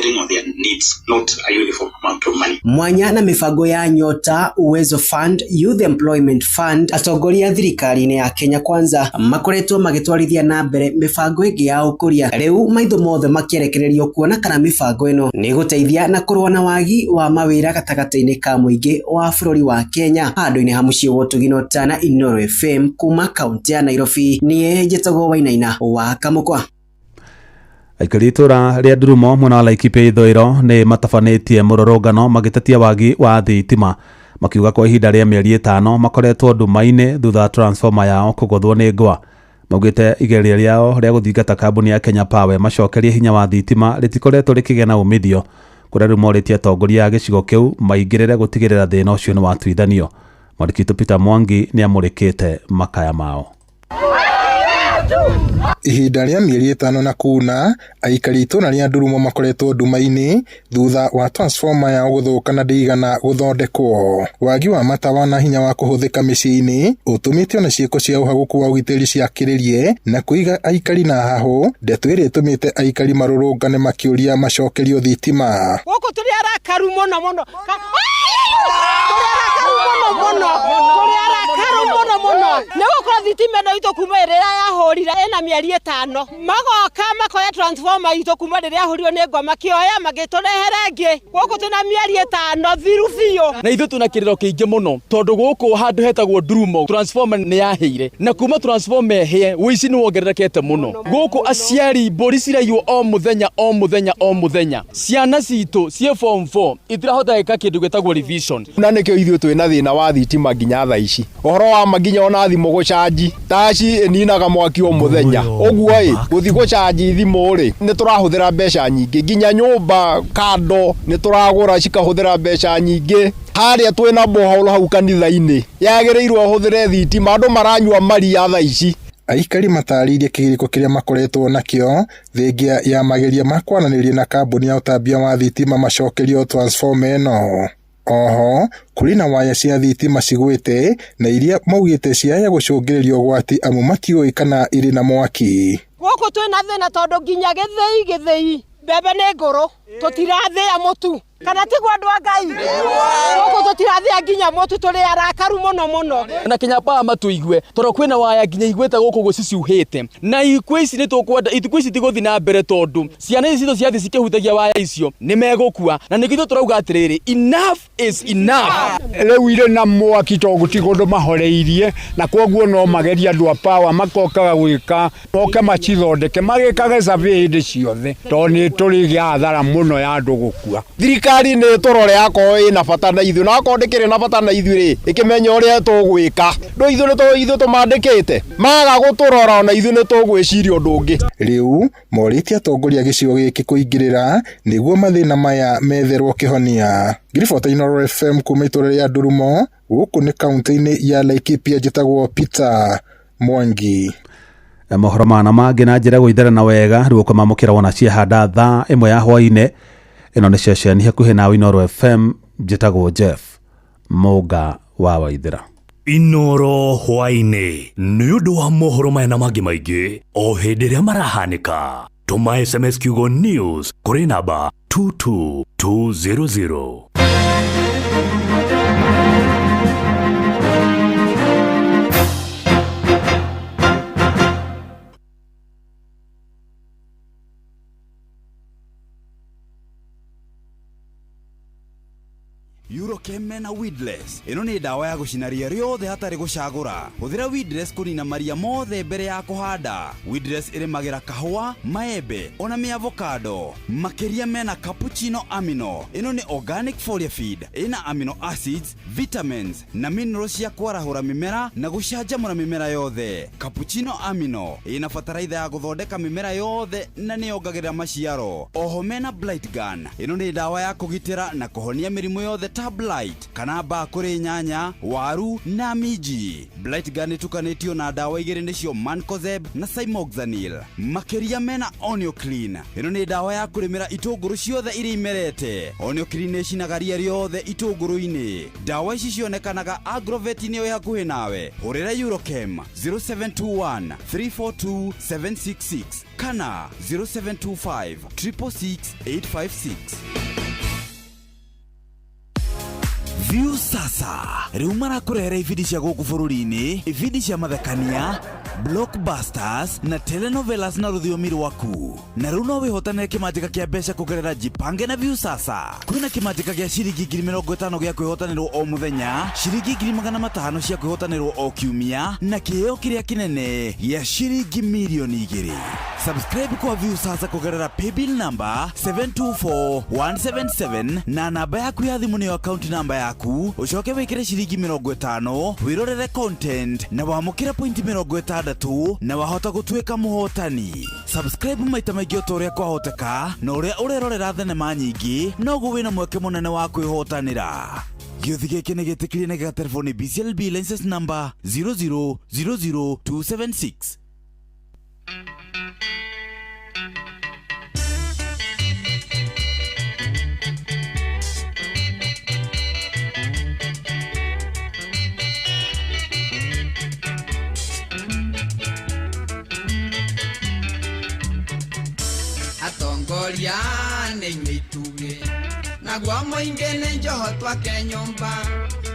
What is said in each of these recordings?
On their needs, not a uniform amount of money. Mwanya na mibango ya Nyota, Uwezo Fund, Youth Employment Fund, atongoria a thirikari-inĩ ya Kenya Kwanza makoretwo magĩtwarithia na mbere mĩbango ĩngĩ ya ũkũria. Rĩu maitho mothe makĩerekererio kuona kana mĩbango ĩno nĩ ĩgũteithia na kũrũa na wagi wa mawĩra gatagatĩ-inĩ ka mũingĩ wa bũrũri wa Kenya. Handũ-inĩ ha mũciĩ wa ũtugi na ũtana, Inooro FM kuma kaunti ya Nairobi, niĩ njĩtagwo Wainaina wa Kamũkwa. Aikari itũra rĩa Ndurumo mwena wa Laikipia ithũĩro nĩ matabanĩtie mũrũrũngano magĩtetia wagi wa thitima, makiuga kwa ihinda rĩa mĩeri 5 makoretwo nduma-inĩ thutha wa transformer yao kũgũthwo nĩ ngwa. Maugĩte igeria rĩao rĩa gũthingata kambuni ya Kenya Power macokerie hinya wa thitima rĩtikoretwo rĩkĩgĩa na umithio, kũrĩa rĩu morĩtie atongoria a gĩcigo kĩu maingĩrĩre gũtigĩrĩra thĩna ũcio nĩ watuithanio. Mwandĩki witũ Peter Mwangi nĩ amũrĩkĩte makaya mao. Ihinda rĩa mĩeri 5 na kuna, aikari itũra rĩa Ndurumo makoretwo nduma-inĩ thutha wa transformer yao gũthũka na ndĩigana gũthondekwo. Wagi wa matawa na hinya wa kũhũthĩka mĩciĩ-inĩ ũtũmĩte ona ciĩko cia ũhagũku wa ũgitĩri ciakĩrĩrie na kũiga aikari na hahũ, ndeto ĩrĩa ĩtũmĩte aikari marũrũngane makĩũria macokerio thitima. Gũkũ tũrĩ arakaru mũno mũno. Tũrĩ arakaru mũno mũno. Tũrĩ arakaru mũno mũno. Nĩ gũkorwo thitima ĩno itũ kuma ĩrĩa yahũrire ĩna mĩeri 5. Magoka makoya transformer itũ kuma rĩrĩa yahũrirwo nĩ ngwa, makĩoya magĩtũrehere ĩngĩ. Gũkũ twĩna mĩeri 5 thiru biũ. Na ithuĩ twĩna kĩrĩro kĩingĩ mũno tondũ gũkũ handũ hetagwo Ndurumo transformer nĩ yahĩire, na kuma transformer ĩhĩe ũici nĩ wongererekete mũno. Gũkũ aciari mbũri ciraiywo o mũthenya o mũthenya o mũthenya. Ciana citũ ciĩ form 4 itirahota gwĩka kĩndũ gĩtagwo revision. Na nĩkĩo ithuĩ twĩna thĩna wa thitima nginya thaa ici. Ũhoro wa ma nginya ona thimũ gũcanji, taci ĩninaga mwaki o mũthenya. Ũguo ĩ, gũthiĩ gũcanji thimũ rĩ, nĩ tũrahũthĩra mbeca nyingĩ. Nginya nyũmba kando nĩ tũragũra cikahũthĩra mbeca nyingĩ. Harĩa twĩna borehole hau kanitha-inĩ, yagĩrĩirwo ĩhũthĩre thitima, andũ maranyua maria thaa ici. Aikari matarĩirie kĩgirĩko kĩrĩa makoretwo nakĩo thengia ya mageria ma kwaranĩria na kambuni ya ũtambia wa thitima macokerio transformer ĩno. Oho, kũrĩ na waya cia thitima cigwĩte na iria maugĩte ciaya gũcũngĩrĩria ũgwati amu matiũĩ kana irĩ na mwaki. Gũkũ twĩna thĩna tondũ nginya gĩthĩi mbembe nĩ ngũrũ, tũtirathĩa mũtu. Kana tiguo andũ a Ngai? Gũkũ tũtirathĩa nginya mũtu, tũrĩ arakaru mũno mũno. Na Kenya Power matũigue tondũ kwĩna waya nginya igwĩte gũkũ ũguo ciciuhĩte. Na ikuũ ici nĩ tũkwenda, ikuũ ici tigũthiĩ na mbere tondũ ciana ici citũ ciathiĩ cikĩhutagia waya icio nĩ megũkua. Na nĩkĩo ithuĩ tũrauga atĩrĩrĩ, enough is enough. Rĩu irĩ na mwaki tondũ gũtirĩ kũndũ mahoreirie, na koguo no magerie andũ a power makokaga gwĩka, moke macithondeke, magĩkage survey hĩndĩ ciothe tondũ nĩ tũrĩgĩa hathara mũno ya andũ gũkua. Thirikari nĩ ĩtũrore akorwo ĩna bata na ithuĩ, na akorwo ndĩkĩrĩ na bata na ithuĩ rĩ, ĩkĩmenye ũrĩa tũgwĩka. Ndũ ithuĩ nĩ ithuĩ tũmandĩkĩte, maga gũtũrora ona ithuĩ nĩ tũgwĩciria ũndũ ũngĩ. Rĩu morĩtie atongoria a gĩcigo gĩkĩ kũingĩrĩra nĩguo mathĩna maya metherwo kĩhonia. Ngĩribota Inooro FM kuma itũũra rĩa Ndurumo, gũkũ nĩ kaunti-inĩ ya Laikipia, njĩtagwo Peter Mwangi. Mohoro mana mangĩ na njĩra gũitherana wega rĩu ũkamamũkĩra wona ciahanda thaa 1 ya hwaĩ-inĩ. Ĩno nĩ ceceni hakuhĩ nawe Inooro FM, njĩtagwo Jeff Mũnga wa Waithĩra. Inooro hwaĩ-inĩ nĩ ũndũ wa mohoro maya na mangĩ maingĩ o hĩndĩ ĩrĩa marahanĩka. Tũma SMS kiugo news kũrĩ namba 22200. Eurochem na Weedless. Ĩno nĩ ndawa ya gũcina ria rĩothe hatarĩ gũcagũra. Hũthĩra Weedless kũnina maria mothe mbere ya kũhanda. Weedless ĩrĩmagĩra kahũa, maembe ona mĩavocado. Makĩria mena cappuccino amino. Ĩno nĩ organic foliar feed. Ĩna amino acids, vitamins na minerals cia kwarahũra mĩmera na gũcanjamũra mĩmera yothe. Cappuccino amino ĩna bataraitha ya gũthondeka mĩmera yothe na nĩyongagĩrĩra maciaro. Oho mena Blight Gun. Ĩno nĩ ndawa ya kũgitĩra na kũhonia mĩrimũ yothe ta ta blight kana mbaa kũrĩ nyanya, waru na minji. Blight Gun ĩtukanĩtio na ndawa igĩrĩ nĩcio Mancozeb na Cymoxanil. Makĩria mena Onioclean. Ĩno nĩ ndawa ya kũrĩmĩra itũngũrũ ciothe iria imerete. Onioclean ĩcinaga ria rĩothe itũngũrũ-inĩ. Ndawa ici cionekanaga agrovet-inĩ ĩ hakuhĩ nawe. Hũrĩra Eurochem 0721 342 766 kana 0725 666 856. View Sasa rĩu marakũrehera ibindi cia gũkũ bũrũri-inĩ, ibindi cia mathekania, blockbusters na telenovelas na rũthiomi rwaku. Na rĩu no wĩhotanĩre kĩmanjĩka kĩa mbeca kũgerera Jipange na View Sasa. Kwĩna kĩmanjĩka gĩa ciringi 50,000 gĩa kwĩhotanĩrwo o mũthenya, ciringi 500,000 cia kwĩhotanĩrwo o kiumia, na kĩheo kĩrĩa kĩnene gĩa ciringi 2,000,000. Subscribe kwa View Sasa kũgerera paybill number 724177 na namba yaku ya thimũ nĩyo account number yaku, ũcoke wĩkĩre ciringi 50 wĩrorere content na wamũkĩre point 60 na wahota gũtuĩka mũhotani. Subscribe maita maingĩ o ta ũrĩa kwahoteka, na ũrĩa ũrerorera thenema nyingĩ noguo wĩna mweke mũnene wa kwĩhotanĩra. Gĩũthi gĩkĩ nĩ gĩtĩkĩrie na gĩgaterefo nĩ BCLB license number 0000276. Atongoria nĩ inyuĩ itugĩ, naguo mũingĩ nĩ njoho twake nyũmba,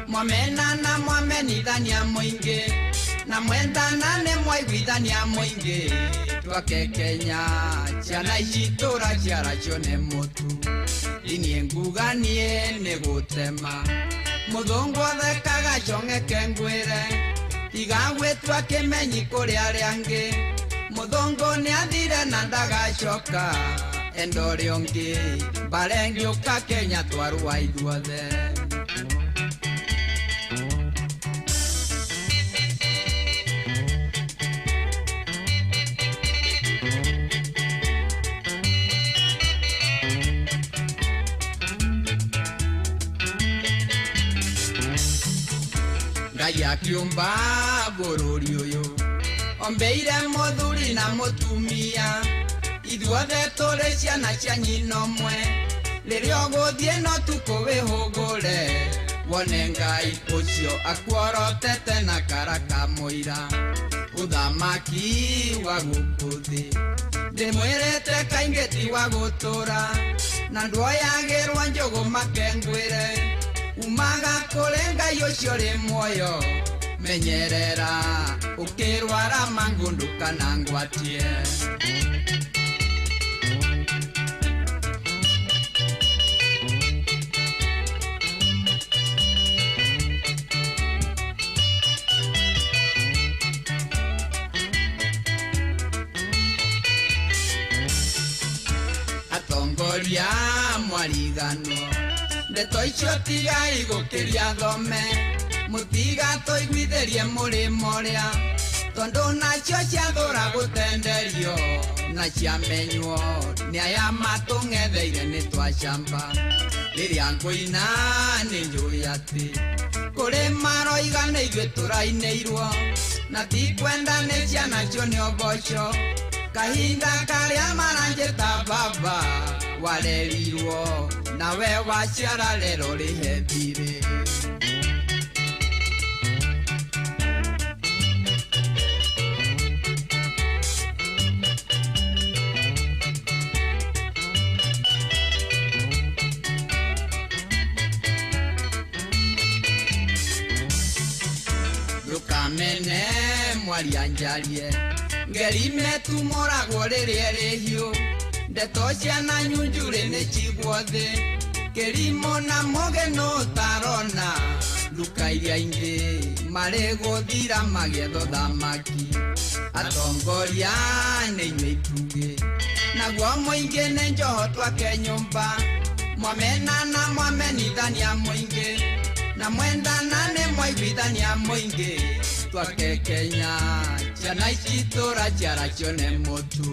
mwamenana mwamenithania mũingĩ, na mwendana nĩ mwaiguithania mũingĩ, twake Kenya ciana ici tũraciara cione mũtu, niĩ nguga niĩ nĩ gũtema, mũthũngũ athekaga cong'eke ngwĩre, tiga gwĩtua kĩmenyi kũrĩ arĩa angĩ, mũthũngũ nĩ athire na ndagacoka, enda ũrĩa ũngĩ mbara ĩngĩũka Kenya twarũa ithuothe. Ngai akiũmba bũrũri ũyũ ombeire mũthuri na mũtumia, ithuothe tũrĩ ciana cia nyina ũmwe, rĩrĩa ũgũthiĩ no tukũ wĩhũgũre, wone Ngai ũcio akuorotete na kara ka mũira, ũthamaki wa gũkũ thĩ ndĩmwĩrĩte kaingĩ ti wa gũtũra, na ndwoyagĩrwo njũgũ makengwĩre, umaga kũrĩ Ngai ũcio ũrĩ muoyo, menyerera ũkĩrwara mangũ ndũkanangwatie. Atongoria mwariganwo, ndeto icio tigai gũkĩria thome, mũtigatũiguithĩrie mũrĩmo ũrĩa, tondũ nacio ciathũra gũtenderio, na ciamenywo nĩ aya matũng'etheire nĩ twacamba. Rĩrĩa ngũina nĩ njũĩ atĩ kũrĩ maroiga nĩ ithuĩ tũrainĩirwo, na ti kwenda nĩ ciana cione ũboco, kahinda karĩa maranjĩta baba warerirwo, nawe waciara rero rĩhe thirĩ. Ndũkamene mwaria njarie, ngerime tumũragwo rĩrĩa ĩrĩ hiũ, ndeto ciana nyunjurĩ nĩ cigwo thĩ, kĩrimũ na mũgĩ nũ ũtarona, nduka iria ingĩ marĩ gũthira magĩetha ũthamaki. Atongoria nĩ inyuĩ itugĩ, naguo mũingĩ nĩ njoho twake nyũmba, mwamenana mwamenithania mũingĩ, na mwendana nĩ mwaiguithania mũingĩ, twake Kenya ciana ici tũraciara cione mũtu.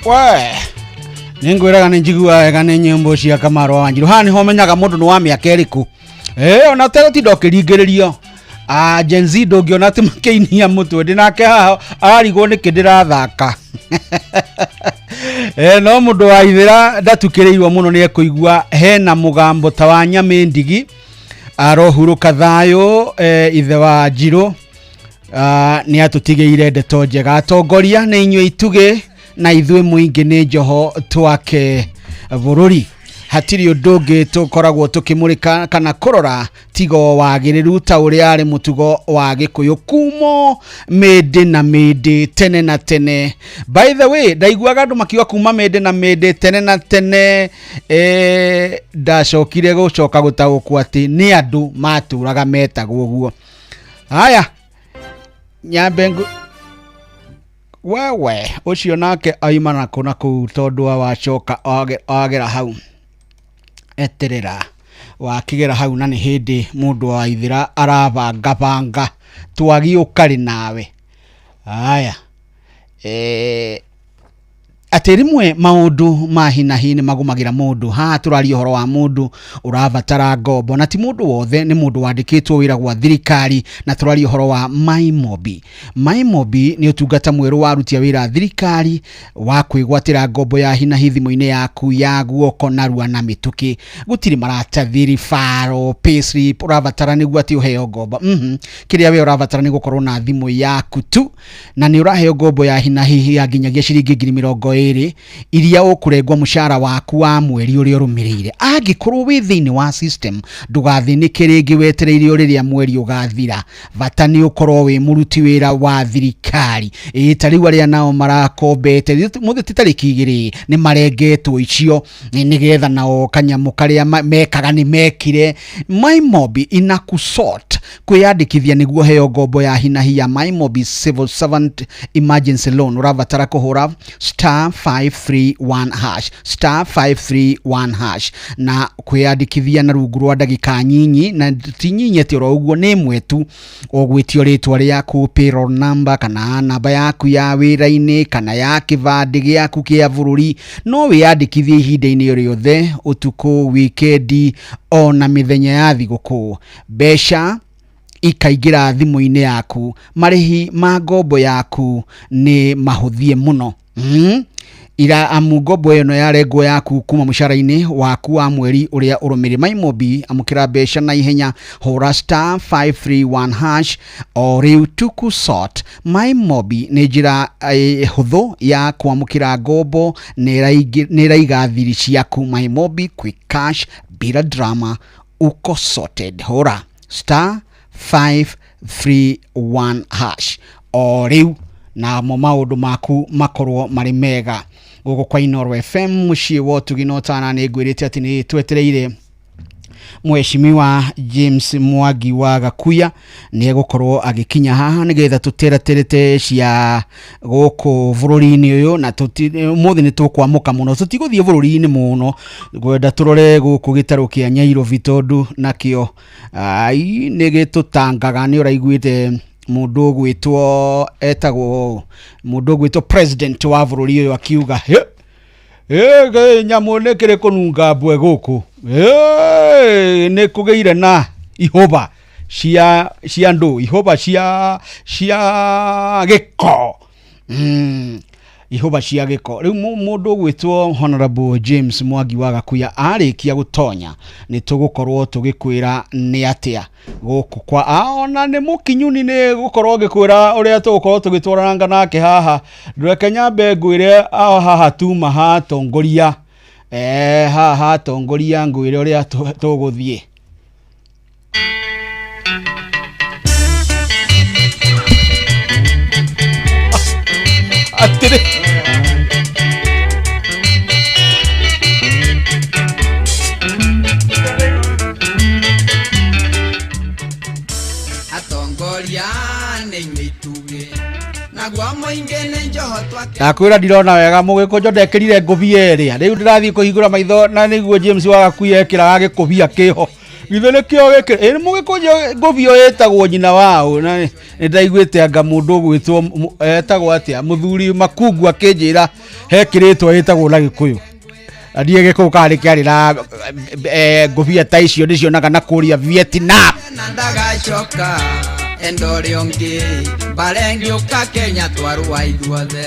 We nä ngwä raga nä njigua wega nä nyä mbo cia Kamaro wa Wanjiru. Haha nĩho menyaga mũndũ nĩ wa mĩaka ĩrĩkũ. Ona tegũtinda ũkĩringĩrĩrio. Gen Z ndũngĩona atĩ makĩinia mũtwe ndĩ nake haha ararigwo nĩkĩ ndĩrathaka. No mũndũ wa ithĩra ndatukĩrĩirwo mũno nĩ ekũigua hena mũgambo ta wa nyamĩ ndigi arohurũka thayũ. Ithe wa Njirũ nĩ atũtigĩire ndeto njega. Atongoria nĩ inyuĩ itugĩ na ithuĩ mũingĩ nĩ njoho twake bũrũri. Hatirĩ ũndũ ũngĩ tũkoragwo tũkĩmũrĩka kana kũrora tigo wagĩrĩru ta ũrĩa arĩ mũtugo wa Gĩkũyũ kumo mĩndĩ na mĩndĩ tene na tene. By the way, ndaiguaga andũ makiuga kuma mĩndĩ na mĩndĩ tene na tene. Ndacokire gũcoka gũtaũkwo atĩ nĩ andũ matũraga metagwo ũguo. Haya, nyambe wewe ũcio nake aima nakũ na kũu tondũ wa wacoka wagera hau eterera wakigera hau na nĩ hĩndĩ mũndũ wa ithĩra arabangabanga twagĩũkarĩ nawe. Haya, atĩ rĩmwe maũndũ ma hi na hi nĩ magũmagĩra mũndũ. Haha tũraria ũhoro wa mũndũ ũrabatara ngombo, na ti mũndũ wothe, nĩ mũndũ wandĩkĩtwo wĩra gwa thirikari, na tũraria ũhoro wa MyMobi. MyMobi nĩ ũtungata mwerũ wa aruti a wĩra a thirikari wa kwĩgwatĩra ngombo ya hi na hi thimũ-inĩ yaku ya guoko narua na mĩtũkĩ. Gũtirĩ maratathi, ribaro, payslip ũrabatara nĩguo atĩ ũheo ngombo. Kĩrĩa we ũrabatara nĩ gũkorwo na thimũ yaku tu, na nĩ ũraheo ngombo ya hi na hi ya nginyagia ciringi 20,000 iria ũkũrengwo mũcara waku wa mweri ũrĩa ũrũmĩrĩire. Angĩkorwo wĩ thĩinĩ wa system, ndũgathĩnĩke rĩngĩ wetereire o rĩrĩa mweri ũgathira. Bata nĩ ũkorwo wĩ mũruti wĩra wa thirikari. Ta rĩu arĩa nao marakombete mũthĩ ti tarĩki 2 nĩ marengetwo icio nĩgetha nao kanyamũ karĩa mekaga nĩ mekire. MyMobi inakusort kwĩyandĩkithia nĩguo heo ngombo ya hi na hi ya MyMobi Civil Servant Emergency Loan. Ũrabatara kũhũra star 531 hash star 531 hash na kwĩyandĩkithia na rungu rwa ndagĩka nyinyi, na ti nyinyi atĩ oro ũguo, nĩ ĩmwe tu. Ũgwĩtio rĩtwa rĩaku, payroll number kana namba yaku ya wĩra-inĩ kana ya kĩbandĩ gĩaku kĩa bũrũri. No wĩyandĩkithie ihinda-inĩ o rĩothe, ũtukũ, wikendi ona mĩthenya ya thigũkũ. Mbeca ikaingĩra thimũ-inĩ yaku. Marĩhi ma ngombo yaku nĩ mahũthie mũno. Ira amu ngombo ĩno yarengwo yaku kuma mũcara-inĩ waku wa mweri ũrĩa ũrũmĩrĩire. MyMobi, amũkĩra mbeca na ihenya, hũra star 531 hash o rĩu tukusort. MyMobi nĩ njĩra hũthũ ya kwamũkĩra ngombo na ĩraiga thiri ciaku. MyMobi, quick cash bila drama, uko sorted. Hũra star 531 hash o rĩu namo maũndũ maku makorwo marĩ mega. Gũkũ kwa Inooro FM mũciĩ wa ũtugi na ũtana, nĩ ngwĩrĩte atĩ nĩ twetereire Mheshimiwa James Mwangi wa Gakuya nĩ egũkorwo agĩkinya haha nĩgetha tũteraterete cia gũkũ bũrũri-inĩ ũyũ, na ũmũthĩ nĩ tũkwamũka mũno, tũtigũthiĩ bũrũri-inĩ mũno, ngwenda tũrore gũkũ gĩtarũ kĩa Nyairobi tondũ nakĩo ai nĩ gĩtũtangaga. Nĩ ũraiguĩte mũndũ ũgwĩtwo etagwo mũndũ ũgwĩtwo president wa bũrũri ũyũ akiuga nyamũ nĩ kĩrĩ kũnunga mbwe gũkũ, nĩ kũgĩire na ihũba cia andũ, ihũba cia gĩko, ihũba cia gĩko. Rĩu mũndũ ũgwĩtwo Honorable James Mwangi wa Gakuya arĩkia gũtonya nĩ tũgũkorwo tũgĩkwĩra nĩ atĩa gũkũ kwa ona nĩ mũkinyuni nĩ gũkorwo ngĩkwĩra ũrĩa tũgũkorwo tũgĩtwaranga nake haha. Ndũreke nyambe ngwĩre haha tuma hatongoria, haha hatongoria ngwĩre ũrĩa tũgũthiĩ. Atĩrĩ atongoria nĩ inyuĩ itugĩ naguo mũingĩ nĩ njoho twake. Ndakwĩra ndirona wega mũgĩkũnjo ndekĩrire ngũbia ĩrĩa rĩu ndĩrathiĩ kũhingũra maitho na nĩguo James wa Gakuya ekĩraga gĩkũbia kĩho. Githĩ nĩkĩo gĩkĩ ĩ mũgĩkũnjũ ngũbio ĩtagwo nyina wao na nĩ ndaiguĩte anga mũndũ ũgwĩtwo etagwo atĩa mũthuri makungu akĩnjĩra he kĩrĩtwa ĩtagwo na gĩkũyũ na niĩ gĩkũyũ kana nĩ kĩarĩ na ngũbia ta icio ndĩcionaga na kũrĩa Vietnam. Na ndagacoka enda ũrĩa ũngĩ mbara ĩngĩũka Kenya twarũa ithuothe.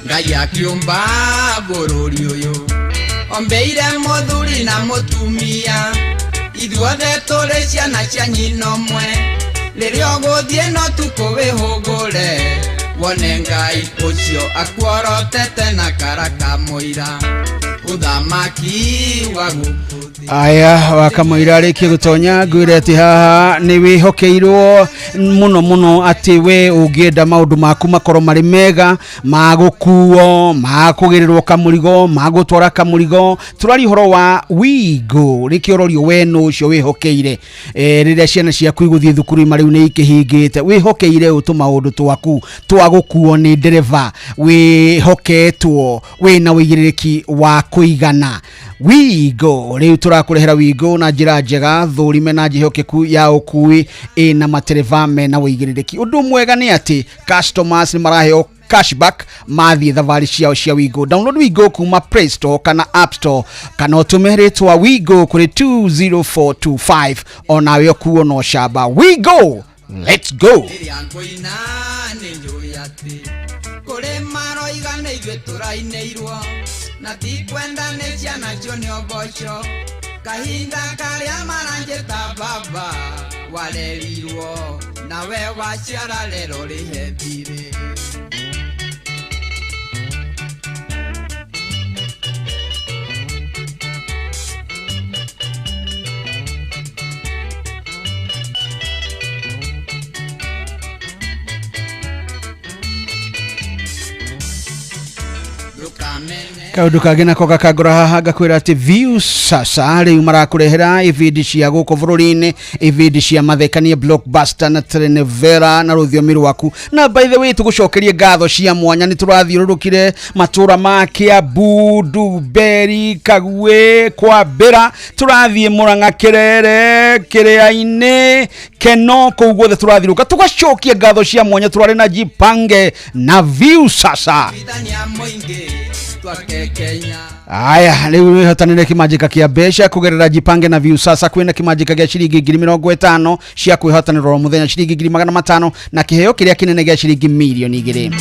Ngai akiũmba bũrũri ũyũ ombeire mũthuri na mũtumia ithuothe tũrĩ ciana cia nyina ũmwe rĩrĩa ũgũthiĩ no tukũ wĩhũgũre wone Ngai ũcio akuorotete na karaka mũira ũthamaki wa gũkũ. Aya wakamũira arĩkie gũtonya ngwĩre atĩ haha nĩ wĩhokeirwo mũno mũno atĩ we ũngĩenda maũndũ maku makorwo marĩ mega ma gũkuo ma kũgĩrĩrwo kamũrigo ma gũtwara kamũrigo. Tũraria ũhoro wa Wigo nĩkĩo ũrorio we nũ ũcio wĩhokeire rĩrĩa ciana ciaku igũthiĩ thukuru ima rĩu nĩ ikĩhingĩte wĩhokeire ũ tũmaũndũ twaku twa gũkuo nĩ ndereba wĩhoketwo wĩna ũigĩrĩrĩki wa kũigana. Wigo rĩu tũrakũrehera Wigo na njĩra njega thũrime na njĩhokeku ya ũkui ĩna matereba mena ũigĩrĩrĩki. Ũndũ mwega nĩ atĩ customers nĩ maraheo cashback mathiĩ thabarĩ ciao cia Wigo. Download Wigo kuma Play Store kana App Store kana ũtũme rĩtwa Wigo kũrĩ 20425 onawe ũkuo no camba. Wigo, let's go. Rĩrĩa ngũina nĩ njũĩ atĩ kũrĩ maroiga nĩ ithuĩ tũrainĩirwo na ti kwenda nĩ ciana cio nĩ ũboco kahinda karĩa maranjĩta baba warerirwo nawe waciara rero rĩhe thirĩ. Kaundu kangĩ nako gakangora haha ngakwĩra atĩ Viusasa rĩu marakũrehera ibindi cia gũkũ bũrũri-inĩ, ibindi cia mathekania blockbuster na telenovela na rũthiomi rwaku. Na by the way tũgũcokerie ngatho cia mwanya nĩ tũrathiũrũrũkire matũra ma Kiambu, Ndumberi, Kagwe, Kwambĩra, tũrathiĩ Mũrang'a, Kĩrere, Kĩrĩa-inĩ, Keno, kũu guothe tũrathiũrũrũka tũgacokia ngatho cia mwanya. Tũrarĩ na Jipange na Viusasa. Aya rĩu wĩhotanĩre kĩmanjĩka kĩa mbeca kũgerera Jipange na Viusasa. Kwĩna kĩmanjĩka gĩa ciringi 50,000 cia kwĩhotanĩra o mũthenya, ciringi 500,000 na kĩheo kĩrĩa kĩnene gĩa ciringi 2,000,000.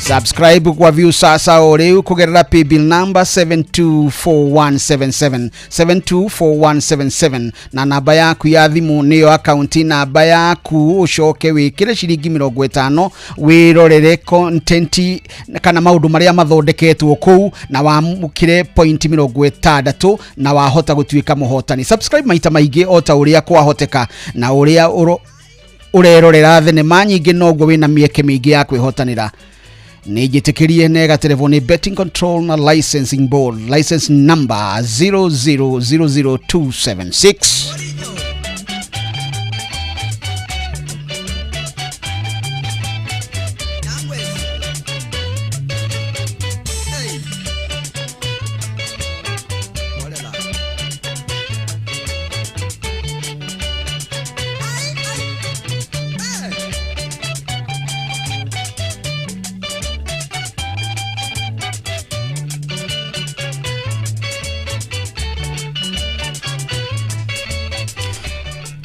Subscribe kwa Viusasa o rĩu kũgerera paybill number 724177 724177 na namba yaku ya thimũ nĩyo akaunti namba yaku, ũcoke wĩkĩre ciringi 50 wĩrorere content kana maũndũ marĩa mathondeketwo kũu na wamũkĩre point 60 na wahota gũtuĩka mũhotani. Subscribe maita maingĩ o ta ũrĩa kwahoteka na ũrĩa ũrerorera thenema nyingĩ noguo wĩna mĩeke mĩingĩ ya kwĩhotanĩra. Nĩ njĩtĩkĩrie nega telefoni Betting Control na Licensing Board, license number 0000276.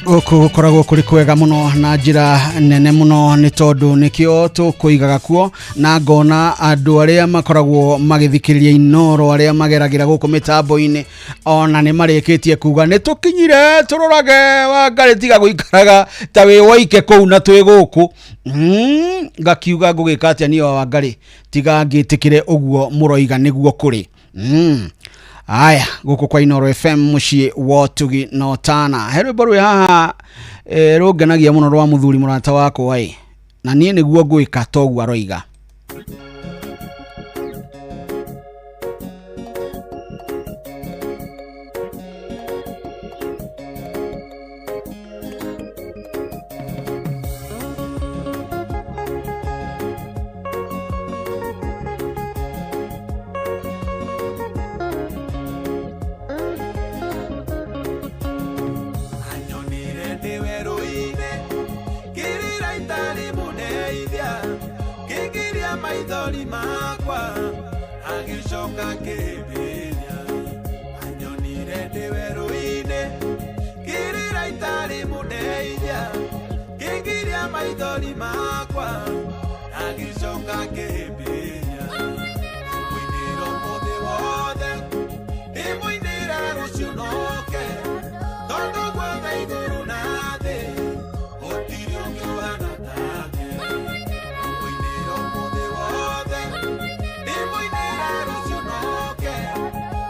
Gũkũ gũkoragwo kũrĩ kwega mũno na njĩra nene mũno nĩ tondũ nĩkĩo tũkũigaga kuo, na ngona andũ arĩa makoragwo magĩthikĩrĩria Inoro arĩa mageragĩra gũkũ mĩtambo-inĩ ona nĩ marĩkĩtie kuga nĩ tũkinyire tũrorage Wangarĩ tiga gũikaraga ta wĩ waike kũu na twĩ gũkũ. Ngakiuga ngũgĩka atĩa niĩ wa Wangarĩ tiga ngĩtĩkĩre ũguo mũroiga nĩguo kũrĩ. Aya gũkũ kwa Inoro FM mũciĩ wa ũtugi na ũtana. He rwĩmbo rwĩ haha rũngenagia mũno rwa mũthuri mũrata wakwa ĩ, na niĩ nĩguo ngwĩka toguo aroiga. mũndeithia kĩngiria maithori makwa agĩcoka kĩhĩmbĩria anyonire ndĩ werũ-inĩ kĩrĩra itarĩ mũndeithia kĩngiria maithori makwa agĩcoka kĩhĩmbĩria mũinĩra ũmũthĩ wothe ndĩmũinĩra rũciũ noke tondũ guothe igũrũ na thĩ gũtirĩ ũngĩ ũhana take mũinĩra ũmũthĩ wothe ndĩmũinĩra rũciũ noke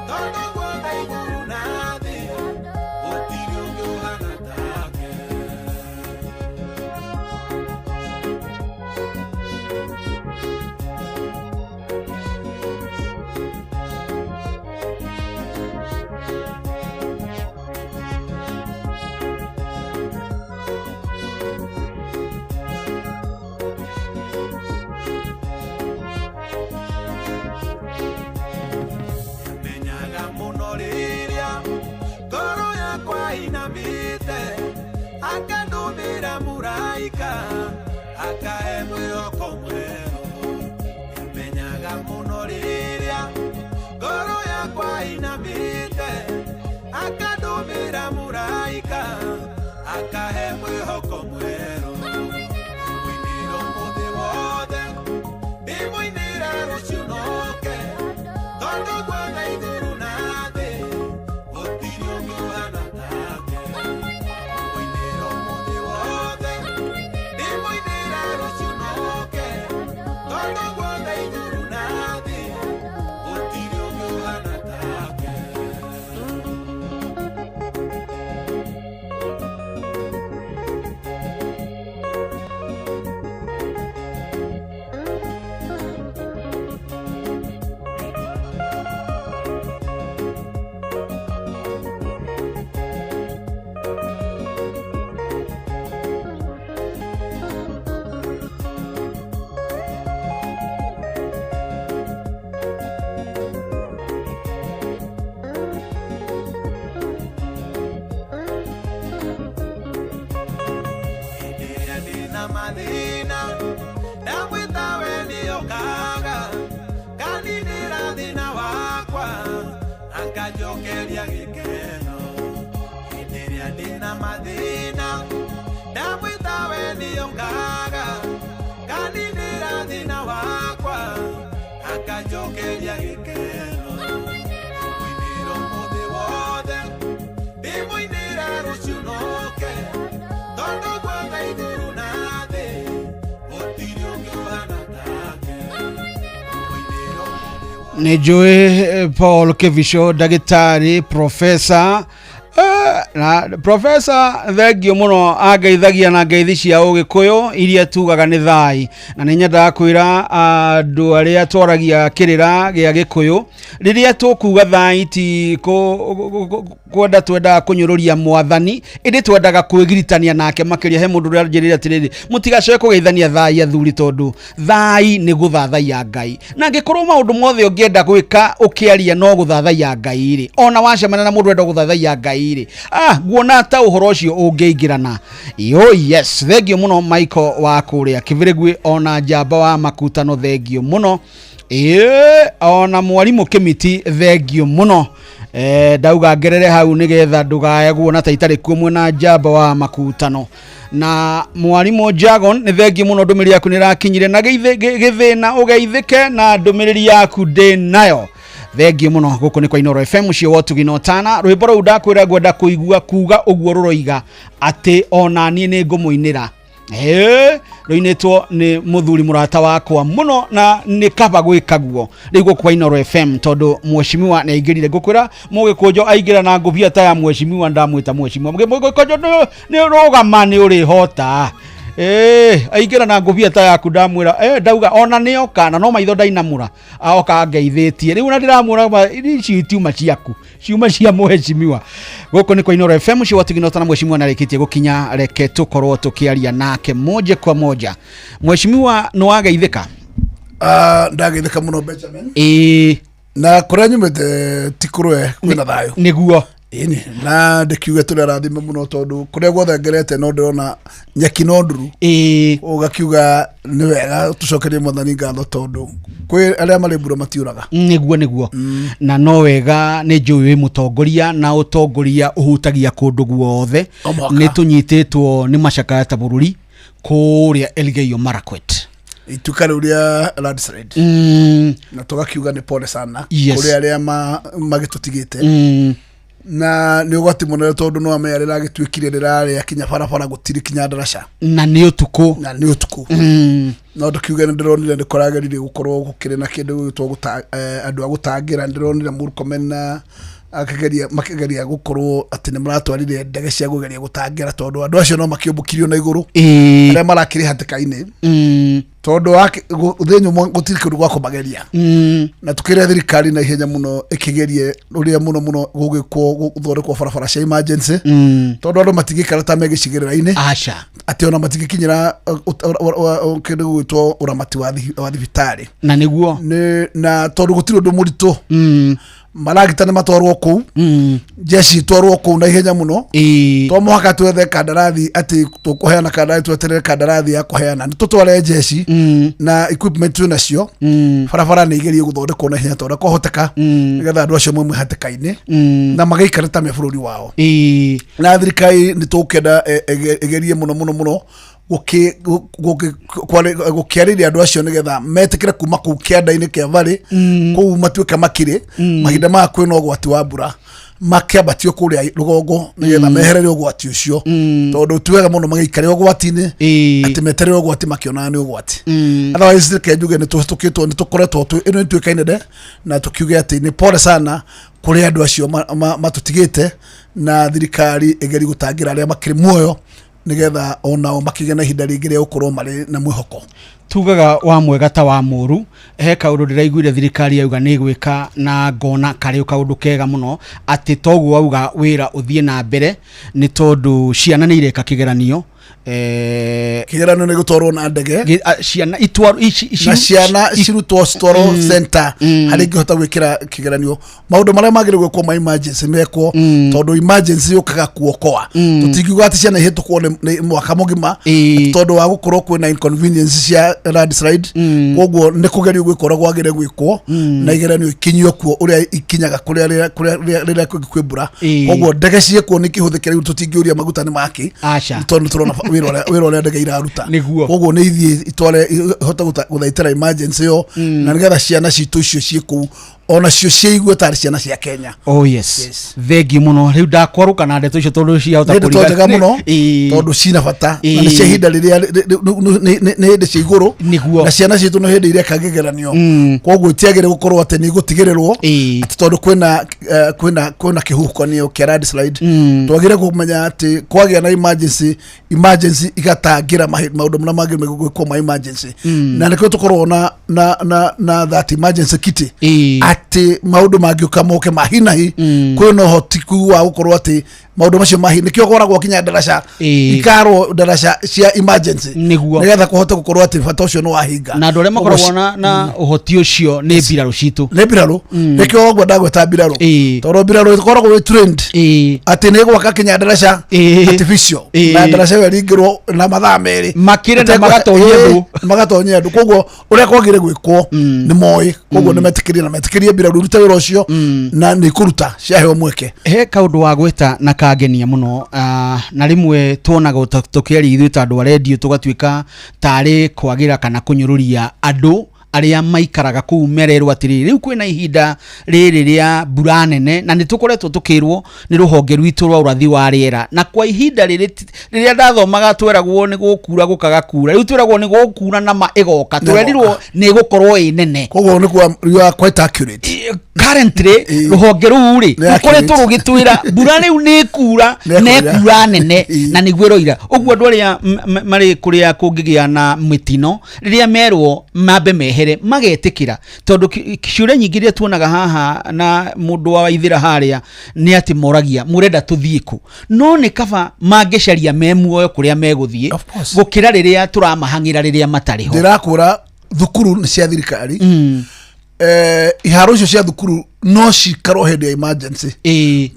tondũ guothe igũrũ na thĩ gũtirĩ ũngĩ ũhana take. Menyaga mũno rĩrĩa ngoro yakwa inamĩte akandũmĩra mũraika akahe mwĩhoko mwerũ. Menyaga mũno rĩrĩa ngoro yakwa inamĩte akandũmĩra mũraika akahe mwĩhoko mwerũ. Mũinĩra ũmũthĩ wothe ndĩmũinĩra rũciũ noke tondũ guothe igũrũ na thĩ gũtirĩ ũngĩ ũhana take. Mũinĩra ũmũthĩ wothe ndĩmũinĩra rũciũ noke tondũ guothe igũrũ na thĩ gũtirĩ ũngĩ ũhana take. Hĩndĩ ĩrĩa ndĩna mathĩna ndamwĩta we nĩokaga kaninĩra thĩna wakwa akanjokeria gĩkeno. Hĩndĩ ĩrĩa ndĩna mathĩna ndamwĩta we nĩokaga kaninĩra thĩna wakwa akanjokeria gĩkeno. Mũinĩra ũmũthĩ wothe ndĩmũinĩra rũciũ noke tondũ guothe igũrũ na thĩ gũtirĩ ũngĩ ũhana take. Mũinĩra ũmũthĩ nä njå Paul Kibicho ndagĩtarĩ professor na professor thengio mũno angeithagia na ngeithi cia ũgĩkũyũ iria tugaga nĩ thai na nĩ nyendaga kwĩra andũ arĩa twaragia kĩrĩra gĩa gĩkũyũ rĩrĩa tũkuga thai ti kwenda twendaga kũnyũrũria mwathani ĩndĩ twendaga kwĩgiritania nake makĩria he mũndũ ũrĩa anjĩrĩire atĩrĩrĩ mũtigacoke kũgeithania thai athuri tondũ thai nĩ gũthathaiya Ngai na angĩkorwo maũndũ mothe ũngĩenda gwĩka ũkĩaria no gũthathaiya Ngai rĩ ona wacemania na mũndũ enda gũthathaiya Ngai rĩ nguona ta ũhoro ũcio ũngĩingĩrana. Yo yes, thengio mũno Michael wa kũrĩa Kĩbĩrĩgui ona njamba wa makutano thengio mũno. Ĩĩ ona mwarimũ Kĩmiti thengio mũno. Ndauga ngerere hau nigetha ndugae guona ta itarĩ kuo mwena njamba wa makutano na mwarimũ Jagon nĩ thengi mũno ndũmĩrĩri yaku nĩ ĩrakinyire na gĩthĩna ũgeithĩke na ndũmĩrĩri yaku ndĩ nayo thengi mũno gũkũ nĩ kwa Inooro FM mũciĩ wa ũtugi na ũtana rwĩmbo rũu ndakwĩra ngwenda kũigua kuga ũguo rũroiga atĩ ona niĩ nĩ ngũmũinĩra. Rũinĩtwo nĩ mũthuri mũrata wakwa mũno na nĩ kaba gwĩka guo rĩu gũkũ kwa Inooro FM tondũ mheshimiwa nĩ aingĩrire ngũkwĩra mũgĩkũnjo aingĩra na ngũbia ta ya mheshimiwa ndamwĩta mheshimiwa mũgĩkũnjo nĩ rũgama nĩ ũrĩhota. Aingĩra na ngũbia ta yaku ndamwĩra ndauga ona nĩoka na no maitho ndainamũra aoka angeithĩtie rĩu na ndĩramwĩra ici itiuma ciaku ciuma cia mheshimiwa gũkũ nĩ kwa Inooro FM mũciĩ wa ũtugi na ũtana mheshimiwa nĩarĩkĩtie gũkinya reke tũkorwo tũkĩaria nake moja kwa moja. Mheshimiwa nĩ wageithĩka? Ndageithĩka mũno Benjamin. Na kũrĩa nyumĩte ti kũrũe kwĩna thayũ. Nĩguo. Ĩni, na ndĩkiuge tũrĩ arathime mũno tondũ kũrĩa guothe ngerete no ndĩrona nyeki no nduru. Ũgakiuga nĩ wega tũcokerie mwathani ngatho tondũ kwĩ arĩa marĩ mbura matiũraga. Nĩguo nĩguo, na no wega nĩ njũĩ wĩ mũtongoria na ũtongoria ũhutagia kũndũ guothe. No mũhaka. Nĩ tũnyitĩtwo nĩ macakaya ta bũrũri kũrĩa Elgeyo Marakwet. Ituĩka rĩu rĩa landslide. Na tũgakiuga nĩ pole sana kũrĩ arĩa magĩtũtigĩte. Na nĩ ũgwati mũnene tondũ no amenya rĩragĩtuĩkire rĩrarĩa kinya barabara gũtirĩ kinya ndaraca. Na nĩ ũtukũ. Na nĩ ũtukũ. No tũkiuge nĩ ndĩronire nĩ kũrageririe gũkorwo gũkĩrĩ na kĩndũ gĩgwĩtwo andũ a gũtangĩra. Nĩ ndĩronire Murkomen na akĩgeria makĩgeria gũkorwo atĩ nĩ maratwarire ndege cia kũgeria gũtangĩra tondũ andũ acio no makĩũmbũkirio na igũrũ arĩa marakĩrĩ hatĩka-inĩ tondũ thĩ nyũmũ gũtirĩ kĩndũ gwa kũmageria. Na tũkĩre thirikari na ihenya mũno ĩkĩgerie ũrĩa mũno mũno gũgĩkwo gũthondekwo barabara cia emergency tondũ andũ matingĩikara ta me gĩcigĩrĩra-inĩ. Aca. Atĩ ona matingĩkinyĩra kĩndũ gĩgwĩtwo ũramati wa thibitarĩ. Na nĩguo. Na tondũ gũtirĩ ũndũ mũritũ. Maragita nĩ matwarwo kũu, jeshi itwarwo kũu na ihenya mũno. To mũhaka twethe kandarathi atĩ tũkũheana kandarathi, tweterere kandarathi ya kũheana. Nĩ tũtware jeshi na equipment twĩ nacio. Barabara nĩ igerie gũthondekwo na ihenya ta ũrĩa kwahoteka nĩgetha andũ acio maumwe hatĩka-inĩ na magaikara ta me bũrũri wao. Na thirikari nĩ tũkenda ĩgerie mũno mũno mũno gũkĩarĩria andũ acio nĩgetha metĩkĩre kuma kũu kĩanda-inĩ kĩa Valley kũu matuĩke makirĩ mahinda maya kwĩna ũgwati wa mbura makĩambatio kũrĩa rũgongo nĩgetha meherere ũgwati ũcio tondũ ti wega mũno magĩikare ũgwati-inĩ atĩ meterere ũgwati makĩonaga nĩ ũgwati. Otherwise reke njuge nĩ tũhĩtũkĩtwo nĩ tũkoretwo ĩno nĩ tuĩkaine nde na tũkiuge atĩ nĩ pole sana kũrĩ andũ acio matũtigĩte na thirikari ĩgerie gũtangĩra arĩa makĩrĩ muoyo nĩgetha onao makĩgĩe na ihinda rĩngĩ rĩa gũkorwo marĩ na mwĩhoko. Tugaga wa mwega ta wa mũru. He kaũndũ ndĩraiguire thirikari yauga nĩ ĩgwĩka na ngona karĩ kaũndũ kega mũno atĩ toguo wauga wĩra ũthiĩ na mbere nĩ tondũ ciana nĩ ireka kĩgeranio. Kĩgeranio nĩ gũtwarwo na ndege. Ciana itwarwo, ici, ici, Na ciana cirutwo citwarwo center harĩa ingĩhota gwĩkĩra kĩgeranio. Maũndũ marĩa magĩrĩirwo gwĩkwo ma emergency mekwo tondũ emergency yũkaga kuokoa. Tũtingiuga atĩ ciana ihĩtũkwo nĩ mwaka mũgima tondũ wa gũkorwo kwĩna inconvenience cia landslide. Koguo nĩ kũgerio gwĩkwo ũrĩa kwagĩrĩire gwĩkwo na igeranio ikinyio kuo ũrĩa ikinyaga kũrĩa rĩrĩa kwĩ mbura. Koguo ndege ciĩkuo nĩ ikĩhũthĩke rĩu tũtingĩũria maguta nĩ makĩ. Aca. Tondũ nĩ tũrona wĩra ũrĩa ndege iraruta. Nĩguo. Koguo nĩ ithiĩ itware ihote gũthaitĩra emergency ĩyo na nĩgetha ciana citũ icio ciĩ kũu onacio ciigue tarĩ ciana cia Kenya. Oh yes. Yes. Thengiũ mũno. Rĩu ndakwarũka na ndeto icio tondũ ciahota Nĩ ndeto kũriga- njega mũno tondũ cina bata na nĩ cia ihinda rĩrĩa nĩ hĩndĩ cia igũrũ Nĩguo. na ciana citũ nĩ hĩndĩ ireka kĩgeranio. Koguo itiagĩrĩire gũkorwo atĩ nĩ igũtigĩrĩrwo atĩ tondũ kwĩna kĩhuhũkanio kĩa landslide. Twagĩrĩire kũmenya atĩ kwagĩa na emergency, emergency igatangĩra maũndũ marĩa magĩrĩirwo gwĩkwo ma emergency. Na nĩkĩo tũkoragwo na that emergency kitty atĩ maũndũ mangĩũka moke ma hi na hi kwĩna ũhotiku wa gũkorwo atĩ maũndũ macio ma hi nĩkĩo gũkoragwo kinya ndaraca ikarwo ndaraca cia emergency Nĩguo. nĩgetha kũhote gũkorwo atĩ bata ũcio nĩ wahinga. Na andũ arĩa makoragwo na ũhoti ũcio nĩ mbirarũ citũ. Nĩ mbirarũ. Nĩkĩo ũguo ndagweta mbirarũ tondũ mbirarũ ĩkoragwo ĩ trained atĩ nĩ gwaka kinya ndaraca artificial na ndaraca ĩyo ĩringĩrwo na mathaa merĩ Makĩre na Ĩtekũ- magatonyia andũ. magatonyia andũ. Koguo ũrĩa kwagĩrĩire gwĩkwo nĩ moĩ, koguo nĩ metĩkĩrie na metĩkĩrie mbirarũ irute wĩra ũcio na nĩ ikũruta ciaheo mweke. He kaũndũ wa gweta na kangenia mũno, na rĩmwe tuonaga tũkĩaria ithuĩ ta andũ a redio tũgatuĩka tarĩ kwagĩra kana kũnyũrũria andũ arĩa maikaraga kũu mererwo atĩrĩrĩ rĩu kwĩna ihinda rĩrĩ rĩa mbura nene na nĩ tũkoretwo tũkĩrwo nĩ rũhonge rwitũ rwa ũrathi wa rĩera na kwa ihinda rĩrĩ rĩrĩa ndathomaga tweragwo nĩ gũkura gũkaga kura rĩu twĩragwo nĩ gũkura na ma ĩgoka tũrerirwo nĩ ĩgũkorwo ĩ nene. Koguo nĩ kuga you are quite accurate. Currently rũhonge rũu rĩ Nĩ rũkoretwo accurate. rũgĩtwĩra mbura rĩu nĩ ĩkura Nĩ na ĩkura. ĩkura nene na nĩguo ĩroira. Ũguo andũ arĩa marĩ kũrĩa kũngĩgĩa na mĩtino rĩrĩa merwo mambe mehere magetĩkĩra tondũ ciũria nyingĩ iria tuonaga haha na mũndũ wa Waithĩra harĩa nĩ atĩ moragia mũrenda tũthiĩ kũ, no nĩ kaba mangĩcaria me muoyo kũrĩa megũthiĩ Of course. gũkĩra rĩrĩa tũramahang'ĩra rĩrĩa matarĩ ho. Ndĩrakwĩra thukuru nĩ cia thirikari. Iharo icio cia thukuru No cikarwo hĩndĩ ya emergency.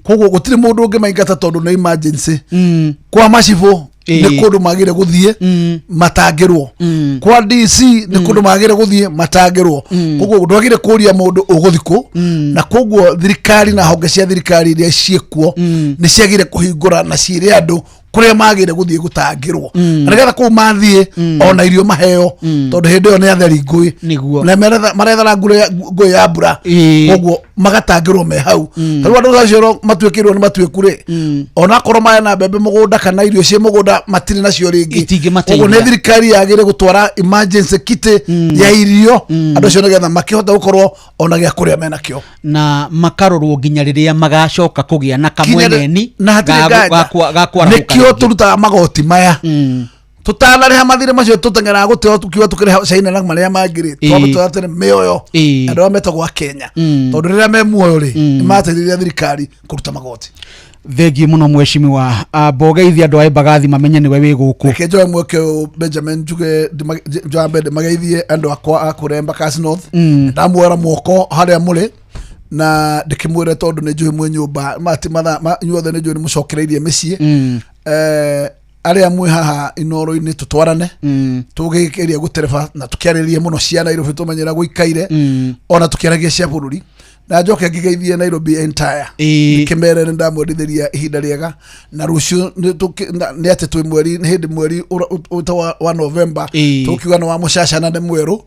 Koguo gũtirĩ mũndũ ũngĩmaingata tondũ nĩ emergency. Kwa macibũ nĩ kũndũ magĩrĩire gũthiĩ matangĩrwo, kwa DC nĩ kũndũ magĩrĩire gũthiĩ matangĩrwo. Koguo ndwagĩrĩire kũria mũndũ ũgũthiĩ kũ. Na koguo thirikari na honge cia thirikari iria ciĩkuo nĩ ciagĩrĩire kũhingũra na ciĩre andũ kũrĩa magĩrĩire gũthiĩ gũtangĩrwo, na nĩgetha kũu mathiĩ ona irio maheo, tondũ hĩndĩ ĩyo nĩ atheri ngũĩ. Na marethara ngũĩ ya mbura. Koguo magatangĩrwo me hau. Tarĩu andũ acio matuĩkĩirwo nĩ matuĩku rĩ, onakorwo marĩ na mbembe mũgũnda kana irio ciĩ mũgũnda, matirĩ nacio rĩngĩ. Itingĩmateithia. Koguo nĩ thirikari yagĩrĩire gũtwara emergency kit ya irio andũ acio, nĩgetha makĩhota gũkorwo ona gĩa kũrĩa menakĩo. Na makarorwo nginya rĩrĩa magacoka kũgĩa na kamweneni. Na hatirĩ nganja. Ga kwarahũka Nĩkĩo rĩngĩ. tũrutaga magoti maya. Tũtanarĩha mathirĩ macio tũteng'eraga gũteo tukiuga tũkĩrĩha China na marĩa mangĩ rĩ, twambe tũratene mĩoyo andũ arĩa metagwo a Kenya, tondũ rĩrĩa me muoyo rĩ, nĩ mateithĩrĩria thirikari kũruta magoti. Thengiũ mũno mheshimiwa. Mbogeithia andũ a Embagathi mamenye nĩwe wĩ gũkũ. Reke njoe mweke ũyũ, Benjamin, njuge njambe ndĩmageithie andũ akwa a kũrĩa Embakasi North. Ndamuoera moko harĩa mũrĩ na ndĩkĩmwĩre, tondũ nĩ njũĩ mwĩ nyũmba mati mathaa inyuothe nĩ njũĩ nĩ mũcokereirie mĩciĩ. Arĩa mwĩ haha inoro-inĩ, tũtwarane tũgĩkĩria gũtereba na tũkĩarĩrĩrie mũno cia Nairobi, tũmenyera gũikaire ona tũkĩaragia cia bũrũri. Na njoke ngĩgeithie Nairobi entire, ndĩkĩmere nĩ ndamwendithĩria ihinda rĩega. Na rũciũ nĩ atĩ twĩ mweri, nĩ hĩndĩ mweri ũta wa November, tũkiuga nĩ wa mũcacana, nĩ mwerũ.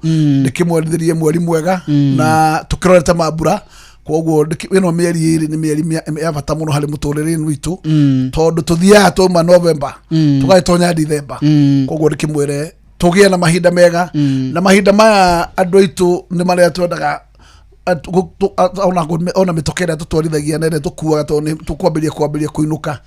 Ndĩkĩmwendithĩrie mweri mwega na tũkĩrorete mambura. Koguo ĩno mĩeri ĩrĩ nĩ mĩeri ya bata mũno harĩ mũtũrĩre-inĩ witũ, tondũ tũthiaga twauma November tũgagĩtonya Dithemba. Koguo ndĩkĩmwĩre tũgĩe na mahinda mega. Na mahinda maya andũ aitũ nĩ marĩa twendaga ona mĩtoka ĩrĩa tũtwarithagia na ĩrĩa tũkuaga, tondũ nĩ tũkwambĩrĩria kwambĩrĩria kũinũka,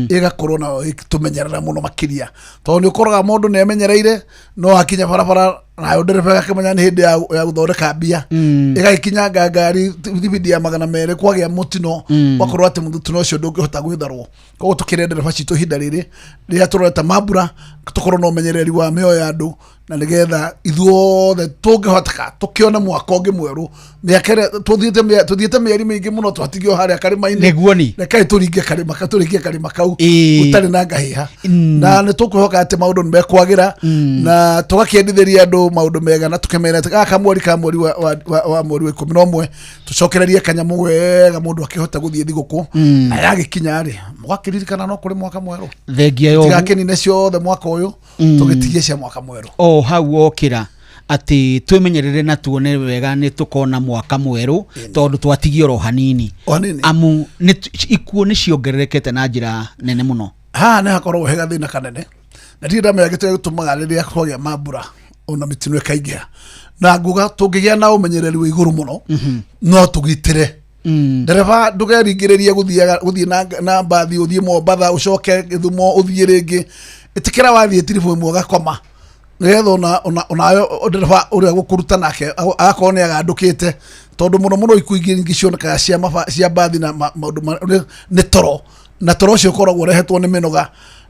ĩgakorwo nayo ĩtũmenyerera mũno makĩria, tondũ nĩ ũkoraga mũndũ nĩ amenyereire, no akinya barabara nayo ndereba ĩgakĩmenya nĩ hĩndĩ ya gũthondeka mbia, ĩgagĩkinyanga ngari thibindi ya 200, kwagĩa mũtino, gwakorwo atĩ mũtino ũcio ndũngĩhota gwĩtharwo. Koguo tũkĩre ndereba citũ ihinda rĩrĩ rĩrĩa tũrorete mambura, tũkorwo na ũmenyereri wa mĩoyo ya andũ, na nĩgetha ithuothe tũngĩhoteka tũkĩone mwaka ũngĩ mwerũ. Mĩaka ĩrĩa tũthiĩte mĩeri mĩingĩ mũno twatigio harĩa karĩma-inĩ. Nĩguo ni. Rekei tũringe karĩma kau gũtarĩ na ngahĩha, na nĩ tũkwĩhoka atĩ maũndũ nĩ mekwagĩra, na tũgakĩendithĩria andũ maũndũ mega, na tũkĩmera atĩ gaka mweri ka mweri wa mweri wa 11 tũcokererie kanyamũ wega, mũndũ akĩhota gũthiĩ thigũkũ. Na yagĩkinya rĩ, mũgakĩririkana no kũrĩ mwaka mwerũ. Thengia ya ũguo. Tigakĩnine ciothe mwaka ũyũ, tũgĩtigie cia mwaka mwerũ. O hau okĩra atĩ twĩmenyerere na tuone wega nĩ tũkona mwaka mwerũ, tondũ twatigie oro hanini. O hanini. Amu ikuũ nĩ ciongererekete na njĩra nene mũno. Haha nĩ hakoragwo he gathĩna kanene, na ndirĩ ndamenya gĩtũmi gĩtũmaga rĩrĩa kwagĩa mambura ona mĩtino ĩkaingĩha. Na nguga tũngĩgĩa na ũmenyereri wa igũrũ mũno no tũgitĩre. Ndereba, ndũgeringĩrĩrie gũthiĩ na mbathi, ũthiĩ Mombatha, ũcoke Gĩthumo, ũthiĩ rĩngĩ. Ĩtĩkĩra wathiĩ tiribũ ĩmwe ũgakoma, nĩgetha onawe ndereba ũrĩa gũkũruta nake agakorwo nĩ agandũkĩte, tondũ mũno mũno ikuũ ingĩ nyingĩ cionekaga cia mbathi na maũndũ nĩ toro, na toro ũcio ũkoragwo ũrehetwo nĩ mĩnoga.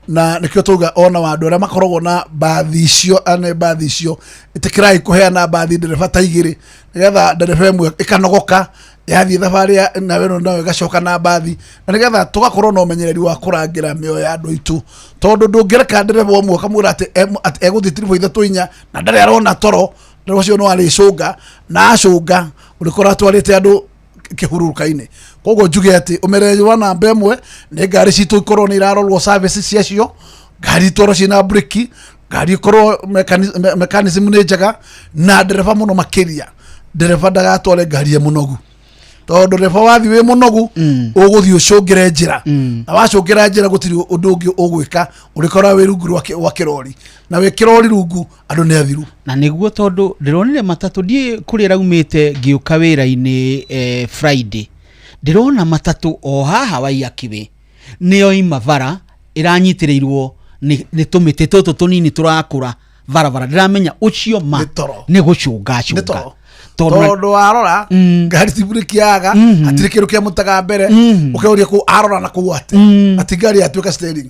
Na nĩkĩo tauga ona wa andũ arĩa makoragwo na mbathi icio, ane mbathi icio, ĩtĩkĩrai kũheana mbathi ndereba ta igĩrĩ, nĩgetha ndereba ĩmwe ĩkanogoka yathiĩ thabarĩ nayo ĩno nayo ĩgacoka na mbathi, na nĩgetha tũgakorwo na ũmenyereri wa kũrangĩra mĩoyo ya andũ aitũ, tondũ ndũngĩreka ndereba ũmwe ũkamwĩra atĩ egũthiĩ tiribũ ithatũ inya na ndarĩ arona toro. Ndereba ũcio no arĩcũnga, na acũnga ũrĩkora atwarĩte andũ kĩhurũka-inĩ. Koguo njuge atĩ ũmenyereri wa namba ĩmwe nĩ ngari citũ ikorwo nĩ irarorwo service ciacio, ngari itwarwo ciĩna breki, ngari ikorwo mechanism nĩ njega, na ndereba mũno makĩria, ndereba ndagatware ngari e mũnogu, tondũ ndereba wathiĩ wĩ mũnogu ũgũthiĩ ũcũngĩre njĩra, na wacũngĩra njĩra gũtirĩ ũndũ ũngĩ ũgwĩka, ũrĩkora wĩ rungu rwa kĩrori, na wĩ kĩrori rungu andũ nĩ athiru. Na nĩguo, tondũ ndĩronire matatũ ndiĩ kũrĩa ĩraumĩte ngĩũka wĩra-inĩ Friday, ndĩrona matatũ o haha Waiyaki nĩyo ima bara ĩranyitĩrĩirwo nĩ tũmĩtĩ tũtũ tũnini tũrakũra barabara. Ndĩramenya ũcio ma Nĩ toro. nĩ gũcũnga Nĩ cũnga toro. Tondũ warora ngari ti breki yaga, hatirĩ kĩndũ kĩamũtaga mbere, ũkeuria kũu arora na kũu atĩ atĩ ngari yatuĩka steering.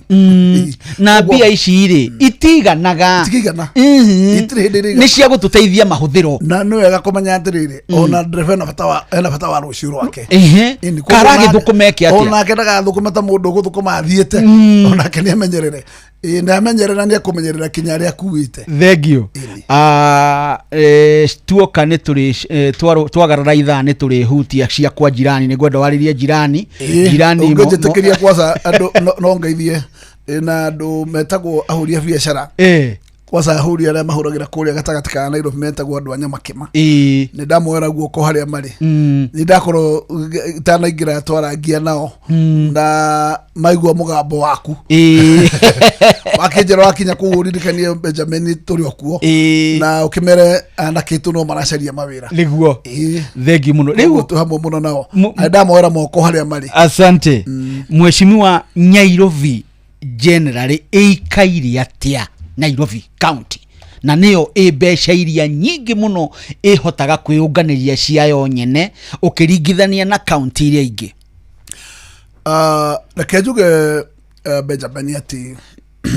Na mbia ici rĩ itiganaga. Itigana. Itirĩ hĩndĩ ĩrĩigana. Nĩ cia gũtũteithia mahũthĩro. Na nĩ wega kũmenya atĩrĩrĩ, ona ndereba ena bata wa rũciũ rwake. Ĩni, koguo Karagĩthũkũma eke atĩa? Onake ndagathũkũme ta mũndũ ũgũthũkũma athiĩte, onake nĩ amenyerere. Ĩĩ, na amenyerera nĩ ekũmenyerera kinya arĩa akuĩte. Thengio. Tuoka nĩ tũrĩ twagarara ithaa nĩ tũrĩhutia cia kwa jirani, nĩ ngwenda warĩrie jirani. Jirani Ũngĩnjĩtĩkĩria kwaca andũ no ngeithie na andũ metagwo ahũri a biacara. Kwaca ahũri arĩa mahũragĩra kũrĩa gatagatĩ ka Nairobi metagwo andũ a Nyamakĩma. Nĩ ndamoera guoko harĩa marĩ. Nĩ ndakorwo itanaingĩra twarangia nao na maigua mũgambo waku wakĩnjĩra wakinya kũu ũririkanie Benjamin tũrĩ o kuo na ũkĩmere anake aitũ no maracaria mawĩra. Nĩguo. Thengiũ mũno. Rĩu twĩ hamwe mũno nao. Ndamoera moko harĩa marĩ. Asante. Mheshimiwa, Nairobi generally ĩikaire atĩa? Nairobi County na nĩyo ĩ mbeca iria nyingĩ mũno ĩhotaga kwĩyũnganĩria ciayo nyene ũkĩringithania na kaunti iria ingĩ. Reke njuge Benjamin atĩ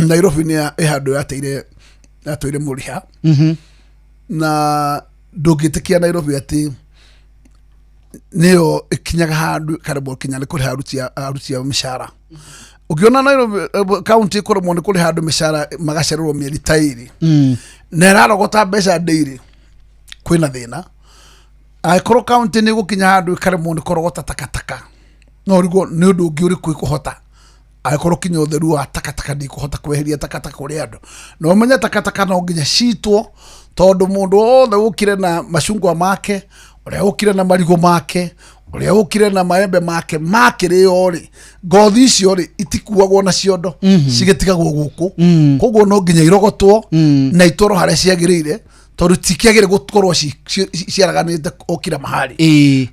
Nairobi nĩ ĩ handũ yateire yatũire mũriha na ndũngĩtĩkia Nairobi atĩ nĩyo ĩkinyaga handũ ĩkaremwo kinya nĩ kũrĩha aruti a mĩcara. Ũngĩona Nairobi county ĩkũremwo nĩ kũrĩha andũ mĩcara magacererwo mĩeri ta 2 na ĩrarogota mbeca ndĩirĩ, kwĩna thĩna. Angĩkorwo county nĩ ĩgũkinya handũ ĩkaremwo nĩ kũrogota takataka, no ũrigwo nĩ ũndũ ũngĩ ũrĩkũ ĩkũhota. Angĩkorwo kinya ũtheru wa takataka ndĩkũhota kweheria takataka kũrĩ andũ, na ũmenye takataka no nginya citwo, tondũ mũndũ wothe ũkire na macungwa make, ũrĩa ũkire na marigũ make, ũrĩa ũkire na maembe make makĩrĩo rĩ, ngothi icio rĩ itikuagwo na ciondo, cigĩtigagwo gũkũ. Koguo no nginya irogotwo na itwarwo harĩa ciagĩrĩire, tondũ tikĩagĩrĩire gũkorwo ciaraganĩte o kila mahali.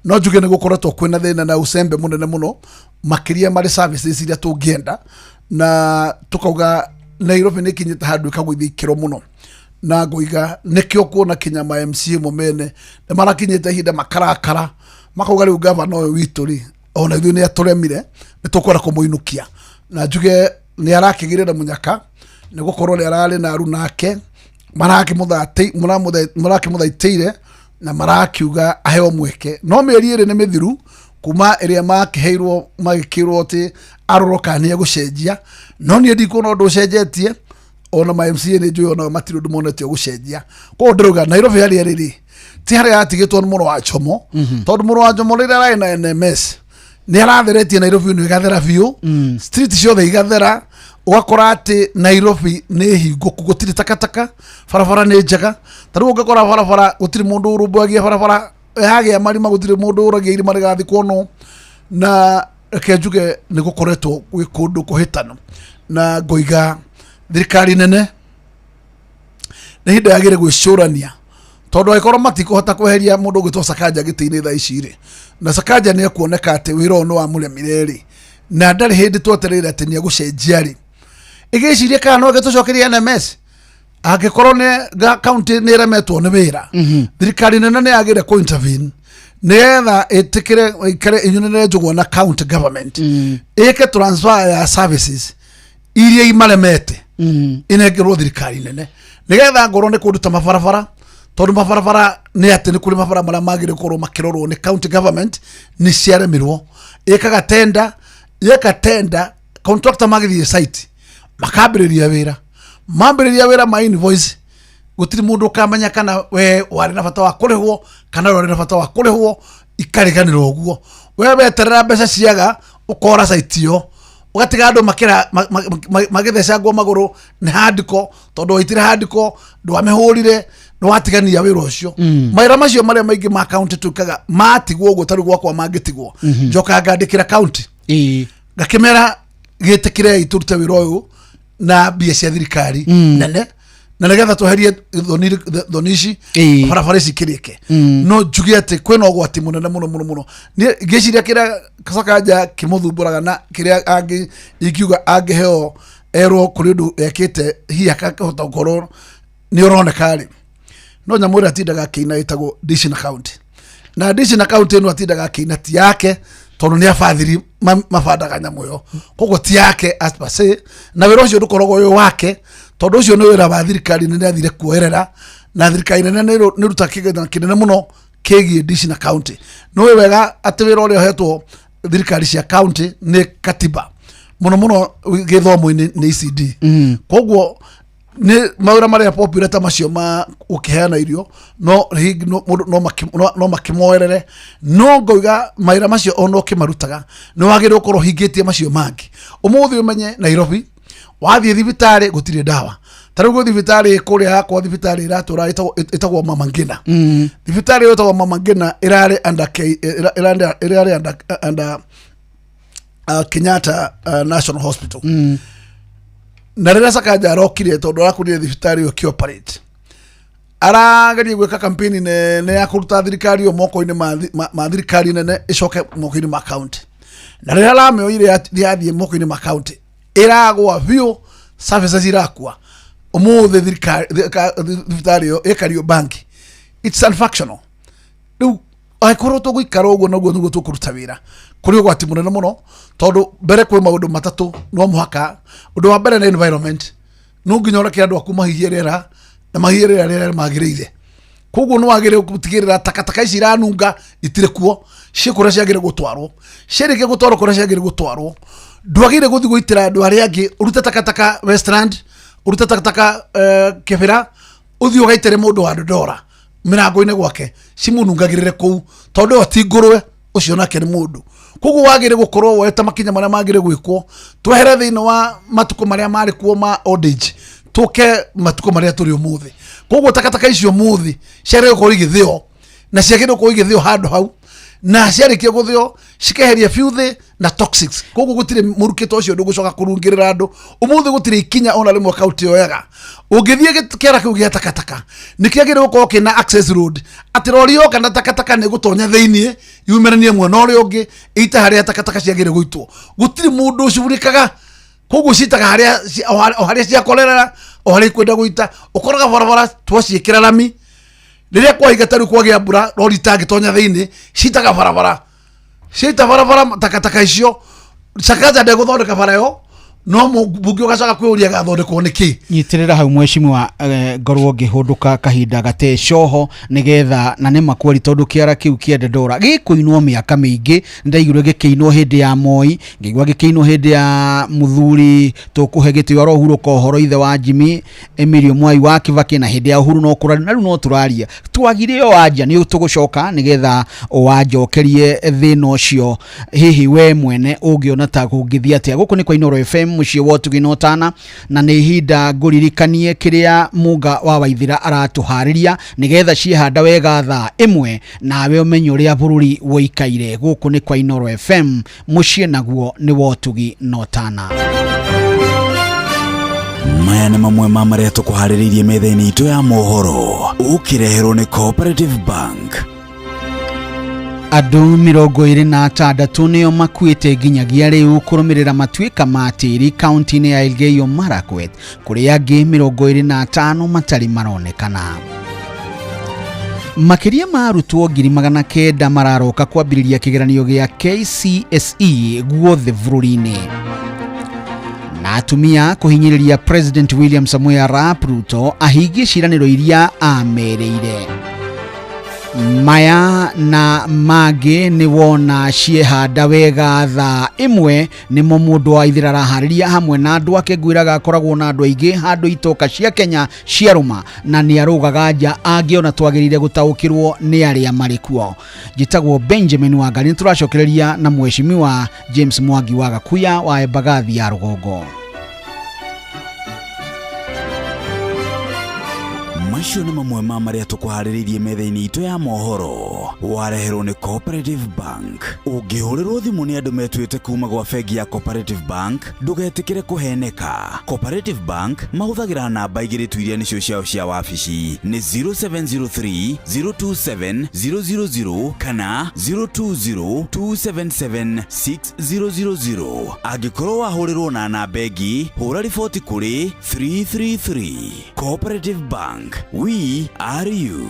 No njuge nĩ gũkoretwo kwĩna thĩna na ũcembe mũnene mũno makĩria marĩ services iria tũngĩenda, na tũkauga Nairobi nĩ ĩkinyĩte handũ ĩkagũithia ikĩro mũno, na ngũiga nĩkĩo kuona kinya ma MCA mo mene nĩ marakinyĩte ihinda makarakara makauga rĩu gavana ũyũ witũ rĩ ona ithuĩ nĩ atũremire, nĩ tũkwenda kũmũinũkia. Na njuge nĩ arakĩgĩrĩra mũnyaka nĩ gũkorwo nĩ ararĩ na aru nake marakĩmũthaitĩire na marakiuga aheo mweke, no mĩeri 2 nĩ mĩthiru kuma ĩrĩa makĩheirwo magĩkĩrwo atĩ arorwo kana nĩ egũcenjia, no niĩ ndikuona ũndũ ũcenjetie. Ona ma MCA nĩ njũĩ onao matirĩ ũndũ monete ũgũcenjia. Koguo ndĩrauga Nairobi harĩa ĩrĩ rĩ ti harĩa yatigĩtwo nĩ mũrũ wa Njomo, tondũ mũrũ wa Njomo rĩrĩa ararĩ na NMS nĩ aratheretie Nairobi ĩno ĩgathera biũ, street ciothe igathera, ũgakora atĩ Nairobi nĩ hingũku, gũtirĩ takataka, barabara nĩ njega. Ta rĩu ũngĩkora barabara gũtirĩ mũndũ ũrũmbũyagia barabara, yagĩa marima gũtirĩ mũndũ ũragia irima rĩgathikwo no. Na reke njuge nĩ gũkoretwo gwĩ kũndũ kũhĩtanu, na ngoiga thirikari nene nĩ ihinda yagĩrĩire gwĩcũrania, tondũ angĩkorwo matikũhota kweheria mũndũ ũgwĩtwo Sakaja gĩtĩ-inĩ thaa ici rĩ, na Sakaja nĩ ekuoneka atĩ wĩra ũyũ nĩ wamũremire rĩ, na ndarĩ hĩndĩ twetereire atĩ nĩ egũcenjia rĩ, ĩgĩcirie kana no ĩgĩtũcokerie NMS. Angĩkorwo nĩ county nĩ ĩremetwo nĩ wĩra, thirikari nene nĩ yagĩrĩire kũ intervene nĩgetha ĩtĩkĩre ĩikare ĩnyunĩre njũgũma na county government, ĩke transfer ya services iria imaremete inengerwo thirikari nene, nĩgetha ngorwo nĩ kũndũ ta mabarabara, tondũ mabarabara nĩ atĩ nĩ kũrĩ mabarabara marĩa magĩrĩire gũkorwo makĩrorwo nĩ county government nĩ ciaremirwo. Ĩkaga tenda, yeka tenda, contractor magĩthiĩ site makambĩrĩria wĩra, mambĩrĩria wĩra ma invoice, gũtirĩ mũndũ ũkamenya kana we warĩ na bata wa kũrĩhwo kana warĩ na bata wa kũrĩhwo, ikariganĩrwo ũguo. We weterera mbeca ciaga ũkora site ĩyo, ũgatiga andũ magĩthecangwo magũrũ nĩ handiko, tondũ waitire handiko ndwamĩhũrire, nĩwatigania wĩra ũcio. Mawĩra macio marĩa maingĩ ma county twĩkaga matigwo ũguo, tarĩu gwakwa mangĩtigwo, njokaga ngandĩkĩra county ngakĩmera gĩtĩkĩrei tũrute wĩra ũyũ na mbia cia thirikari nene, na nĩgetha tweherie thoni ici, barabara ici kĩrĩke. No njuge atĩ kwĩna ũgwati mũnene mũno mũno mũno. Niĩ ngĩciria kĩrĩa Sakaja kĩmũthumbũraga na kĩrĩa angĩ ingiuga angĩheo erwo kũrĩ ũndũ ekĩte hihi akahota gũkorwo nĩ ũroneka rĩ, No nyamũ ĩrĩa atindaga akĩina ĩtagwo Dishina County, na Dishina County ĩno atindaga akĩina ti yake, tondũ nĩ abathiri mabandaga nyamũ ĩyo, koguo ti yake as per se, na wĩra ũcio ndũkoragwo wĩ wake, tondũ ũcio nĩ wĩra wa thirikari nene athire kuoerera, na thirikari nene nĩ ĩruta kĩgĩna kĩnene mũno kĩgiĩ Dishina County. Nĩ ũĩ wega atĩ wĩra ũrĩa ũhetwo thirikari cia county nĩ katiba mũno mũno gĩthomo-inĩ nĩ ECD. Koguo nĩ mawĩra marĩa popular ta macio ma gũkĩheana irio no mũndũ no makĩmoerere, no ngoiga mawĩra macio ona ũkĩmarutaga nĩ wagĩrĩirwo gũkorwo ũhingĩtie macio mangĩ. Ũmũthĩ ũmenye Nairobi wathiĩ thibitarĩ gũtirĩ ndawa. Ta rĩu gwĩ thibitarĩ kũrĩa yakwa, thibitarĩ ĩratũra ĩtagwo Mama Ngina. Thibitarĩ ĩyo ĩtagwo Mama Ngina ĩrarĩ under ĩrarĩ under Kenyatta National Hospital. Na rĩrĩa Sakaja arokire, tondũ arakorire thibitarĩ ĩyo ĩkĩoperate, arageria gwĩka kampeni nene ya kũruta thirikari ĩyo moko-inĩ ma thirikari nene ĩcoke moko-inĩ ma county. Na rĩrĩa aramĩoire yathiĩ moko-inĩ ma county, ĩragwa biũ, services irakua. Ũmũthĩ thibitarĩ ĩyo ĩ Kariobangi, it's unfunctional. Rĩu angĩkorwo tũgũikara ũguo noguo nĩguo tũkũruta wĩra, kũrĩ ũgwati mũnene mũno, tondũ mbere kwĩ maũndũ matatũ no mũhaka. Ũndũ wa mbere nĩ environment. No nginya ũreke andũ aku mahihie rĩera na mahihie rĩera rĩrĩa magĩrĩire. Koguo nĩ wagĩrĩire gũtigĩrĩra takataka ici iranunga itirĩ kuo, ciĩ kũrĩa ciagĩrĩire gũtwarwo. Ciarĩkia gũtwarwo kũrĩa ciagĩrĩire gũtwarwo, ndwagĩrĩire gũthiĩ gũitĩra andũ arĩa angĩ, ũrute takataka Westland, ũrute takataka Kĩbĩra, ũthiĩ ũgaitĩre mũndũ wa Ndora mĩrango-inĩ gwake cimũnungagĩrĩre kũu, tondũ ĩyo ti ngũrwe, ũcio nake nĩ mũndũ. Koguo wagĩrĩire gũkorwo woete makinya marĩa magĩrĩire gwĩkwo, twehere thĩinĩ wa matukũ marĩa marĩ kuo ma old age, tũke matukũ marĩa tũrĩ ũmũthĩ. Koguo takataka icio ũmũthĩ ciagĩrĩire gũkorwo igĩthĩo, na ciagĩrĩire gũkorwo igĩthĩo handũ hau, na ciarĩkia gũthĩo cikeheria filthy na toxics. Koguo gũtirĩ mũrukĩ ta ũcio ndũgũcoka kũrungĩrĩra andũ. Ũmũthĩ gũtirĩ ikinya ona rĩmwe kaunti yoyaga. Ũngĩthiĩ kĩara kĩu gĩa takataka nĩ kĩagĩrĩire gũkorwo kĩna access road, atĩ rori yoka na takataka nĩ gũtonya thĩiniĩ yumĩranie mwena ũrĩa ũngĩ ĩite harĩa takataka ciagĩrĩire gũitwo. Gũtirĩ mũndũ ũcugurĩkaga, koguo citaga harĩa o harĩa ciakorerera, o harĩa ikwenda gũita. Ũkoraga barabara twaciĩkĩra rami, rĩrĩa kwahinga ta rĩu kwagĩa mbura, rori itangĩtonya thĩiniĩ, citaga barabara, ciaita barabara takataka icio. Sakaja ndegũthondeka bara ĩyo, no mũmbunge ũgacoka kwĩyũria gathondekwo nĩ kĩ. Nyitĩrĩra hau mheshimiwa, ngorwo ngĩhũndũka kahinda gate coho nĩgetha na nĩ makweri, tondũ kĩara kĩu kĩa Dandora gĩkũinwo mĩaka mĩingĩ. Nĩndaiguire gĩkĩinwo hĩndĩ ya Moi, ngĩigua gĩkĩinwo hĩndĩ ya mũthuri tũkũhe gĩtĩo arohurũka ũhoro ithe wa Jimmy Emilio Mwai wa Kibaki, na hĩndĩ ya Uhuru no kũraria, na rĩu no tũraria twagire o anja. Nĩ tũgũcoka nĩgetha wanjokerie thĩna ũcio, hihi we mwene ũngĩona ta kũngĩthiĩ atĩa. Gũkũ nĩ kwa Inooro FM, mũciĩ wa ũtugi na ũtana, na nĩ ihinda ngũririkanie kĩrĩa Mũnga wa Waithĩra aratũharĩria nĩgetha ciehanda wega thaa 1 nawe ũmenye ũrĩa bũrũri wũikaire. Gũkũ nĩ kwa Inooro FM, mũciĩ naguo nĩ wa ũtugi na ũtana. Maya nĩ mamwe ma marĩa tũkũharĩrĩirie metha-inĩ itũ ya mohoro, ũkĩreherwo nĩ Cooperative Bank. Andũ 26 nĩo makuĩte nginyagia rĩu kũrũmĩrĩra matuĩka ma tĩri kaunti-inĩ ya Elgeyo Marakwet, kũrĩa angĩ 25 matarĩ maronekana. Makĩria ma arutwo 900,000 mararoka kwambĩrĩria kĩgeranio gĩa KCSE guothe bũrũri-inĩ. Na atumia kũhinyĩrĩria President William Samoei Arap Ruto ahingie ciĩranĩro iria amerĩire. Maya na mangĩ nĩ wona ciehanda wega thaa 1 nĩmo mũndũ wa Ithĩra araharĩria hamwe na andũ ake. Ngwĩraga akoragwo na andũ aingĩ handũ itoka cia Kenya ciarũma, na nĩ arũgaga nja angĩona twagĩrĩire gũtaũkĩrwo nĩ arĩa marĩ kuo. Njĩtagwo Benjamin Wangari, nĩ tũracokereria na mheshimiwa James Mwangi wa Gakuya wa Embagathi ya Rũgongo. Macio nĩ mamwe ma marĩa tũkũharĩrĩirie metha-inĩ itũ ya mohoro, wareherwo nĩ Cooperative Bank. Ũngĩhũrĩrwo thimũ nĩ andũ metuĩte kuma gwa bengi ya Cooperative Bank, ndũgetĩkĩre kũheneka. Cooperative Bank mahũthagĩra namba igĩrĩ tu iria nĩcio ciao cia wabici, nĩ 0703 027 000 kana 020 277 6000. Angĩkorwo wahũrĩrwo na namba ĩngĩ, hũra riboti kũrĩ 333. Cooperative Bank. We are you.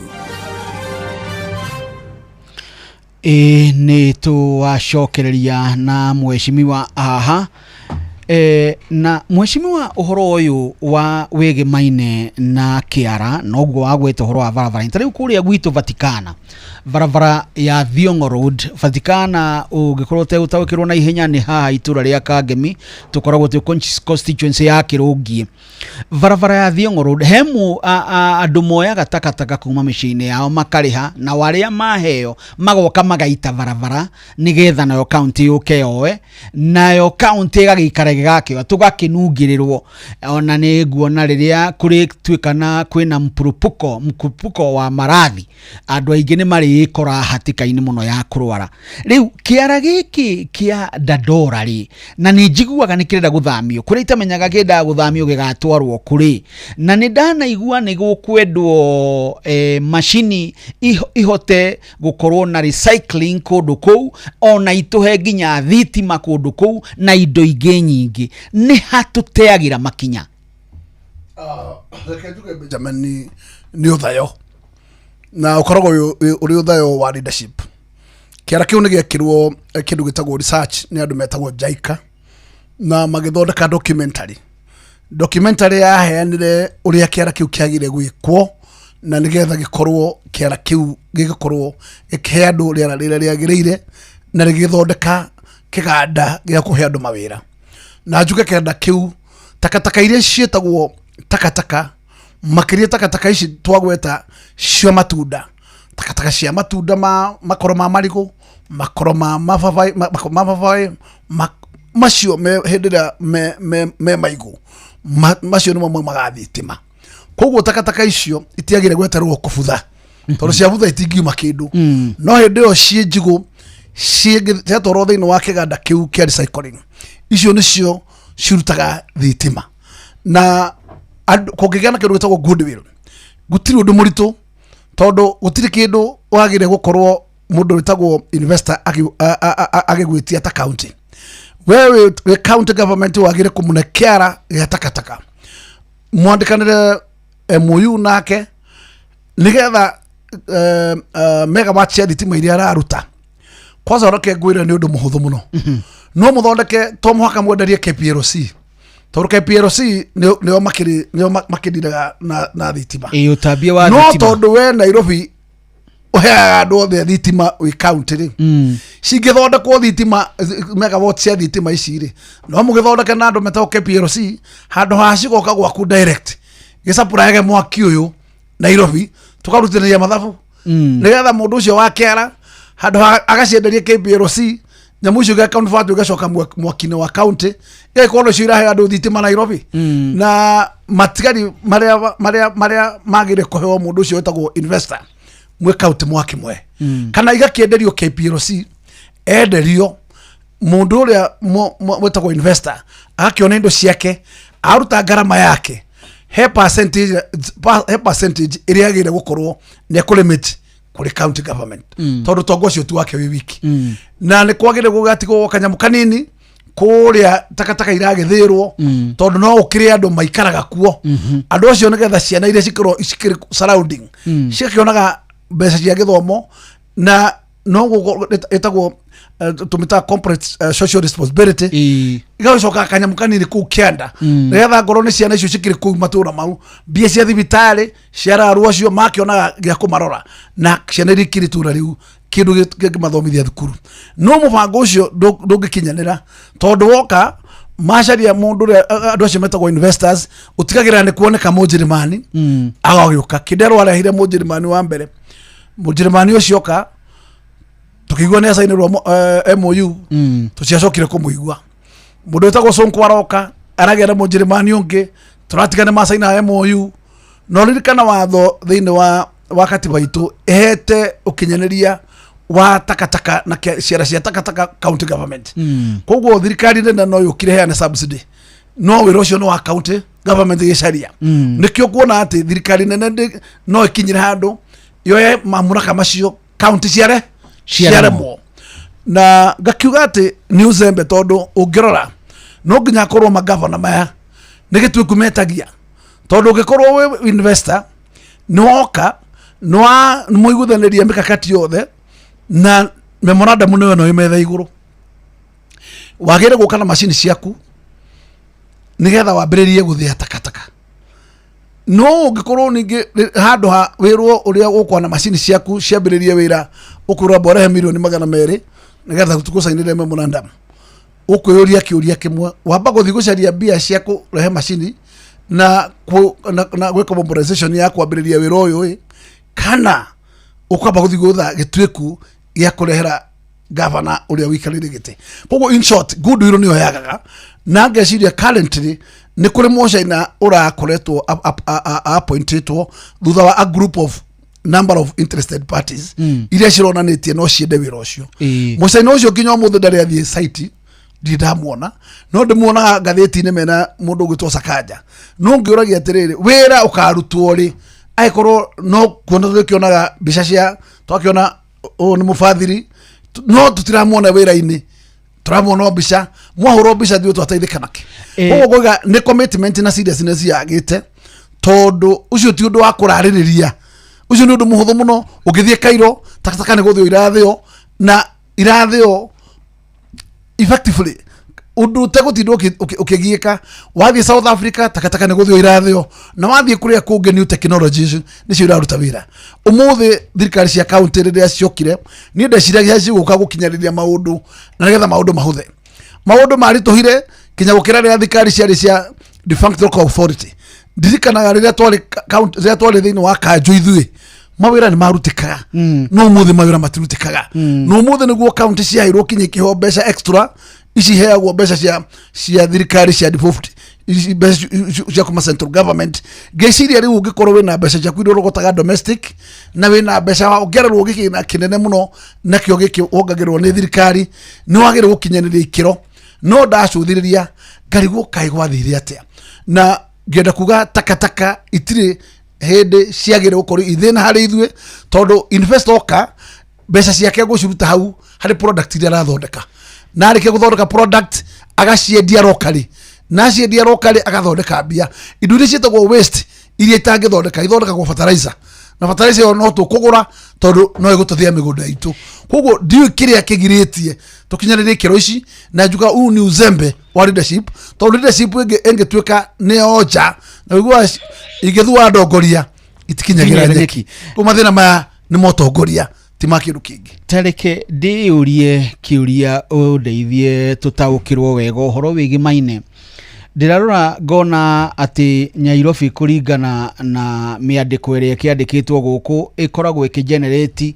Ĩ nĩ tũwacokereria na mheshimiwa haha e, na mheshimiwa ũhoro ũyũ wa wĩgĩmaine na kĩara noguo wagweta ũhoro wa barabara ta rĩu kũrĩa gwitũ Vatikana barabara ya Thiong'o Road Vatikana ũngĩkorwo ũtegũtaũkĩrwo na ihenya nĩ haha itũra rĩa Kangemi tũkoragwo twĩ constituency ya Kĩrũngiĩ barabara ya Thiong'o Road he mu andũ moyaga takataka kuma mĩciĩ-inĩ yao makarĩha na arĩa maheo magoka magaita barabara nĩgetha nayo kaunti yũke yoe nayo kaunti ĩgagĩikara ĩgĩgakĩoya tũgakĩnungĩrĩrwo ona nĩ nguona rĩrĩa kũrĩtuĩkana kwĩna mkurupuko mkurupuko wa maradhi andũ aingĩ nĩ marĩĩkora hatĩka-inĩ mũno ya kũrwara rĩu kĩara gĩkĩ kĩa Dandora rĩ na nĩ njiguaga nĩ kĩrenda gũthamio kũrĩa itamenyaga kĩendaga gũthamio gĩgatwarwo kũrĩ na nĩ ndanaigua nĩ gũkwendwo macini ihote gũkorwo na recycling kũndũ kũu ona itũhe nginya thitima kũndũ kũu na indo ingĩ nyingĩ nĩ hatũteagĩra makinya. Reke njuge Benjamin nĩ ũthayo na ũkoragwo ũrĩ ũthayo wa leadership. Kĩara kĩu nĩ gĩekirwo kĩndũ gĩtagwo research nĩ andũ metagwo JICA na magĩthondeka documentary. Documentary yaheanire ũrĩa kĩara kĩu kĩagĩrĩire gwĩkwo na nĩgetha gĩkorwo kĩara kĩu gĩgĩkorwo gĩkĩhe andũ rĩera rĩrĩa rĩagĩrĩire na rĩgĩthondeka kĩganda gĩa kũhe andũ mawĩra. Na njuge kĩganda kĩu takataka iria ciĩtagwo takataka makĩria takataka ici twagweta cia matunda takataka cia matunda ma makoro ma marigũ makoro ma mababaĩ makoro ma mababaĩ macio me hĩndĩ ĩrĩa me maigũ macio nĩmo maumaga thitima. Koguo takataka icio itiagĩrĩire gwetererwo kũbutha tondũ ciabutha itingiuma kĩndũ no hĩndĩ ĩyo ciĩ njigũ ciatwarwo thĩinĩ wa kĩganda kĩu kĩa recycling icio nĩcio cirutaga thitima na kũngĩgĩa na kĩndũ gĩtagwo goodwill gũtirĩ ũndũ mũritũ tondũ gũtirĩ kĩndũ wagĩrĩire gũkorwo mũndũ wĩtagwo investor agĩgwĩtia ta county. We wĩ county government wagĩrĩire kũmũne kĩara gĩa takataka mwandĩkanĩre MOU nake nĩgetha megawatt cia thitima iria araruta kwanza reke ngwĩre nĩ ũndũ mũhũthũ mũno no mũthondeke to mũhaka mwenderie KPLC tondũ KPLC nĩo makĩrĩ nĩo makĩndiraga na thitima. Ĩ ũtambia wa no thitima. Tondũ we Nairobi ũheaga andũ othe thitima wĩ county rĩ cingĩthondekwo thitima megawatt cia thitima ici rĩ no mũgĩthondeke na andũ metagwo KPLC handũ ha cigoka gwaku direct gĩcapuraege mwaki ũyũ Nairobi tũkarutithania mathabu nĩgetha mũndũ ũcio wa kĩara handũ ha agacienderie KPLC nyamũ icio igeka convert igacoka mwaki-inĩ wa county igagĩkorwo nĩcio irahe andũ thitima Nairobi na matigari marĩa magĩrĩire kũheo mũndũ ũcio wĩtagwo investor mwĩ county mwaki mwe kana igakĩenderio KPLC enderio mũndũ ũrĩa wĩtagwo investor agakĩona indo ciake aruta ngarama yake he percentage ĩrĩa agĩrĩire gũkorwo nĩ ekũlimit kũrĩ county government tondũ tongo ũcio ti wake wĩ wiki na nĩ kwagĩrĩire gũgatigwo kanyamũ kanini kũrĩa takataka iragĩthĩrwo tondũ no ũkĩrĩ andũ maikaraga kuo andũ acio nĩgetha ciana iria cikorwo cikĩrĩ surrounding cigakĩonaga mbeca cia gĩthomo na no ĩtagwo tũmĩtaga corporate social responsibility igagĩcoka kanyamũ kanini kũu kĩanda nĩgetha ngorwo nĩ ciana icio cikĩrĩ kũu matũra mau mbia cia thibitarĩ cia araru acio makĩonaga gĩa kũmarora na ciana iria ikĩrĩ itũra rĩu kĩndũ kĩngĩmathomithia thukuru no mũbango ũcio ndũngĩkinyanĩra tondũ woka macaria mũndũ ũrĩa andũ acio metagwo investors ũtigagĩrĩra nĩ kuoneka mũnjĩrĩmani agagĩũka kĩnderwo arehire mũnjĩrĩmani wa mbere mũnjĩrĩmani ũcio oka tũkĩigua nĩ acainĩrwo MOU tũtiacokire kũmũigua mũndũ wĩtagwo Sonko aroka aragĩa na mũnjĩrĩmani ũngĩ tũratiga nĩ macaina MOU no ririkana watho thĩinĩ wa katiba itũ ĩhete ũkinyanĩria wa takataka na ciara cia takataka county government koguo thirikari nene no yũkire heane subsidy no wĩra ũcio nĩ wa county government gĩcaria nĩkĩo kuona atĩ thirikari nene no ĩkinyĩre handũ yoe mamũraka macio county ciaremwo na ngakiuga atĩ nĩ ũcembe tondũ ũngĩrora no nginya akorwo magavana maya nĩ gĩtuĩku metagia tondũ ũngĩkorwo wĩ investor Nĩ woka nĩ mwaiguithanĩria mĩkakati yothe na memorandum nĩyo ĩno ĩ metha igũrũ. Wagĩrĩire gũka na macini ciaku nĩgetha wambĩrĩrie gũthĩa takataka. No ũngĩkorwo ningĩ handũ ha wĩrwo ũrĩa ũkwa na macini ciaku ciambĩrĩrie wĩra, ũkwĩrwo amba ũrehe 200,000,000 nĩgetha tũgũcainĩre memorandum. Ũkwĩyũria kĩũria kĩmwe, wamba gũthiĩ gũcaria mbia cia kũrehe macini na na gwĩka mobilization ya kwambĩrĩria wĩra ũyũ ĩ, kana ũkwamba gũthiĩ gwetha gĩtuĩku gĩa kũrehera gavana ũrĩa ũikarĩire gĩtĩ. Koguo in short, goodwill nĩyo yagaga, na ngeciria currently nĩ kũrĩ mũcaina ũrakoretwo appointĩtwo thutha wa a group of number of interested parties iria cironanĩtie no ciende wĩra ũcio. Mũcaina ũcio nginya ũmũthĩ ndarĩ athiĩ site, ndirĩ ndamuona, no ndĩmuonaga ngathĩti-inĩ mena mũndũ ũgwĩtwo Sakanja. No ngĩũragia atĩrĩrĩ, wĩra ũkarutwo rĩ, angĩkorwo no kuona tũgĩkĩonaga mbica cia twakĩona ũyũ nĩ mũbathiri, no tũtiramuona wĩra-inĩ, tũramuona o mbica, mwahũrwo mbica ithuĩ twateithĩka nakĩ? Koguo ngoiga nĩ commitment na seriousness yagĩte, tondũ ũcio ti ũndũ wa kũrarĩrĩria, ũcio nĩ ũndũ mũhũthũ mũno. Ũngĩthiĩ Cairo, takataka nĩ gũthĩo irathĩo na irathĩo effectively ũndũ ũtegũtinda ũkĩgiĩka. Wathiĩ South Africa, takataka nĩ gũthĩo irathĩo, na wathiĩ kũrĩa kũngĩ new technologies nĩcio iraruta wĩra. Ũmũthĩ thirikari cia county rĩrĩa ciokire, niĩ ndeciragia cigũka gũkinyanĩria maũndũ na nĩgetha maũndũ mahũthe. Maũndũ maritũhire kinya gũkĩra rĩrĩa thirikari ciarĩ cia defunct local authority. Ndirikanaga rĩrĩa twarĩ county, rĩrĩa twarĩ thĩinĩ wa kanjũ, ithuĩ mawĩra nĩ marutĩkaga, no ũmũthĩ mawĩra matirutĩkaga. No ũmũthĩ nĩguo county ciaheirwo kinya ikĩheo mbeca extra, ici iheagwo mbeca cia thirikari cia devolved, ici mbeca cia kuma central government. Ngĩciria rĩu ũngĩkorwo wĩna mbeca ciaku iria ũrogotaga domestic na wĩna mbeca ũngĩarerwo gĩkĩna kĩnene mũno nakĩo gĩkĩ wongagĩrĩrwo nĩ thirikari, nĩ wagĩrĩirwo gũkinyanĩria ikĩro. No ndacũthĩrĩria ngarigwo kaĩ gwathire atĩa, na ngĩenda kuga takataka itirĩ hĩndĩ ciagĩrĩirwo gũkorwo ithĩna harĩ ithuĩ, tondũ investor oka mbeca ciake gũciruta hau harĩ product iria arathondeka, na arĩkia gũthondeka product agaciendia locally, na aciendia locally agathondeka mbia. Indo iria ciĩtagwo waste iria itangĩthondeka ithondekagwo fertilizer, na fertilizer ĩyo no tũkũgũra tondũ no ĩgũtũthĩa mĩgũnda itũ. Koguo ndiũĩ kĩrĩa kĩgirĩtie tũkinyanĩrie ikĩro ici, na njuga huu ni uzembe wa leadership, tondũ leadership ĩngĩtuĩka nĩ onja na ũiguaga ingĩthua ndongoria itikinyagĩra nyeki. Koguo mathĩna maya nĩ motongoria, ti ma kĩndũ kĩngĩ. Tareke ndĩyũrie kĩũria ũndeithie tũtaũkĩrwo wega ũhoro wĩgĩmaine. Ndĩrarora ngona atĩ Nyairobi kũringana na mĩandĩko ĩrĩa ĩkĩandĩkĩtwo gũkũ ĩkoragwo ĩkĩgenerate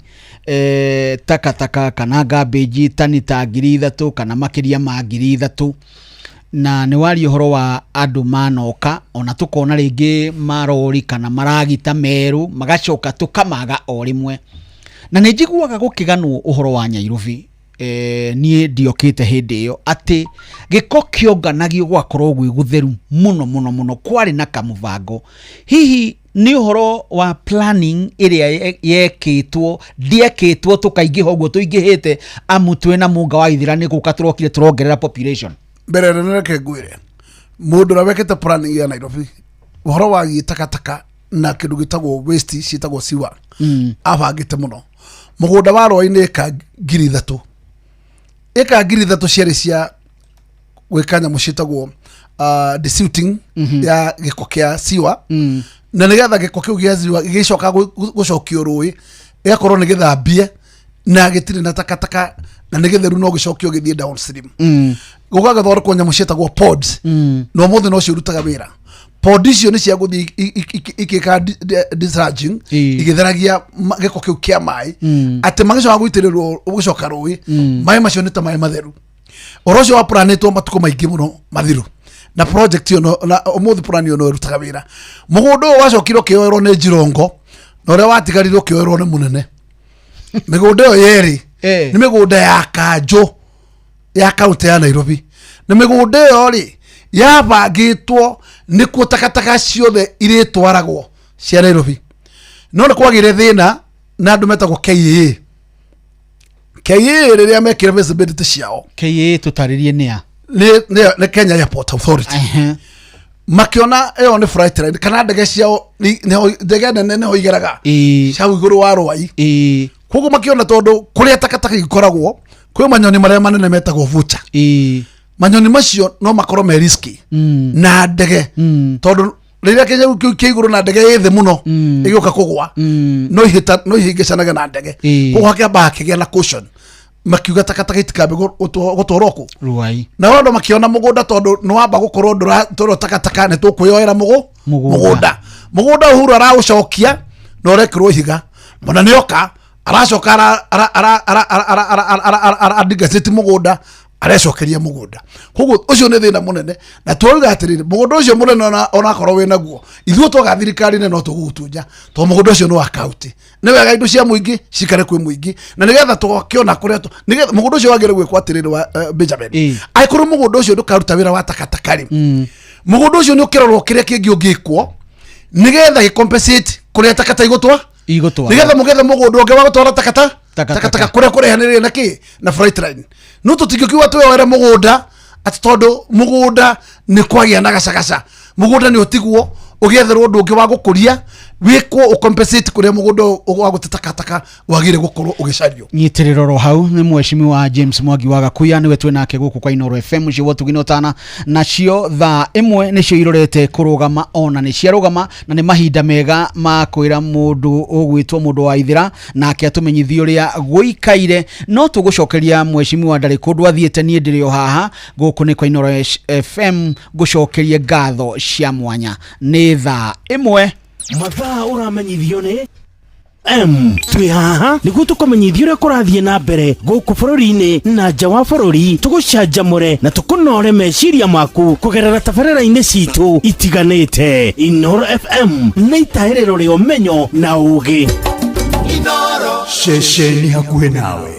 takataka kana garbage tani ta 3,000 kana makĩria ma 3,000, na nĩ waria ũhoro wa andũ manoka ona tũkona rĩngĩ marori kana maragita merũ magacoka tũkamaga o rĩmwe. Na nĩ njiguaga gũkĩganwo ũhoro wa Nyairobi, niĩ ndiokĩte hĩndĩ ĩyo, atĩ gĩko kĩonganagio gũgakorwo gwĩ gũtheru mũno mũno mũno, kwarĩ na kamũbango. Hihi nĩ ũhoro wa planning ĩrĩa yekĩtwo ndĩekĩtwo tũkaingĩha ũguo tũingĩhĩte, amu twĩna mũnga wa ithira nĩ gũka tũrokire tũrongerera population? Mbere nene reke ngwĩre, mũndũ ũrĩa wekĩte planning ya Nairobi ũhoro wagiĩ takataka na kĩndũ gĩtagwo waste ciĩtagwo sewer, abangĩte mũno. Mũgũnda wa rũa-inĩ ĩka 3,000, ĩka 3,000 ciarĩ cia gwĩka nyamũ ciĩtagwo desilting ya gĩko kĩa sewer, na nĩgetha gĩko kĩu gĩa sewer gĩgĩcoka gũcokio rũĩ gĩgakorwo nĩ gĩthambie na gĩtirĩ na takataka na nĩ gĩtheru, no gĩcokio gĩthiĩ downstream. Gũgagĩthondekwo nyamũ ciĩtagwo pods, na ũmũthĩ no ciũrutaga wĩra. Pod icio nĩ cia gũthiĩ ikĩka discharging, igĩtheragia gĩko kĩu kĩa maĩ, atĩ magĩcoka gũitĩrĩrwo gũcoka rũĩ, maĩ macio nĩ ta maĩ matheru. Ũhoro ũcio wapuranĩtwo matukũ maingĩ mũno mathiru, na project ĩyo na ũmũthĩ plan ĩyo no ĩrutaga wĩra. Mũgũnda ũyũ wacokire ũkĩoerwo nĩ Jirongo, na ũrĩa watigarire ũkĩoerwo nĩ mũnene. Mĩgũnda ĩyo yerĩ nĩ mĩgũnda ya kanjũ ya kaunti ya Nairobi, na mĩgũnda ĩyo rĩ yabangĩtwo nĩkuo takataka ciothe irĩtwaragwo cia Nairobi. No nĩ kwagĩire thĩna na andũ metagwo KAA. KAA rĩrĩa mekire feasibility ciao. KAA tũtarĩrie nĩ a? Nĩ Kenya Airport Authority. Makiona ĩyo nĩ flight line kana ndege ciao ndege nene nĩho igeraga cia igũrũ wa rwai. Koguo makiona tondũ kũrĩa takataka ikoragwo kwĩ manyoni marĩa manene metagwo vulture. Manyoni macio no makorwo me risky na ndege, tondũ rĩrĩa kĩnyau kĩu kĩ igũrũ na ndege ĩ thĩ mũno ĩgĩũka kũgwa, no ihĩta no ihĩngĩcanaga na ndege. Koguo hakĩamba hakĩgĩa na caution, makiuga takataka itikambe gũtwarwo kũ Ruai. Na andũ makĩona mũgũnda tondũ nĩ wamba gũkorwo ndũratwarwo takataka, nĩ tũkwĩyoera Mũgũnda. Mũgũnda Uhuru araũcokia na ũrekĩrwo ihiga mona nĩoka aracoka adigacĩti mũgũnda, arecokeria mũgũnda. Koguo ũcio nĩ thĩna mũnene, na twauga atĩrĩrĩ, mũgũnda ũcio mũnene onakorwo wĩ naguo, ithuĩ twaga thirikari-inĩ no tũgũgũtunja, tondũ mũgũnda ũcio nĩ wa kaunti. Nĩ wega indo cia mũingĩ cikare kwĩ mũingĩ, na nĩgetha tũgakĩona kũrĩa nĩgetha mũgũnda ũcio wagĩrĩire gwĩkwo atĩrĩrĩ wa Benjamin, angĩkorwo mũgũnda ũcio ndũkaruta wĩra wa takataka rĩ, mũgũnda ũcio nĩ ũkĩrorwo kĩrĩa kĩngĩ ũngĩkwo nĩgetha gĩ compensate kũrĩa takata igũtwa Igũtwara. Nĩgetha mũgethe mũgũnda ũngĩ wa gũtwara takata Takataka. Takataka kũrĩa kũrehanĩrĩire na kĩ na flight line. No tũtingĩkiuga twĩyoere mũgũnda atĩ tondũ mũgũnda nĩ kwagĩa na gacagaca. Mũgũnda nĩ ũtigwo ũgĩetherwo ũndũ ũngĩ wa gũkũria wĩkwo ũcompensate kũrĩa mũgũnda wa gũte takataka wagĩrĩire gũkorwo ũgĩcario. Nyitĩrĩra oro hau nĩ mheshimiwa James Mwangi wa Gakuya, nĩwe twĩ nake gũkũ kwa Inooro FM mũciĩ wa ũtugi na ũtana. Nacio thaa 1 nĩcio irorete kũrũgama, ona nĩ ciarũgama, na nĩ mahinda mega ma kwĩra mũndũ ũgwĩtwo mũndũ wa ithĩra nake atũmenyithie ũrĩa gũikaire. No tũgũcokeria mheshimiwa ndarĩ kũndũ athiĩte, niĩ ndĩrĩ o haha gũkũ nĩ kwa Inooro FM ngũcokerie ngatho cia mwanya. Nĩ thaa 1. Mathaa ũramenyithio nĩ M twĩ haha nĩguo tũkũmenyithia ũrĩa kũrathiĩ na mbere gũkũ bũrũri-inĩ na nja wa bũrũri, tũgũcanjamũre na tũkũnore meciria maku kũgerera tabarĩra-inĩ citũ itiganĩte. Inooro FM nĩ itahĩrĩro rĩa ũmenyo na ũgĩ. Inooro. Ceceni hakuhĩ nawe.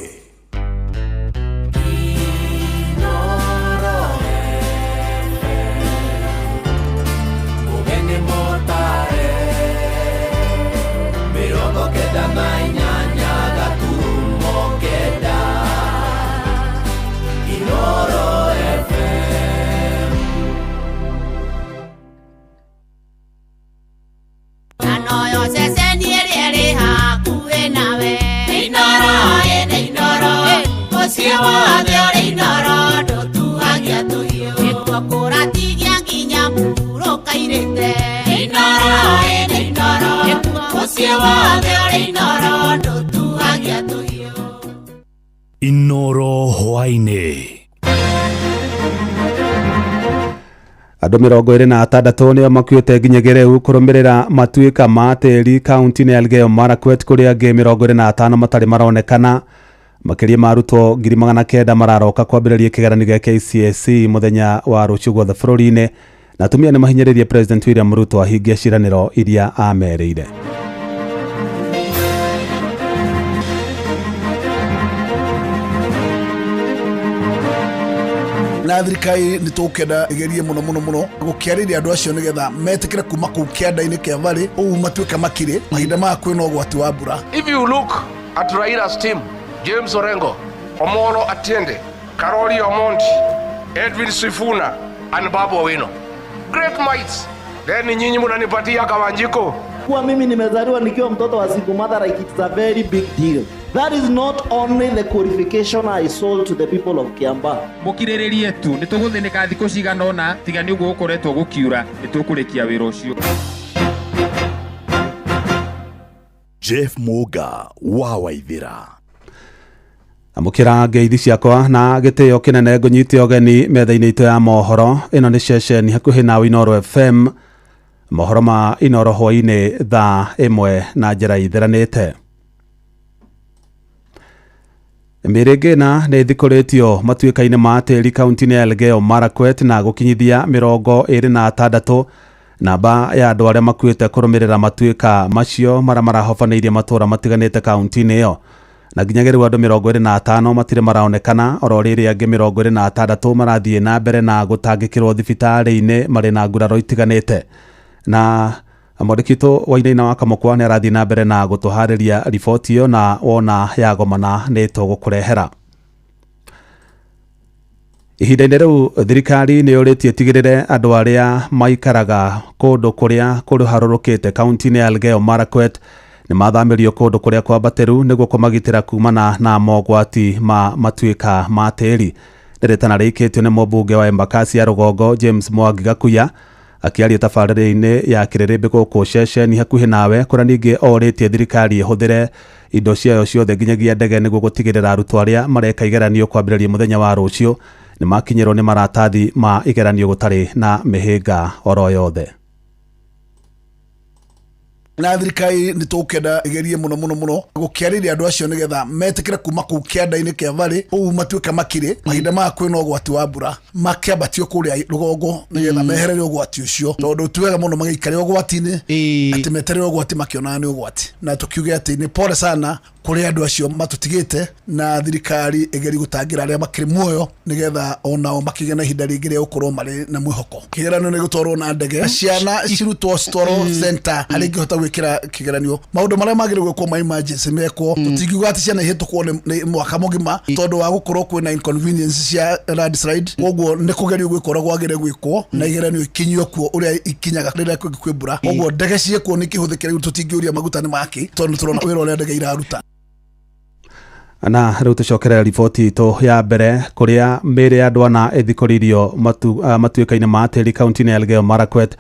Inooro hwaĩ-inĩ. Andũ 26 nĩo makuĩte nginyagia rĩu kũrũmĩrĩra matuĩka ma tĩri kaunti-inĩ ya Elgeyo Marakwet, kũrĩa angĩ 25 matarĩ maronekana. Makĩria ma arutwo 900,000 mararoka kwambĩrĩria kĩgeranio gĩa KCSE mũthenya wa rũciũ guothe bũrũri-inĩ, na atumia nĩ mahinyĩrĩirie President William Ruto ahingie ciĩranĩro iria amerĩire. Na thirikari nĩ tũkenda ĩgerie mũno mũno mũno gũkĩarĩria andũ acio nĩgetha metĩkĩre kuma kũu kĩanda-inĩ kĩa Valley ũu matuĩke makirĩ. Mahinda maya kwĩna ũgwati wa mbura. If you look at Raila's team, James Orengo, Omolo Atiende, Karoli Omondi, Edwin Sifuna and Babu Owino. Great minds. Then nyinyi mnanipatia Kawanjiko. Kuwa mimi nimezaliwa nikiwa mtoto wa single mother, like it's a very big deal. That is not only the qualification I sold to the people of Kiambaa. Mũkirĩrĩrie tu, nĩ tũgũthĩnĩka thikũ cigana ũna, tiga nĩ ũguo gũkoretwo gũkiura, nĩ tũkũrĩkia wĩra ũcio. Jeff Muga wa Waithira. Amũkĩra ngeithi ciakwa na gĩtĩo kĩnene, ngũnyite ũgeni metha-inĩ itũ ya mohoro. Ĩno nĩ ceceni hakuhĩ na Inooro FM, mohoro ma Inooro hwaĩ-inĩ thaa 1 na njĩra itheranĩte. Mĩĩrĩ ĩngĩ ĩna nĩ ĩthikũrĩtio matuĩka-inĩ ma tĩri kaunti-inĩ ya Elgeyo Marakwet na gũkinyithia 26 namba ya andũ arĩa makuĩte kũrũmĩrĩra matuĩka macio marĩa marahobanĩirie matũũra matiganĩte kaunti-inĩ ĩyo. Na nginyagia rĩu andũ 25 matirĩ maraonekana, oro rĩrĩ angĩ 26 marathiĩ na mbere na gũtangĩkĩrwo thibitarĩ-inĩ marĩ na nguraro itiganĩte. Na mwandĩki witũ Wainaina wa Kamũkwa nĩ arathiĩ na mbere na gũtũharĩria riboti ĩyo, na wona yagomana nĩ tũgũkũrehera. Ihinda-inĩ rĩu thirikari nĩ yũrĩtie ĩtigĩrĩre andũ arĩa maikaraga kũndũ kũrĩa kũharũrũkĩte kaunti-inĩ ya Elgeyo Marakwet nĩ mathamĩrio kũndũ kũrĩa kwambatĩru nĩguo kũmagitĩra kumana na mogwati ma matuĩka ma tĩri. Nĩ rĩtana rĩikĩtio nĩ mũmbunge wa Embakasi ya rũgongo James Mwangi Gakuya akĩaria tabarĩra-inĩ ya kĩrĩrĩmbĩ gũkũ ceceni hakuhĩ nawe kũrĩa ningĩ orĩtie thirikari ĩhũthĩre indo ciayo ciothe nginyagia ndege nĩguo gũtigĩrĩra arutwo arĩa mareka igeranio kwambĩrĩria mũthenya wa rũciũ nĩ makinyĩrwo nĩ maratathi ma igeranio gũtarĩ na mĩhĩnga oro yothe. Na thirikari nĩ tũkenda ĩgerie mũno mũno mũno gũkĩarĩria andũ acio nĩgetha metĩkĩre kuma kũu kĩanda-inĩ kĩa Valley kũu matuĩke makirĩ. Mahinda maya kwĩna ũgwati wa mbura, makĩambatio kũrĩa rũgongo nĩgetha meherere ũgwati ũcio, tondũ ti wega mũno magĩikare ũgwati-inĩ atĩ meterere ũgwati makĩonaga nĩ ũgwati. Na tũkiuge atĩ nĩ pole sana kũrĩ andũ acio matũtigĩte, na thirikari ĩgerie gũtangĩra arĩa makĩrĩ muoyo nĩgetha onao makĩgĩe na ihinda rĩngĩ rĩa gũkorwo marĩ na mwĩhoko. Kĩgeranio nĩ gũtwarwo na ndege, ciana cirutwo citwarwo center harĩa ingĩhota gwĩkĩra kĩgeranio. Maũndũ marĩa magĩrĩirwo gwĩkwo ma emergency mekwo. Tũtingiuga atĩ ciana ihĩtũkwo nĩ mwaka mũgima tondũ wa gũkorwo kwĩna inconvenience cia landslide, koguo nĩ kũgerio gwĩkwo ũrĩa kwagĩrĩire gwĩkwo na igeranio ikinyio kuo ũrĩa ikinyaga rĩrĩa kwĩ mbura. Koguo ndege ciĩkuo nĩ ikĩhũthĩke rĩu, tũtingĩũria maguta nĩ makĩ tondũ tũrona wĩra ũrĩa ndege iraruta. Na rĩu tũcokerere riboti itũ ya mbere kũrĩa mĩĩrĩ ya andũ ana ĩthikũrĩirio matuĩka-inĩ ma tĩri kaunti-inĩ ya Elgeyo Marakwet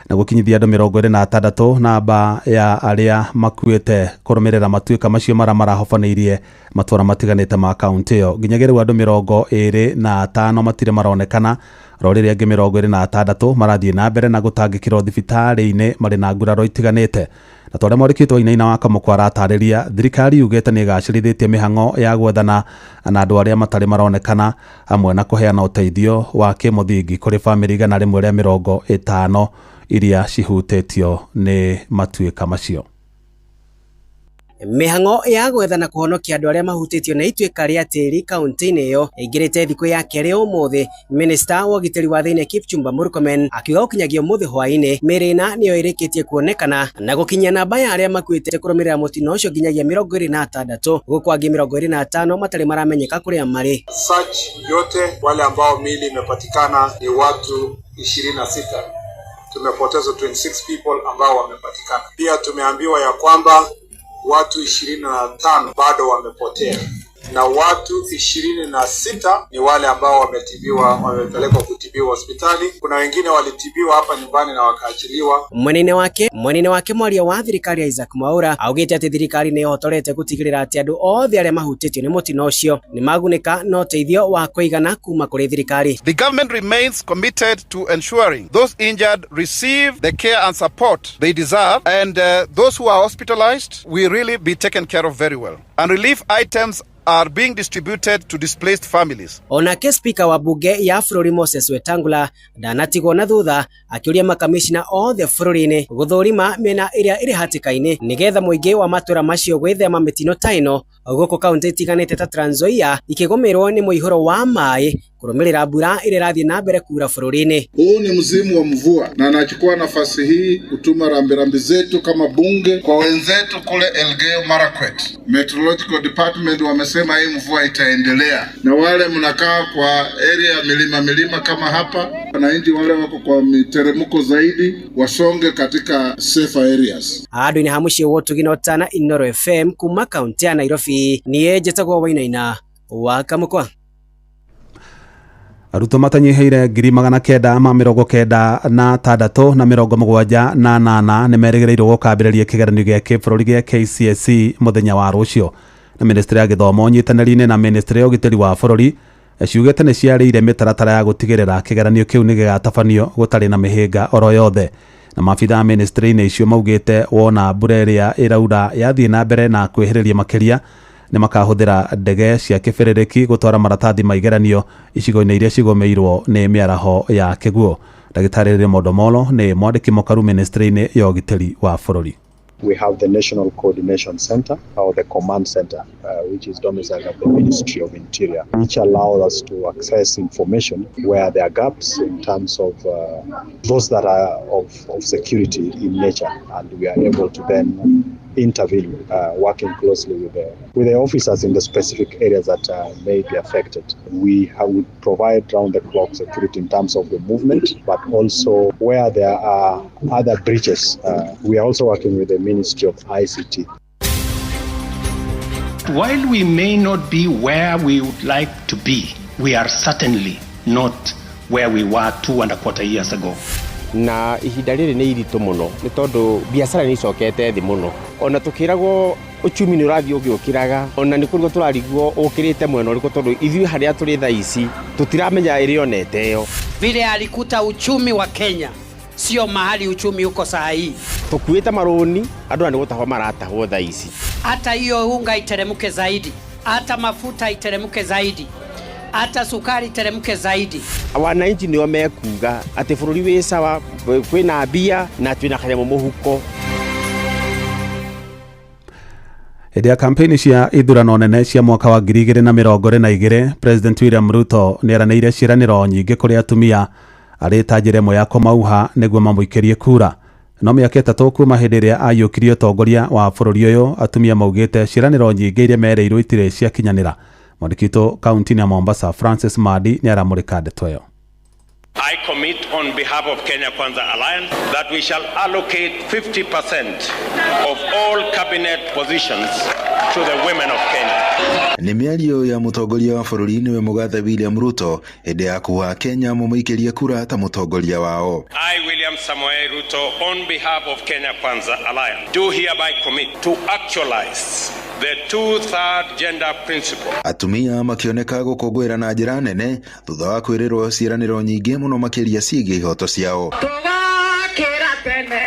na gũkinyithia andũ 26 namba ya arĩa makuĩte kũrũmĩrĩra matuĩka macio marĩa marahobanĩirie matũra matiganĩte ma kaunti ĩyo. Nginyagia rĩu andũ 25 matirĩ maronekana, rori rĩrĩa angĩ 26 marathiĩ na mbere na gũtangĩkĩrwo thibitarĩ-inĩ marĩ na nguraro itiganĩte. Na ta ũrĩa mwandĩki witũ Wainaina wa Kamũkwa aratarĩria, thirikari yugĩte nĩ ĩgacĩrithĩtie mĩhang'o ya gwethana na andũ arĩa matarĩ maronekana hamwe na kũheana ũteithio wa kĩmũthingi kũrĩ bamĩrĩ 150 iria cihutĩtio nĩ matuĩka macio. Mĩhang'o ya gwetha na kũhonokia andũ arĩa mahutĩtio nĩ ituĩka rĩa tĩri kaunti-inĩ ĩyo ĩingĩrĩte thikũ ya kerĩ ũmũthĩ. Minista wa ũgitĩri wa thĩinĩ Kipchumba Murkomen akiuga gũkinyagia ũmũthĩ hwaĩ-inĩ mĩĩrĩ ĩna nĩyo ĩrĩkĩtie kuonekana na gũkinyia namba ya arĩa makuĩte kũrũmĩrĩra mũtino ũcio nginyagia 26, gũkũ angĩ 25 matarĩ maramenyeka kũrĩa marĩ. Search yote wale ambao miili imepatikana ni watu 26. Tumepoteza 26 people ambao wamepatikana. Pia tumeambiwa ya kwamba watu 25 bado wamepotea na watu 26 ni wale ambao wametibiwa, wamepelekwa kutibiwa hospitali. Kuna wengine walitibiwa hapa nyumbani na wakaachiliwa. Mwenene wake mwaria wa thirikari Isaac Mwaura augite atĩ thirikari nĩ ĩhotorete gũtigĩrĩra atĩ andũ othe arĩa mahutĩtio nĩ mũtino ũcio nĩ magunĩka na ũteithio wa kũigana kuma kũrĩ thirikari. The government remains committed to ensuring those injured receive the care and support they deserve, and those who are hospitalized will really be taken care of very well. And relief items are being distributed to displaced families. Onake Speaker wa bunge ya bũrũri Moses Wetangula ndanatigwo na thutha akĩũria makamishna othe bũrũri-inĩ gũthũrima mĩena ĩrĩa ĩrĩ hatĩka-inĩ nĩgetha mũingĩ wa matũra macio gwĩthema mĩtino ta ĩno gũkũ kaunti itiganĩte ta Trans Nzoia ikĩgũmĩrwo nĩ mũihũro wa maĩ kũrũmĩrĩra mbura ĩrĩa ĩrathiĩ na mbere kura bũrũri-inĩ. Huu ni msimu wa mvua na nachukua nafasi hii kutuma rambirambi zetu kama bunge kwa wenzetu kule Elgeyo Marakwet. Meteorological Department wamesema hii mvua itaendelea, na wale mnakaa kwa area milima milima kama hapa, wananchi wale wako kwa miteremko zaidi wasonge katika safer areas. Andũ-inĩ ha mũciĩ wa Ũtugi na Ũtana, Inooro FM kuma kaunti ya Nairobi, niĩ njĩtagwo Wainaina wa Kamũkwa. Arutwo matanyihĩire 996 na 78 nĩ merĩgĩrĩirwo gũkambĩrĩria kĩgeranio gĩa kĩbũrũri gĩa KCSE mũthenya wa rũciũ. Na ministry ya gĩthomo nyitanĩri-inĩ na ministry ya ũgitĩri wa bũrũri ciugĩte nĩ ciarĩire mĩtaratara ya gũtigĩrĩra kĩgeranio kĩu nĩ gĩgatabanio gũtarĩ na mĩhĩnga oro yothe. Na maabitha ministry-inĩ icio maugĩte wona mbura ĩrĩa ĩraura yathiĩ na mbere na kwĩhĩrĩria makĩria nĩ makahũthĩra ndege cia kĩbĩrĩrĩki gũtwara maratathi ma igeranio icigo-inĩ iria cigũmĩirwo nĩ mĩaraho ya kĩguũ. Ndagĩtarĩ Raymond Omolo nĩ mwandĩki mũkaru ministry-inĩ ya ũgitĩri wa bũrũri. We have the National Coordination Center, or the Command Center, which is domiciled at the Ministry of Interior, which allows us to access information where there are gaps in terms of those that are of security in nature, and we are able to then intervene, working closely with the officers in the specific areas that may be affected. We would provide round-the-clock security in terms of the movement, but also where there are other breaches. We are also working with the Ministry of ICT. While we may not be where we would like to be, we are certainly not where we were 2.25 years ago. Na ihinda rĩrĩ nĩ iritũ mũno nĩ tondũ biacara nĩ icokete thĩ mũno, ona tũkĩragwo uchumi nĩ ũrathiĩ ũgĩũkĩraga, ona nĩ kũrigwo tũrarigwo ũkĩrĩte mwena ũrĩkũ tondũ ithuĩ harĩa tũrĩ thaa ici tũtiramenya ĩrĩa onete ĩyo. Vile alikuta uchumi wa Kenya sio mahali uchumi uko saa hii. Tukuĩte marũni andũ nĩ gũtahwo maratahwo thaa ici. Hata hiyo unga iteremke zaidi, hata mafuta iteremke zaidi, hata sukari iteremke zaidi. Wananchi nĩo mekuga atĩ bũrũri wĩ sawa, kwĩna mbia na twĩna kanyamũ mũhuko. Hĩndĩ ya kampeni cia ithurano nene cia mwaka wa 2022, President William Ruto nĩeranĩire ciĩranĩro nyingĩ kũrĩ atumia arĩ ta njĩra ĩmwe ya kũmauha nĩguo mamũikĩrie kura. No mĩaka 3 kuma hĩndĩ ĩrĩa aiyũkirie ũtongoria wa bũrũri ũyũ, atumia maugĩte ciĩranĩro nyingĩ iria merĩirwo itirĩ ciakinyanĩra. Mwandĩki witũ kaunti-inĩ ya Mombasa Francis Madi nĩaramũrĩka ndeto ĩyo. I commit on behalf of Kenya Kwanza Alliance that we shall allocate 50% of all cabinet positions to the women of Kenya. Nĩ mĩario ya mũtongoria wa bũrũri nĩwe mũgathe William Ruto hĩndĩ ya kuha Kenya mũmũikĩrie kura ta mũtongoria wao. I, William Samoei Ruto, on behalf of Kenya Kwanza Alliance, do hereby commit to actualize the two-third gender principle. Atumia makĩoneka gũkũngũĩra na njĩra nene thutha wa kwĩrĩrwo ciĩranĩro nyingĩ mũno makĩria ciĩgiĩ ihoto ciao. Tũgokĩra tene,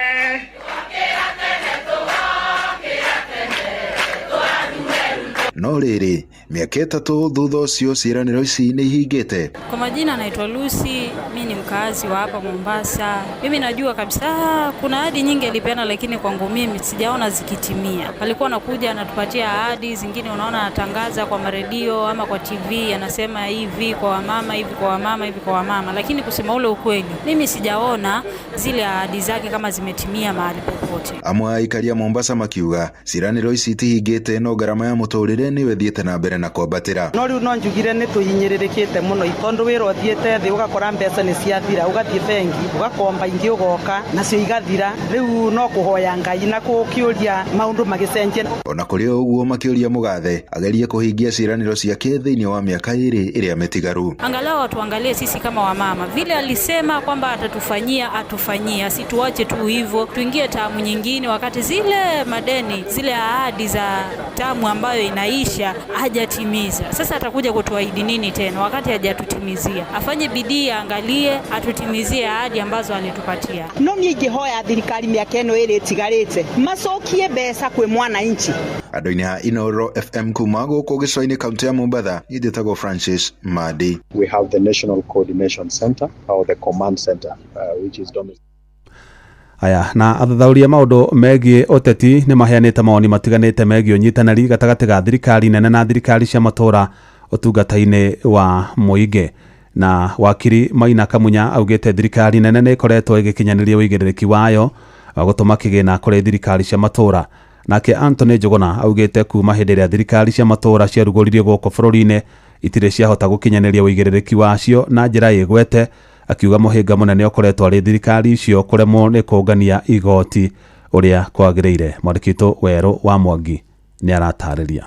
No rĩrĩ, mĩaka 3 thutha ũcio ciĩranĩro ici nĩ ihingĩte. Kwa majina naitwa Lucy, mimi ni mkazi wa hapa Mombasa. Mimi najua kabisa kuna ahadi nyingi alipeana, lakini kwangu mimi sijaona zikitimia. Alikuwa anakuja anatupatia ahadi zingine, unaona anatangaza kwa maredio ama kwa TV, anasema hivi kwa wamama, hivi kwa wamama, hivi kwa wamama, lakini kusema ule ukweli mimi sijaona zile ahadi zake kama zimetimia mahali popote. Amwe aikaria Mombasa makiuga ciĩranĩro ici itihingĩte no ngarama ya mũtũrĩre nĩyo ĩthiĩte na mbere na kwambatĩra. No rĩu no njugire nĩ tũhinyĩrĩrĩkĩte mũno tondũ wĩra ũthiĩte thĩ, ũgakora mbeca nĩ ciathira, ũgathiĩ bengi ũgakomba ingĩ ũgoka nacio igathira. Rĩu no kũhoya Ngai na kũkĩũria maũndũ magĩcenjie. Ona kũrĩ o ũguo makĩũria mũgathe agerie kũhingia ciĩranĩro ciake thĩinĩ wa mĩaka 2 ĩrĩa mĩtigaru. Angalau watuangalie sisi kama wamama, vile alisema kwamba atatufanyia atufanyie, asituache tu hivyo tuingie tamu nyingine, wakati zile madeni zile ahadi za tamu ambayo inaisha hajatimiza. Sasa atakuja kutuahidi nini tena wakati hajatutimizia? Afanye bidii, angalie atutimizie ahadi ambazo alitupatia. No niĩ ingĩhoya thirikari mĩaka ĩno ĩrĩ ĩtigarĩte macokie mbeca kwĩ mwananchi. Andũ-inĩ a Inoro FM kuma gũkũ gĩcũa-inĩ kaunti ya Mombatha, njĩtagwo Francis Madi. We have the National Coordination Center or the Command Center, which is domiciled. Aya, na athathaũri a maũndũ megiĩ ũteti nĩ maheanĩte mawoni matiganĩte megiĩ ũnyitanĩri gatagatĩ ga thirikari nene na thirikari cia matũũra ũtungata-inĩ wa mũingĩ. Na wakiri Maina Kamunya augĩte thirikari nene nĩ ĩkoretwo ĩgĩkinyanĩria ũigĩrĩrĩki wayo wa gũtũma kĩgĩna kũrĩ thirikari cia matũũra. Nake Anthony Njuguna augĩte kuma hĩndĩ ĩrĩa thirikari cia matũũra ciarugũririo gũkũ bũrũri-inĩ itirĩ ciahota gũkinyanĩria ũigĩrĩrĩki wacio na njĩra ĩgwete, akiuga mũhĩnga mũnene ũkoretwo arĩ thirikari icio kũremwo nĩ kũngania igoti ũrĩa kwagĩrĩire. Mwandĩki witũ Werũ wa Mwangi nĩ aratarĩria.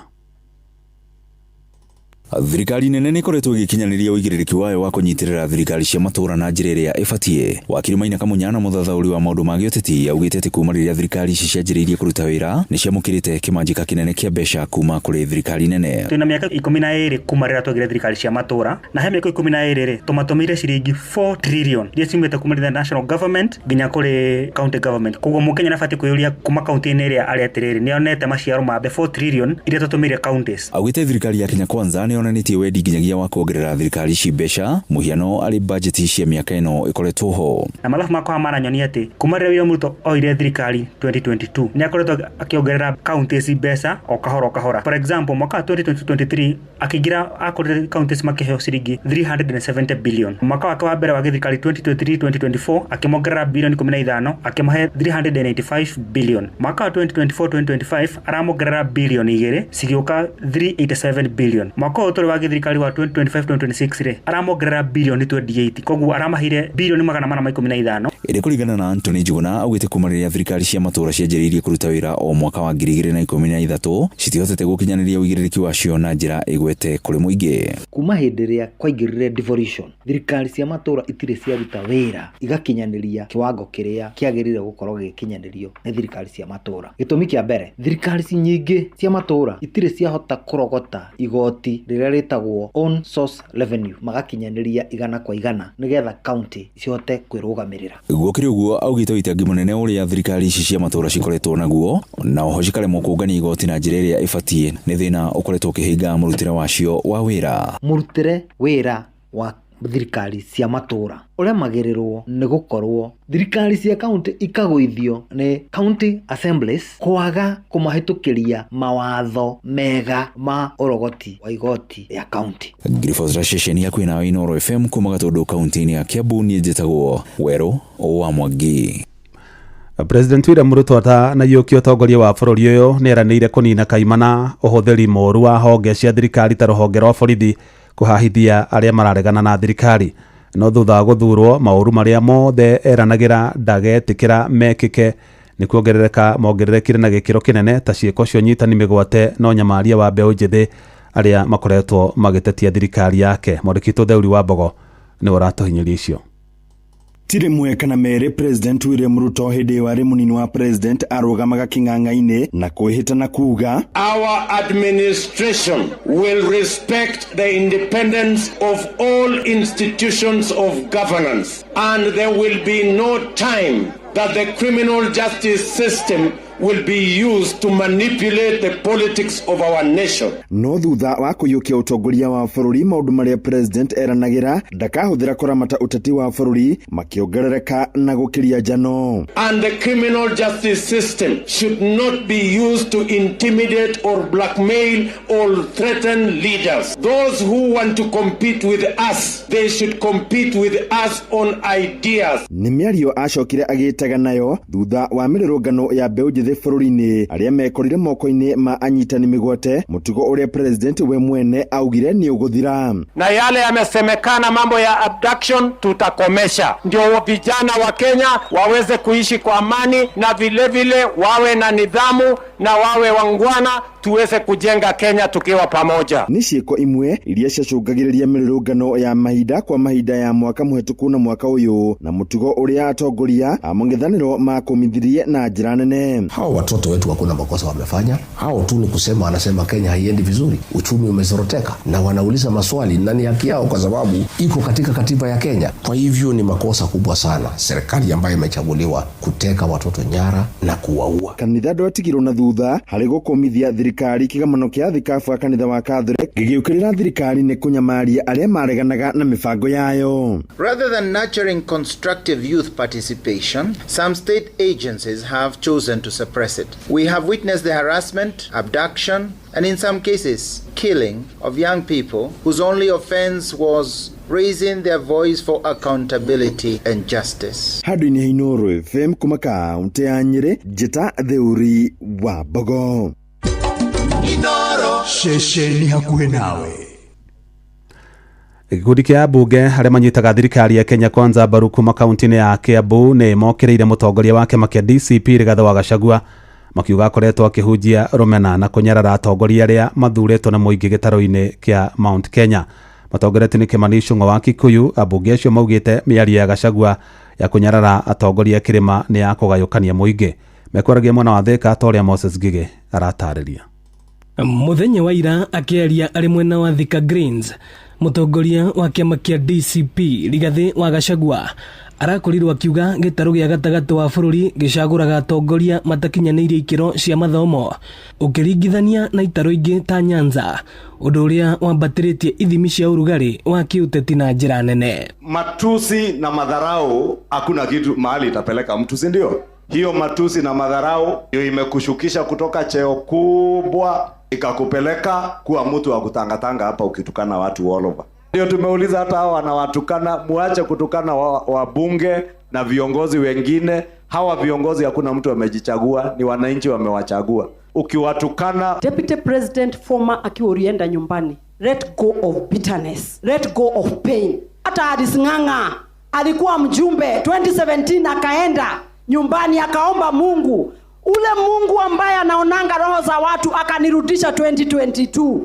Thirikari nene nĩ ĩkoretwo ĩgĩkinyanĩria ũigĩrĩrĩki wayo wa kũnyitĩrĩra thirikari cia matũũra na njĩra ĩrĩa ĩbatiĩ. Wakiri Maina Kamunya na mũthathaũri wa maũndũ ma gĩũteti augĩte atĩ kuma rĩrĩa thirikari ici cianjĩrĩirie kũruta wĩra nĩ ciamũkĩrĩte kĩmanjĩka kĩnene kĩa mbeca kuma kũrĩ thirikari nene. Twĩna mĩaka 12 kuma rĩrĩa twagire thirikari cia matũũra, na he mĩaka 12 rĩ tũmatũmĩire ciringi 4 trillion iria ciumĩte kuma the national government nginya kũrĩ county government. Koguo mũkenya nĩabatiĩ kwĩyũria kuma kaunti-inĩ ĩrĩa arĩ atĩrĩrĩ nĩonete maciaro ma 4 trillion iria tũtũmĩire counties. Augĩte thirikari ya Kenya Kwanza nĩ Nĩonanĩtie wendi nginyagia wa kuongerera thirikari ici mbeca mũhiano arĩ bajeti cia mĩaka ĩno ĩkoretwo ho. Na mathabu makwa maranyonia atĩ kuma rĩrĩa William Ruto oire thirikari 2022 nĩ akoretwo akĩongerera counties mbeca o kahora o kahora. For example, mwaka wa 2023 akĩingĩra akorire counties makĩheo ciringi 370 billion. Mwaka wake wa mbere wa gĩthirikari 2023-2024 akĩmongerera bilioni 15 akĩmahe 385 billion. Mwaka wa 2024-2025 aramongerera bilioni 2 cigĩũka 387 billion. Mwaka ũyũ tũrĩ wa gĩthirikari wa 2025-2026 rĩ aramongerera bilioni 28, koguo aramahire bilioni 415. Ĩndĩ kũringana na Anthony Njuguna augĩte kuma rĩrĩa thirikari cia matũũra cianjĩrĩirie kũruta wĩra o mwaka wa 2013 citihotete gũkinyanĩria ũigĩrĩrĩki wacio na njĩra ĩgwete kũrĩ mũingĩ. Kuma hĩndĩ ĩrĩa kwaingĩrire devolution, thirikari cia matũũra itirĩ ciaruta wĩra igakinyanĩria kiwango kĩrĩa kĩagĩrĩire gũkorwo gĩgĩkinyanĩrio nĩ thirikari cia matũũra. Gĩtũmi kĩa mbere, thirikari nyingĩ cia matũũra itirĩ ciahota kũrogota igoti rĩrĩa rĩtagwo own source revenue magakinyanĩria igana kwa igana nĩgetha county cihote kwĩrũgamĩrĩra. Gũkĩrĩ ũguo augĩte ũitangi mũnene ũrĩa thirikari ici cia matũũra cikoretwo naguo na oho cikaremwo kũngania igoti na njĩra ĩrĩa ĩbatiĩ nĩ thĩna ũkoretwo ũkĩhĩnga mũrutĩre wacio wa wĩra. Mũrutĩre wĩra wa thirikari cia matũũra ũremagĩrĩrwo nĩ gũkorwo thirikari cia kaunti ikagũithio nĩ county assemblies kwaga kũmahĩtũkĩria mawatho mega ma ũrogoti wa igoti rĩa kaunti. Ngiribotera ceceni hakuhĩ nawe Inooro FM kuma Gatũndũ kaunti-inĩ ya Kiambu, niĩ njĩtagwo Werũ wa Mwangi. President William Ruto atanaiyũkia ũtongoria wa bũrũri ũyũ nĩ eranĩire kũnina kaimana ũhũthĩri mũru wa honge cia thirikari ta rũhonge rwa borithi kũhahithia arĩa mararegana na thirikari. No thutha wa gũthurwo maũru marĩa mothe eranagĩra ndagetĩkĩra mekĩke nĩ kuongerereka mongererekire na gĩkĩro kĩnene ta ciĩko cia ũnyitani mĩgwate na ũnyamaria wa mbeũ njĩthĩ arĩa makoretwo magĩtetia thirikari yake. Mwandĩki witũ Theuri wa Mbogo nĩwe ũratũhinyĩria icio. Ti rĩmwe kana merĩ President William Ruto hĩndĩ ĩyo arĩ mũnini wa president arũgamaga kĩng'ang'a-inĩ na kwĩhĩta na kuga Our administration will respect the independence of all institutions of governance, and there will be no time that the criminal justice system will be used to manipulate the politics of our nation. No thutha wa kũiyũkia ũtongoria wa bũrũri maũndũ marĩa president eranagĩra ndakahũthĩra kũramata ũteti wa bũrũri makĩongerereka na gũkĩria njano. And the criminal justice system should not be used to intimidate or blackmail or threaten leaders. Those who want to compete with us, they should compete with us on ideas. Nĩ mĩario acokire agĩtaga nayo thutha wa mĩrũrũngano ya mbeũ njĩthĩ bũrũri-inĩ arĩa mekorire moko-inĩ ma anyitani mĩgwate mũtugo ũrĩa president we mwene augire nĩ ũgũthira. Na yale yamesemekana mambo ya abduction tutakomesha, ndio vijana wa Kenya waweze kuishi kwa amani na vile vile wawe na nidhamu na wawe wangwana, tuweze kujenga Kenya tukiwa pamoja. Nĩ ciĩko imwe iria ciacũngagĩrĩria mĩrũrũngano ya mahinda kwa mahinda ya mwaka mũhetũku na mwaka ũyũ na mũtugo ũrĩa atongoria a mũng'ethanĩro makũmithirie na njĩra nene. Hawa watoto wetu hakuna makosa wamefanya, hao tu ni kusema, wanasema Kenya haiendi vizuri, uchumi umezoroteka, na wanauliza maswali na ni haki yao kwa sababu iko katika katiba ya Kenya. Kwa hivyo ni makosa kubwa sana serikali ambayo imechaguliwa kuteka watoto nyara na kuwaua. Kanitha ndwatigirwo na thutha harĩ gũkũmithia thirikari kĩgomano kĩa thikabu a kanitha wa Catholic gĩgĩũkĩrĩra thirikari nĩ kũnyamaria arĩa mareganaga na mĩbango yayo. Rather than nurturing constructive youth participation, some state agencies have chosen to suppress it. We have witnessed the harassment, abduction, and in some cases, killing of young people whose only offense was raising their voice for accountability and justice. Handũ-inĩ ha Inooro FM kuma kaũntĩ ya Nyĩrĩ, njĩta Theuri wa Mbogo. Ceceni hakuhĩ nawe. Gĩkundi kĩa ambunge arĩa manyitaga thirikari ya Kenya Kwanza mbaru kuma kaunti-inĩ ya Kiambu nĩ mokĩrĩire mũtongoria wa kĩama kĩa DCP Rigathĩ wa Gachagua makiuga akoretwo akĩhunjia rũmena na kũnyarara atongoria arĩa mathurĩtwo na mũingĩ gĩtarũ-inĩ kĩa Mount Kenya. Matongoretio nĩ Kimani Ichung'wa wa Kikuyu, ambunge acio maugĩte mĩario ya Gachagua ya kũnyarara atongoria a kĩrĩma nĩ ya kũgayũkania mũingĩ. Mekwaragia mwena wa Thika ta ũrĩa Moses Ngigĩ aratarĩria. Mũthenya wa ira akĩaria arĩ mwena wa Thika Greens, mũtongoria wa kĩama kĩa DCP Rigathĩ wa Gachagua Arakorirwo akiuga gĩtarũ gĩa gatagatĩ wa bũrũri gĩcagũraga atongoria matakinyanĩirie ikĩro cia mathomo ũkĩringithania na itarũ ingĩ ta Nyanza, ũndũ ũrĩa wambatĩrĩtie ithimi cia ũrugarĩ wa kĩũteti na njĩra nene. Matusi na madharau hakuna kitu mahali itapeleka mtu, si ndio? Hiyo matusi na madharau ndio imekushukisha kutoka cheo kubwa ikakupeleka kuwa mtu wa kutangatanga hapa ukitukana watu all over. Ndio tumeuliza hata hawa wanawatukana, muache kutukana wabunge na viongozi wengine. Hawa viongozi hakuna mtu amejichagua, ni wananchi wamewachagua. Ukiwatukana. Deputy President former akiwa ulienda nyumbani, let go of bitterness, let go of pain. Hata Alice Ng'ang'a alikuwa mjumbe 2017 akaenda nyumbani akaomba Mungu, ule Mungu ambaye anaonanga roho za watu akanirudisha 2022.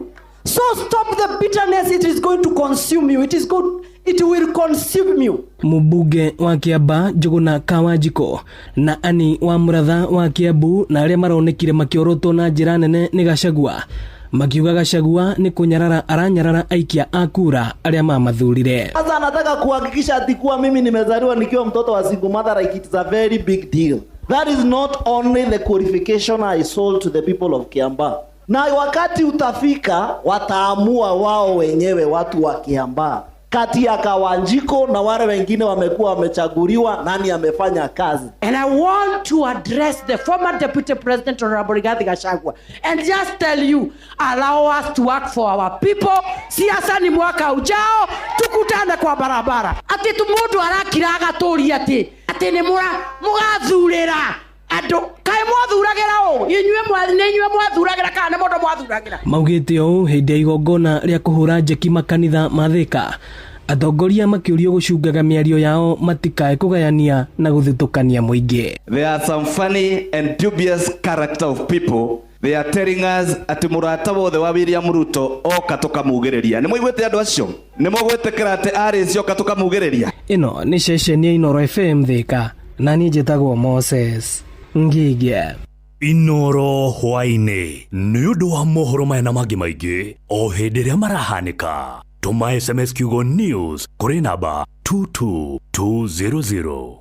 So stop the bitterness, it is going to consume you. It will consume you. Mũmbunge wa Kiambaa Njuguna Kawanjiko na Ani wa Mũratha wa Kiambu na arĩa maronekire makĩorotwo na njĩra nene nĩ Gachagua, makiuga Gachagua nĩ kũnyarara aranyarara aikia a kura arĩa mamathurire. Sasa anataka kuhakikisha ati kuwa mimi nimezaliwa nikiwa mtoto wa single mother, like it's a very big deal. That is not only the qualification I sold to the people of Kiambaa. Na wakati utafika wataamua wao wenyewe watu wa Kiambaa, kati ya Kawanjiko na wale wengine wamekuwa wamechaguliwa, nani amefanya kazi. And I want to address the former Deputy President Honorable Rigathi Gachagua and just tell you, allow us to work for our people. Siasa ni mwaka ujao, tukutane kwa barabara. Ati tu mundu arakira agaturia ati ati ni mugathurira andu kae mwathuragira u inyue nĩ inyue mwathuragira kana nĩ mũndũ mwathuragira. Maugĩte ũũ hĩndĩ ya igongona rĩa kũhũra njeki makanitha ma Thika, atongoria makĩũrio gũcungaga mĩario yao matikae kũgayania na gũthutũkania mũingĩ. There are some funny and dubious character of people. They are telling us ati mũrata wothe wa William Ruto oka tũkamugĩrĩria. Nĩ mũiguĩte andũ acio? Nĩ mũgwĩtĩkĩra atĩ arĩ oka tũkamugĩrĩria? Ĩno nĩ ceceni ya Inooro FM Thika, na niĩ njĩtagwo Moses Ngige. Inooro hwaĩ-inĩ nĩ ũndũ wa mohoro maya na mangĩ maingĩ o hĩndĩ ĩrĩa marahanĩka. Tũma SMS kiugo news kũrĩ namba 22200.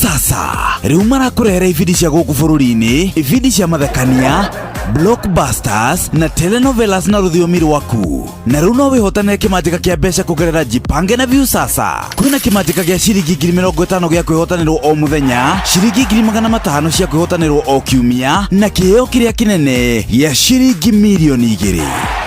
Sasa rĩu marakũrehera ibindi cia gũkũ bũrũri-inĩ, ibindi cia mathekania, blockbusters na telenovelas na rũthiomi rwaku. Na rĩu no wĩhotanĩre kĩmanjĩka kĩa mbeca kũgerera Jipange na Viusasa. Kwĩna kĩmanjĩka gĩa ciringi 50,000 gĩa kwĩhotanĩrwo o mũthenya, ciringi 500,000 cia kwĩhotanĩrwo o kiumia, na kĩheo kĩrĩa kĩnene gĩa ciringi 2,000,000.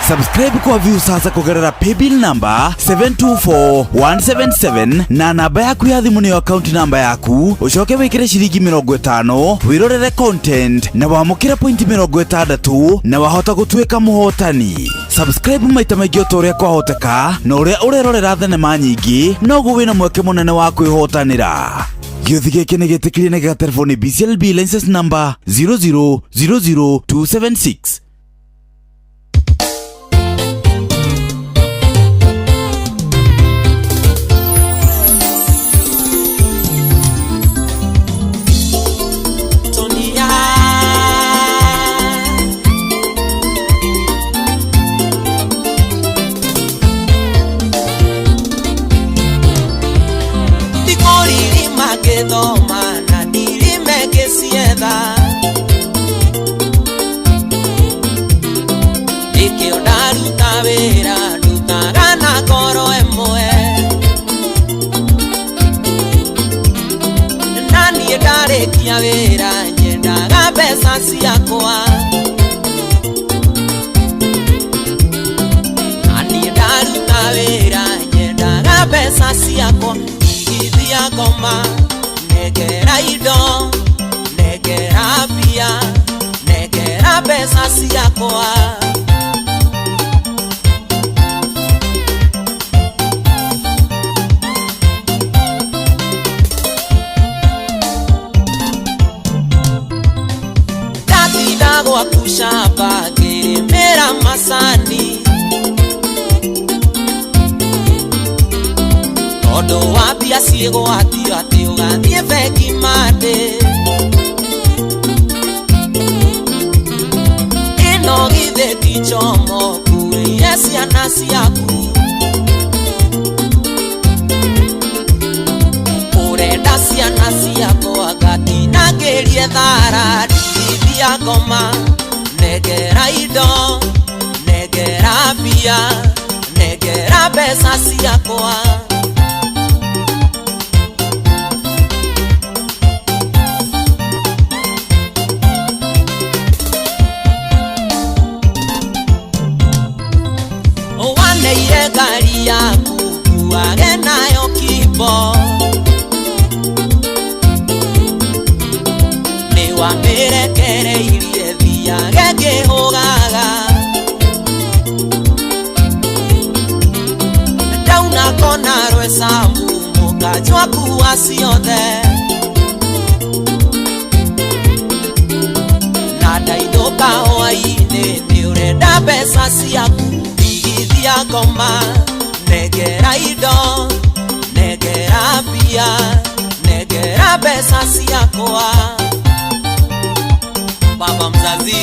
Subscribe kwa Viusasa kũgerera paybill number 724177 na namba yaku ya thimũ nĩyo account number yaku, ũcoke wĩkĩre ciringi 50 wĩrorere content na wamũkĩre point 60 na wahota gũtuĩka mũhotani. Subscribe maita maingĩ o ta ũrĩa kwahoteka, na ũrĩa ũrerorera thenema nyingĩ noguo wĩna mweke mũnene wa kwĩhotanĩra. Gĩũthi gĩkĩ nĩ gĩtĩkĩrie na gĩgaterefoni BCLB license number 0000276. Wĩra nyendaga mbeca ciakwa, na niĩ ndaruta wĩra nyendaga mbeca ciakwa, igithia ngoma, nengera indo, nengera Mbeca ciakwa. Ndatinda gwaku camba ngĩrĩmĩra macani tondũ wa mbia ciĩgwatio atĩ ũgathiĩ bengi mandĩ ĩno githĩ ti njomo kuĩire ciana ciaku ũrenda ciana ciakwa ngatinangĩrie thara ndigithia ngoma negera indo negera mbia negera mbeca ciakwa. Waneire ngari yaku kuage nayo kimbo nĩ wamĩrekereirie thiage ngĩhũgaga ndauna kona rwecamu mũkanjwa kuwa ciothe na ndainũka hwainĩ nĩ ũrenda mbeca ciaku ndigithia ngoma negera indo negera mbia negera mbeca ciakwa. Baba mzazi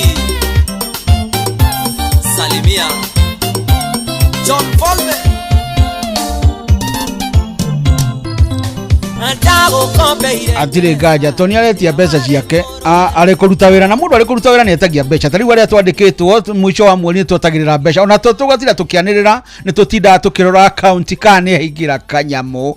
salimia John Volve ndagũkombeire Atirĩ nganja Tony aretia mbeca ciake arĩ kũruta wĩra na mũndũ arĩ kũruta wĩra nĩ etagia mbeca ta rĩu arĩa twandĩkĩtwo mũico wa mweri nĩ twetagĩrĩra mbeca ona tũgatira tũkĩanĩrĩra nĩ tũtindaga tũkĩrora akaunti kana nĩ yaingĩra kanyamũ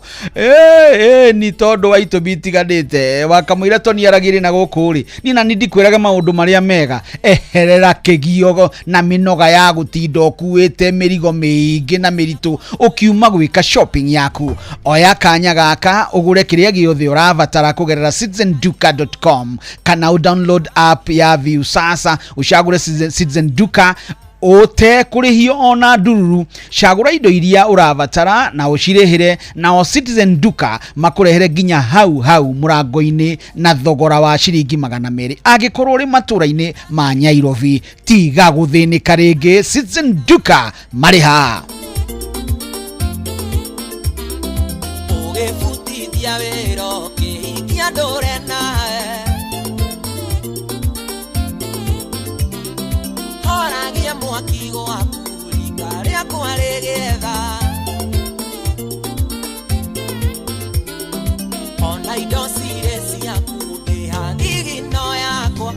ni tondũ wa itũmi itiganĩte wakamũira Tony aragĩrĩ na gũkũ rĩ niĩ na niĩ ndikwĩraga maũndũ marĩa mega eherera kĩgio na mĩnoga ya gũtinda ũkuĩte mĩrigo mĩingĩ na mĩritũ ũkiuma gwĩka shopping yaku oya kanya gaka ũgũre kĩrĩa gĩothe ũrabatara kũgerera citizenduka.com kana udownload app ya Viusasa ucagũre Citizen Duka ũtekũrĩhio ona ndururu cagũra indo iria ũrabatara na ũcirĩhĩre nao Citizen Duka makũrehere nginya hau hau mũrango-inĩ na thogora wa ciringi 200 angĩkorwo ũrĩ matũra-inĩ ma Nyairobi tiga gũthĩnĩka rĩngĩ Citizen Duka marĩ ha ũgĩbutithia wĩra ũkĩhikia ndũre nawe horagia mwaki gwaku rika rĩakwa rĩgĩetha ona indo cirĩ ciaku ndĩha thigino yakwa.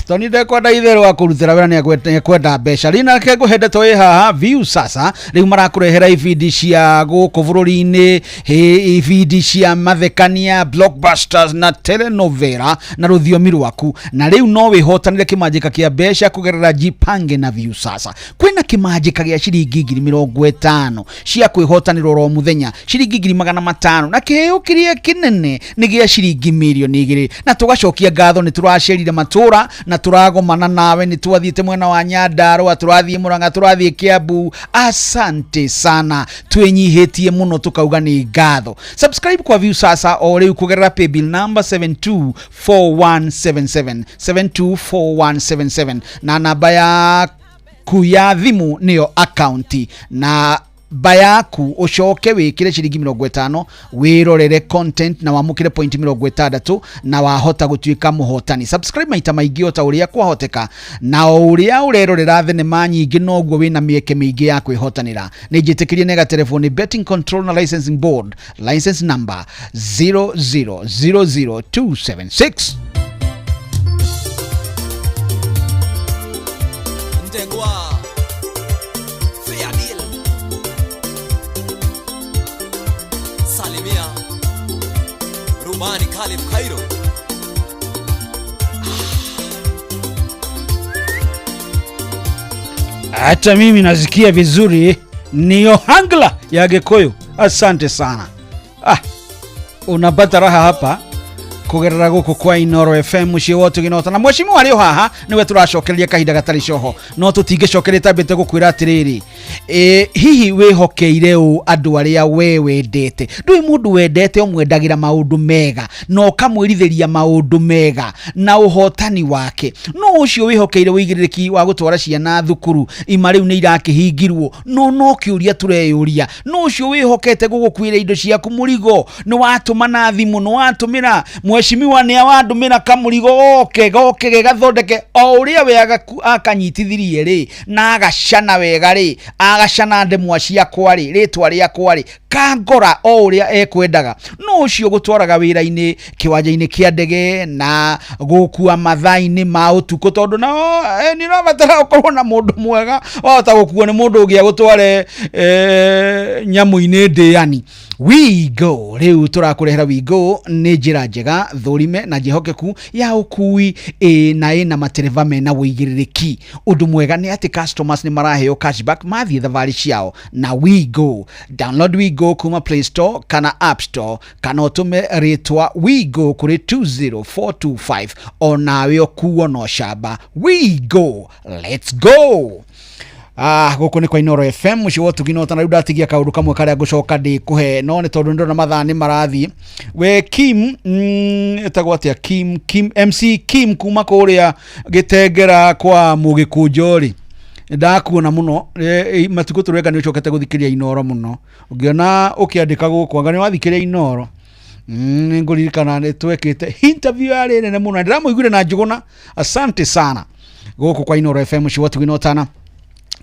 Tony ndekwenda itherũ wa kũrutĩra wĩra nĩ ekwenda mbeca rĩna reke ngũhe ndeto ĩ haha Viusasa rĩu marakũrehera ibindi cia gũkũ bũrũri-inĩ ibindi cia mathekania blockbusters na telenovela na rũthiomi rwaku na rĩu no wĩhotanĩre kĩmanjĩka kĩa mbeca kũgerera Jipange na Viusasa kwĩna kĩmanjĩka gĩa ciringi 50,000 cia kwĩhotanĩra oro mũthenya ciringi 500,000 na kĩheo kĩrĩa kĩnene nĩ gĩa ciringi 2,000,000 na tũgacokia ngatho nĩ tũracerire matũra na tũragomana nawe nĩ twathiĩte mwena wa Nyandarua tũrathiĩ Murang'a tũrathiĩ Kiambu asante sana twĩnyihĩtie mũno tũkauga nĩ ngatho subscribe kwa Viusasa o rĩu kũgerera paybill number 724177 724177 na namba yaku ya thimũ nĩyo akaunti na namba yaku ucoke wikire ciringi 50 wirorere content na wamukire point 60 na wahota gutuika muhotani subscribe maita maingi o ta uria kwahoteka na o uria urerorera thenema nyingi noguo wina mieke miingi ya kwihotanira ni njitikirie nega telefoni Betting Control na Licensing Board license number 0000276. Ndegwa Fair Deal Salimia Rumani Khalif Cairo. Hata mimi nasikia vizuri ni Ohangla ya Gikuyu. Asante sana. Unapata raha hapa. Kũgerera gũkũ kwa Inoro FM mũciĩ wa ũtugi na ũtana. Mheshimiwa arĩ o haha nĩwe tũracokereria kahinda gatarĩ coho, no tũtingĩcokeria tambĩte gũkwĩra atĩrĩrĩ, hihi wĩhokeire ũ andũ arĩa we wendete? Ndũĩ mũndũ wendete ũmwendagĩra maũndũ mega na ũkamwĩrithĩria maũndũ mega na ũhotani wake. No ũcio wĩhokeire ũigĩrĩrĩki wa gũtwara ciana thukuru, ima rĩu nĩ irakĩhingirwo, no kĩũria tũreyũria, no ũcio wĩhokete gũgũkuĩra indo ciaku mũrigo, nĩ watũma na thimũ, nĩ watũmĩra mheshimiwa, nĩ wandũmĩra kamũrigo goke goke gegathondeke o ũrĩa we akanyitithirie rĩ, na agacana wega rĩ, agacana ndemwa ciakwa rĩ, rĩtwa rĩakwa rĩ, kangora o ũrĩa ekwendaga. No ũcio gũtwaraga wĩra-inĩ kĩwanja-inĩ kĩa ndege na gũkua mathaa-inĩ ma ũtukũ, tondũ nao nĩ ũrabatara ũkorwo na mũndũ mwega wahota gũkuo nĩ mũndũ ũngĩ agũtware nyamũ-inĩ ndĩani. Wigo rĩu tũrakũrehera Wigo nĩ njĩra njega thũrime na njĩhokeku ya ũkui na ĩna matereba mena ũigĩrĩrĩki. Ũndũ mwega nĩ atĩ customers nĩ maraheo cashback mathiĩ thabarĩ ciao na Wigo. Download Wigo kuma Play Store kana App Store, kana ũtũme rĩtwa Wigo kũrĩ 20425, onawe ũkuo no camba. Wigo, let's go. Gũkũ nĩ kwa Inoro FM mũciĩ wa ũtugi na ũtana. Rĩu ndatigia kaũndũ kamwe karĩa ngũcoka ndĩkũhe, no nĩ tondũ nĩndona mathaa nĩ marathiĩ. We Kim, ĩtagwo atĩa? Kim, Kim, MC Kim kuma kũrĩa Gĩtengera kwa Mũgĩkũnjo rĩ, ndakuona mũno. Matukũ tũreka nĩ ũcokete gũthikĩrĩria Inoro mũno. Ũngĩona ũkĩandĩka gũkũ anga nĩ wathikĩrĩria Inoro. Nĩ ngũririkana nĩ twekĩte interview yarĩ nene mũno, ndĩramũiguire na Njũgũna. Asante sana. Gũkũ kwa Inoro FM mũciĩ wa ũtugi na ũtana,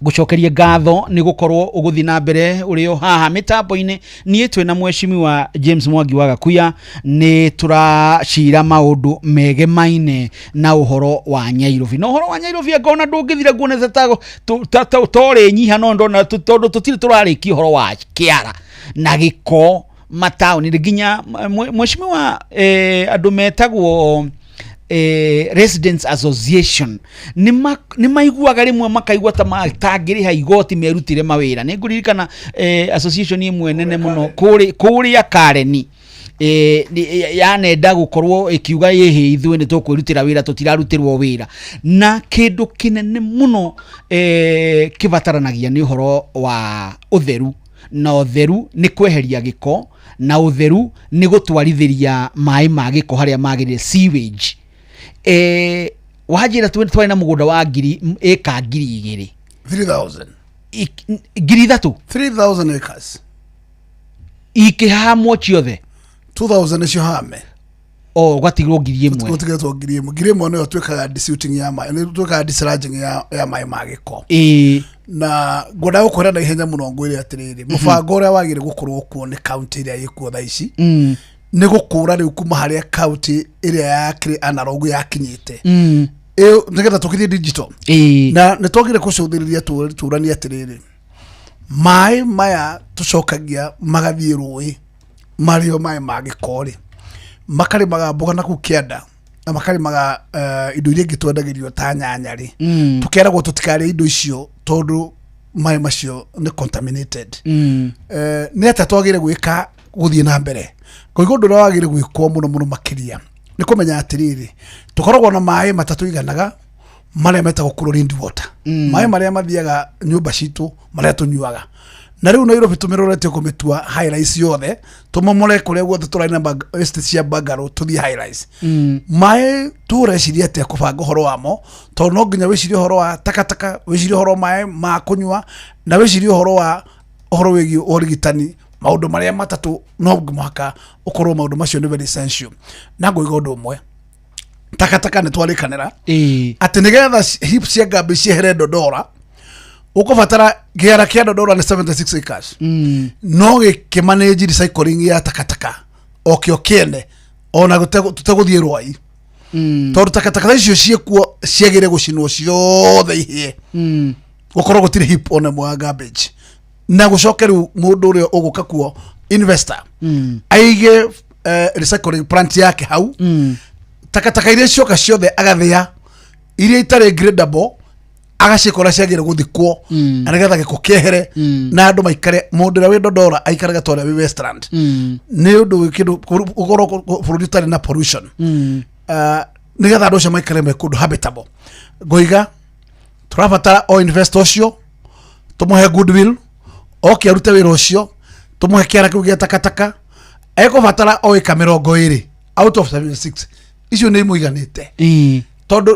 gũcokeria ngatho nĩ gũkorwo ũgũthiĩ na mbere ũrĩ o haha mĩtambo-inĩ. Niĩ twĩna mheshimiwa James Mwangi wa Gakuya, nĩ tũracira maũndũ megemaine na ũhoro wa Nyairobi. Na ũhoro wa Nyairobi ngona ndũngĩthira, nguonete ta torĩ nyiha, no ndona tondũ tũtirĩ tũrarĩkia ũhoro wa kĩara na gĩko mataũni nginya mheshimiwa, andũ metagwo Residents Association nĩ maiguaga rĩmwe makaigua ta matangĩrĩha igoti merutire mawĩra. Nĩ ngũririkana association ĩmwe nene mũno kũrĩa Kareni yanenda gũkorwo ĩkiuga ĩhĩ ithuĩ nĩ tũkwĩrutĩra wĩra, tũtirarutĩrwo wĩra. Na kĩndũ kĩnene mũno kĩbataranagia nĩ ũhoro wa ũtheru, na ũtheru nĩ kweheria gĩko, na ũtheru nĩ gũtwarithĩria maĩ ma gĩko harĩa magĩrĩire, sewage. Wanjĩra twarĩ na mũgũnda wa ngiri ĩka 2000. 3000. 3000. 3000 acres. Ikĩhamwo ciothe? 2000 nĩcio hame. O ũgatigwo 1000. Gũtigĩtwo 1000. 1000 nĩyo twĩkaga desilting ya maĩ, nĩ twĩkaga desludging ya maĩ ma gĩko. Na ngwenda gũkwĩra na ihenya mũno, ngwĩre atĩrĩrĩ, mũbango ũrĩa wagĩrĩire gũkorwo kuo nĩ kaunti ĩrĩa ĩkuo thaa ici nĩ gũkũra rĩu kuma harĩa kaunti ĩrĩa yakĩrĩ analog yakinyĩte. Ĩyo nĩgetha tũkĩthiĩ digital. Na nĩ twagĩrĩire kũcũthĩrĩria tũranie atĩrĩrĩ, maĩ maya tũcokagia magathiĩ rũĩ marĩo maĩ ma gĩko rĩ, makarĩmaga mboga na kũu kĩanda na makarĩmaga indo iria ingĩ twendagĩrio ta nyanya rĩ, tũkeragwo tũtikarĩe indo icio tondũ maĩ macio nĩ contaminated. Nĩ atĩa twagĩrĩire gwĩka gũthiĩ na mbere? Kũigua ũndũ ũrĩa wagĩrĩire gwĩkwo mũno mũno makĩria nĩ kũmenya atĩrĩrĩ, tũkoragwo na maĩ matatũiganaga marĩa metagwo chlorine water, maĩ marĩa mathiaga nyũmba citũ, marĩa tũnyuaga. Na rĩu Nairobi tũmĩroretie kũmĩtua high rise yothe, tũmomore kũrĩa guothe tũrarĩ na estate cia bungalow tũthiĩ high rise. Maĩ tũreciria atĩa kũbanga ũhoro wamo? Tondũ no nginya wĩcirie ũhoro wa takataka, wĩcirie ũhoro wa maĩ ma kũnyua, na wĩcirie ũhoro wa ũhoro wĩgiĩ ũrigitani. Maũndũ marĩa matatũ no mũhaka ũkorwo maũndũ macio nĩ very essential. Na ngũiga ũndũ ũmwe, takataka nĩ twarĩkanĩra atĩ nĩgetha heap cia garbage ciehere Dodora, ũkũbatara kĩara kĩa Dodora nĩ 76 acres, no gĩkĩmanage recycling ya takataka o kĩo kĩene, ona tũtegũthiĩ Rwai, tondũ takataka icio ciĩkuo ciagĩrĩire gũcinwo ciothe ihĩe, gũkorwo gũtirĩ heap ona ĩmwe ya garbage. Na gũcoke rĩu mũndũ ũrĩa ũgũka kuo, investor, aige recycling plant yake hau. Takataka iria cioka ciothe agathĩa, iria itarĩ gradable. Agacikora ciagĩrĩire gũthikwo na nĩgetha gĩko kĩehere na andũ maikare, mũndũ ũrĩa wĩ Dodora aikarage ta ũrĩa wĩ Westland. Nĩ ũndũ wĩ kĩndũ ũkorwo bũrũri ũtarĩ na pollution. Nĩgetha andũ acio maikare me kũndũ habitable. Ngoiga tũrabatara o investor ũcio tũmũhe goodwill, oke arute wĩra ũcio, tũmũhe kĩara kĩu gĩa takataka ekũbatara o ĩka 20 out of 76 icio nĩ imũiganĩte, tondũ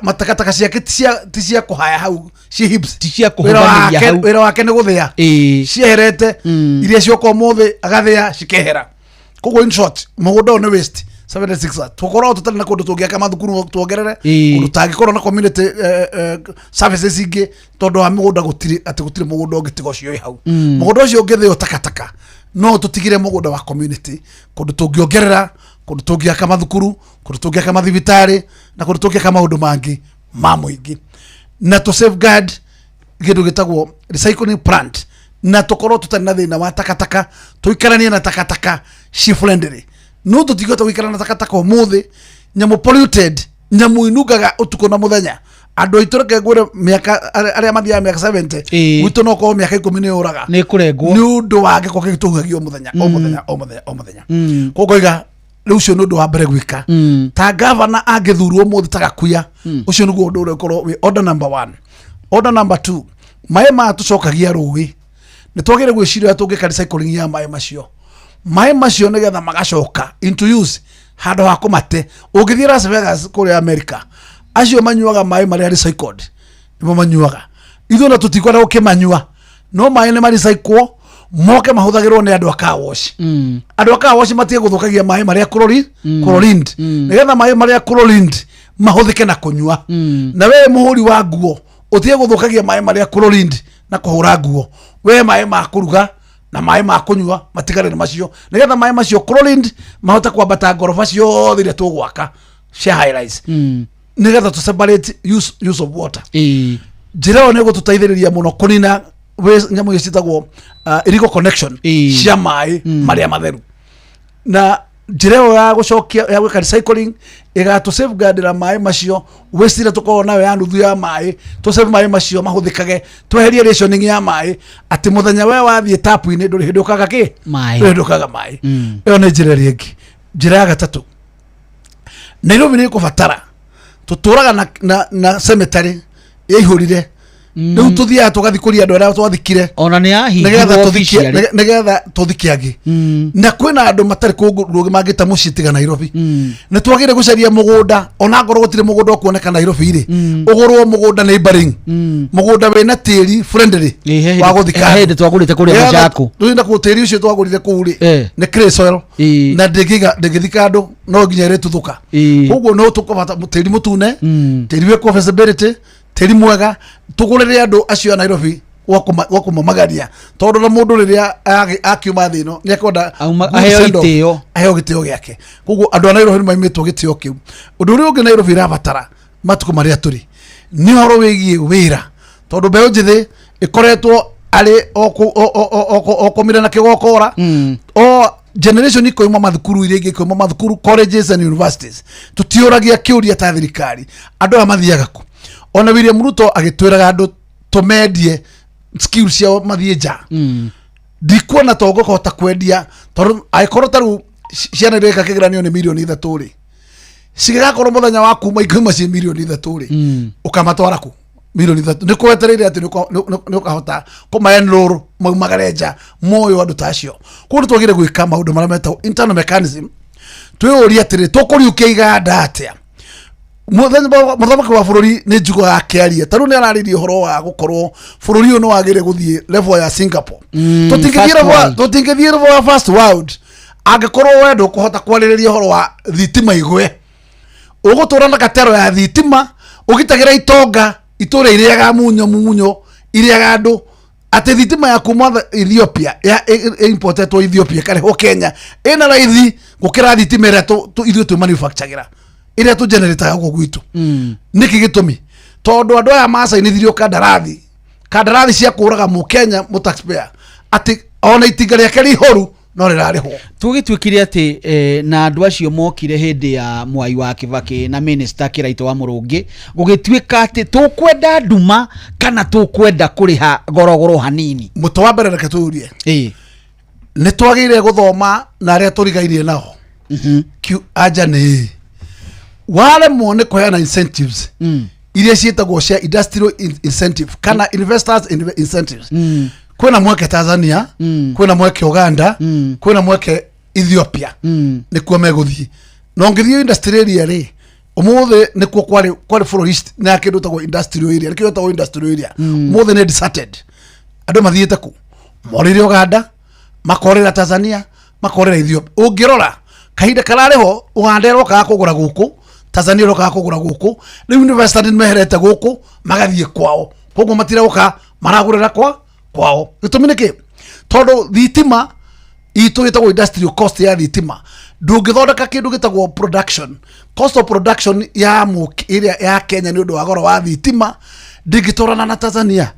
matakataka ciake ti cia kũhaya hau ci hips. Ti cia Wĩra kũhũthanĩria hau. Wĩra wake nĩ gũthĩa cieherete iria cioka ũmũthĩ, agathĩa cikehera. Koguo in short, mũgũnda ũyũ nĩ waste 76. Tũkorwo tũtarĩ na kũndũ tũngĩaka mathukuru tuongerere, kũndũ tangĩkorwo na community services ingĩ, tondũ wa mũgũnda gũtirĩ, atĩ gũtirĩ mũgũnda ũngĩ tiga ũcio wĩ hau. Mũgũnda ũcio ũngĩthĩo takataka, no tũtigire mũgũnda wa community, kũndũ tũngĩongerera, kũndũ tũngĩaka mathukuru, kũndũ tũngĩaka mathibitarĩ, na kũndũ tũngĩaka maũndũ mangĩ ma mũingĩ, na tũ safeguard kĩndũ gĩtagwo recycling plant, na tũkorwo tũtarĩ na thĩna wa takataka, tũikaranie na takataka ci friendly. No tũtingĩhota gũikara na takataka ũmũthĩ, nyamũ polluted, nyamũ inungaga ũtukũ na mũthenya. Andũ aitũ, reke ngwĩre, mĩaka arĩa mathiaga mĩaka 70 gwitũ no korwo mĩaka 10 nĩ yũraga. Nĩ kũrengwo. Nĩ ũndũ wa gĩko kĩu tũhuhagia o mũthenya, o mũthenya, o mũthenya, o mũthenya. Koguo ngoiga rĩu ũcio nĩ ũndũ wa mbere gwĩka ta gavana angĩthurwo ũmũthĩ ta Gakuya. Ũcio nĩguo ũndũ ũrĩa ũkorwo wĩ order number one. Order number two, maĩ maya tũcokagia rũĩ, nĩ twagĩrĩire gwĩciria ũrĩa tũngĩka recycling ya maĩ macio, maĩ macio nĩgetha magacoka into use handũ ha kũmate. Ũngĩthiĩ Las Vegas kũrĩa America, acio manyuaga maĩ marĩa recycled nĩmo manyuaga. Ithuĩ na tũtikwenda gũkĩmanyua, no maĩ nĩ marecyclwo moke mahũthagĩrwo nĩ andũ a car wash. Andũ a car wash matige gũthũkagia maĩ marĩa chlorine, nĩgetha maĩ marĩa chlorine mahũthĩke na kũnyua. Na we mũhũri wa nguo ũtige gũthũkagia maĩ marĩa chlorine na kũhũra nguo. We maĩ ma kũruga na maĩ ma kũnyua matigare nĩ macio, nĩgetha maĩ macio chlorine mahote kwambata ngoroba ciothe iria tũgwaka cia high rise, nĩgetha tũ separate use of water. Njĩra ĩyo nĩ ĩgũtũteithĩrĩria mũno kũnina nyamũ icio ciĩtagwo illegal connection cia maĩ marĩa matheru. Na njĩra ĩyo ya gũcokia, ya gwĩka recycling, ĩgatũ safeguardĩra maĩ macio. Waste ĩrĩa tũkoragwo nayo ya nuthu ya maĩ, tũ save maĩ macio mahũthĩkage, tweherie rationing ya maĩ, atĩ mũthenya we wathiĩ tap-inĩ ndũrĩ hĩndĩ ũkaga kĩ. Maĩ. Ndũrĩ hĩndĩ ũkaga maĩ. Ĩyo nĩ njĩra ĩrĩa ĩngĩ. Njĩra ya gatatũ, Nairobi nĩ ĩkũbatara, tũtũraga na cemetery yaihũrire, rĩu tũthiaga tũgathikũria andũ arĩa twathikire. Ona nĩ nĩgetha yahingirwo tũthikie officially. Nĩgetha tũthike angĩ, na kwĩna andũ matarĩ kũngũ mangĩta mũciĩ tiga Nairobi. Nĩ twagĩrĩire gũcaria mũgũnda, ona ngorwo gũtirĩ mũgũnda ũkuoneka Nairobi rĩ, ũgũrwo mũgũnda neighboring, mũgũnda wĩna tĩri friendly wa gũthika He andũ. hĩndĩ twagũrĩte kũrĩa Nĩgetha Machako. tũthiĩ na kũu, tĩri ũcio twagũrire kũu rĩ, nĩ clay soil, na ndĩngĩthika andũ, no nginya ĩrĩtuthũka. Koguo no tũkũbata tĩri mũtune, tĩri wĩ feasibility, tĩri mwega, tũgũrĩre andũ acio a Nairobi gwa kũmamagaria, tondũ na mũndũ rĩrĩa akiuma thĩ ĩno nĩ ekwenda good aheo send off. itĩo. Aheo gĩtĩo gĩake. Koguo andũ a Nairobi nĩ maimĩtwo gĩtĩo kĩu. Ũndũ ũrĩa ũngĩ Nairobi ĩrabatara matukũ marĩa tũrĩ nĩ ũhoro wĩgiĩ wĩra, tondũ mbeũ njĩthĩ ĩkoretwo arĩ o kũmira na kĩgokora, o generation ikoima mathukuru, iria ingĩ ikoima mathukuru, colleges and universities. Tũtiũragia kĩũria ta thirikari, andũ aya mathiaga kũ? Ona William Ruto agĩtwĩraga andũ tũmendie skills ciao mathiĩ nja, ndikuona to ngũkũhota kwendia, tondũ angĩkorwo ta rĩu ciana ireka kĩgeranio nĩ 3 mirioni rĩ, cigĩgakorwo mũthenya wa kuma ikoima ciĩ 3 mirioni rĩ, ũkamatwara kũ 3 mirioni? Nĩ kwetereire atĩ nĩ ũkahota kũma enroll maumagare nja moyo andũ ta acio. Koguo nĩ twagĩrĩire gwĩka maũndũ marĩa metagwo internal mechanism, twĩyũrie atĩrĩ, tũkũriũkia iganda atĩa? Mũthamaki wa bũrũri nĩ njugaga akĩaria, ta rĩu nĩ ararĩria ũhoro wa gũkorwo bũrũri ũyũ nĩ wagĩrĩire gũthiĩ level ya Singapore. Tũtingĩthiĩ First world. Tũtingĩthiĩ level ya first world angĩkorwo we ndũkũhota kwarĩrĩria ũhoro wa thitima igwe. Ũgũtũra na katero ya thitima ũgitagĩra itonga itũra irĩaga munyo munyo irĩaga andũ, atĩ thitima ya kuma Ethiopia ya importetwo Ethiopia ĩkarehwo Kenya ĩna raithi gũkĩra thitima ĩrĩa ithuĩ twĩ manufacturagĩra, ĩrĩa tũgenerataga gũkũ gwitũ. Nĩkĩ gĩtũmi? Tondũ andũ aya macainithirio kandarathi cia kũraga mũkenya, mũ taxpayer, atĩ ona itinga rĩake rĩihoru. No rĩrarĩhwo. Tũgĩtuĩkire atĩ na andũ acio mokire hĩndĩ ya Mwai wa Kibaki na minister Kĩraitũ wa Mũrũngĩ, gũgĩtuĩka atĩ tũkwenda nduma kana tũkwenda kũrĩha gorogoro hanini. Mũtĩ wa mbere, reke tũrie, nĩ twagĩrĩire gũthoma na arĩa tũrigainie nao? Anja nĩ ĩĩ. Waremwo nĩ kũheana incentives iria ciĩtagwo cia industrial incentive kana investors incentives, kwĩna mweke Tanzania, kwĩna mweke Uganda, kwĩna mweke Ethiopia, nĩkuo megũthiĩ. Na ũngĩthiĩ industry area rĩ, ũmũthĩ nĩkuo kwarĩ bũrũri na kĩndũ ĩtagwo industrial area, nĩkĩo ĩtagwo industrial area. Ũmũthĩ nĩ deserted. Andũ mathiĩte kũ? Morĩire Uganda, makorĩra Tanzania, makorĩra Ethiopia. Ũngĩrora kahinda kararĩ ho, Uganda ĩrokaga kũgũra gũkũ, Tanzania ĩrokaga kũgũra gũkũ. Rĩu investor nĩ meherete gũkũ magathiĩ kwao, koguo matirauka, maragũrĩra kwa kwao. Gĩtũmi nĩ kĩ? Tondũ thitima itũ ĩtagwo industrial cost ya thitima, ndũngĩthondeka kĩndũ gĩtagwo production cost of production ya ĩrĩa ya Kenya nĩ ũndũ wa goro wa thitima ndĩngĩtwarana na Tanzania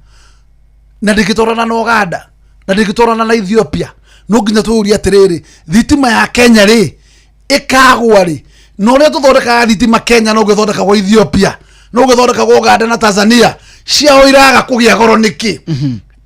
na ndĩngĩtwarana na Uganda na ndĩngĩtwarana na Ethiopia. No nginya twĩyũrie atĩrĩrĩ, thitima ya Kenya rĩ ĩkagwa rĩ? Na ũrĩa tũthondekaga thitima Kenya no gĩthondekagwo Ethiopia, no gĩthondekagwo Uganda na Tanzania, ciao iraga kũgĩa goro nĩkĩ?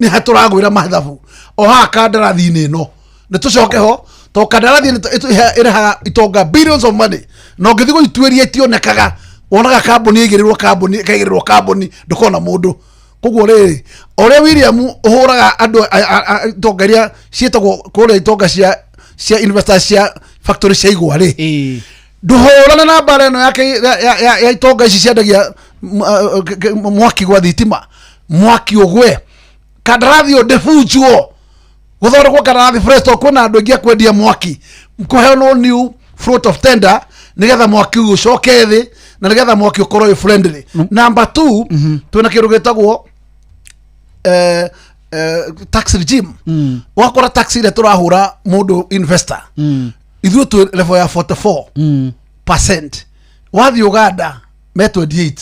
Nĩ ha tũragwĩra mathabu o haha kandarathi-inĩ ĩno? Nĩ tũcoke ho, to kandarathi ĩrehaga itonga billions of money, na ũngĩthiĩ gũituĩria itionekaga. Wonaga kambuni ĩigĩrĩrwo kambuni, ĩkaigĩrĩrwo kambuni, ndũkona mũndũ. Koguo rĩrĩ, o ũrĩa William ũhũraga andũ itonga iria ciĩtagwo kũrĩa itonga cia investors cia factory cia igwa rĩ, ndũhũrane na mbara ĩno yake ya itonga ici ciendagia mwaki gwa thitima, mwaki ũgwe, kandarathi ũyũ ndĩbunjwo, gũthondekwo kandarathi fresh, tondũ kwĩna andũ aingĩ a kwendia mwaki, kũheanwo new float of tender nĩgetha mwaki ũyũ ũcoke thĩ na nĩgetha mwaki ũkorwo wĩ friendly. Number two, twĩna kĩndũ gĩtagwo tax regime. Wakora tax ĩrĩa tũrahũra mũndũ investor, ithuĩ twĩ level ya 44%. Wathiĩ Uganda me 28,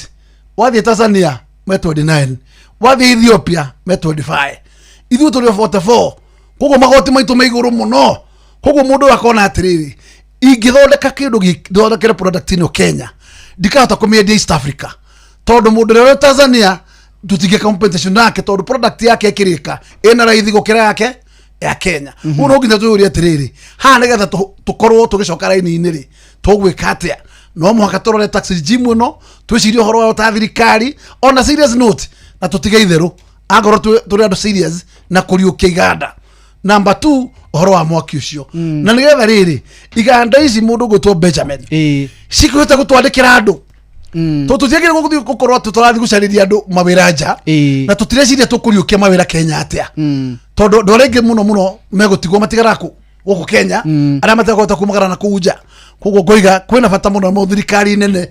wathiĩ Tanzania me 29, wathiĩ Ethiopia me 25, ithuĩ tũrĩ o 44. Koguo magoti maitũ me igũrũ mũno. Koguo mũndũ akona atĩrĩrĩ, ingĩthondeka kĩndũ gĩthondekere product ĩno Kenya, ndikahota kũmĩendia East Africa, tondũ mũndũ ũrĩa wĩ Tanzania tũtingĩ competition nake, tondũ product yake ĩkĩrĩka ĩna raithi gũkĩra yake ya Kenya. Ũguo no nginya twĩyũrie atĩrĩrĩ, haha nĩgetha tũkorwo tũgĩcoka raini-inĩ rĩ, tũgwĩka atĩa? No mũhaka tũrore tax regime ĩno, twĩcirie ũhoro wayo ta thirikari on a serious note, na tũtige itherũ angorwo tũrĩ andũ serious na kũriũkia iganda. Number two, ũhoro wa mwaki ũcio, na nĩgetha rĩrĩ iganda ici mũndũ ũgwĩtwo Benjamin cikũhota gũtwandĩkĩra andũ, tondũ tũtiagĩrĩirwo gũthiĩ gũkorwo atĩ tũrathiĩ gũcarĩria andũ mawĩra nja na tũtireciria tũkũriũkia mawĩra Kenya atĩa, tondũ andũ arĩa aingĩ mũno mũno megũtigwo matigara kũ gũkũ Kenya, arĩa matekũhota kumagara na kũu nja. Koguo ngoiga kwĩna bata mũno mũno thirikari nene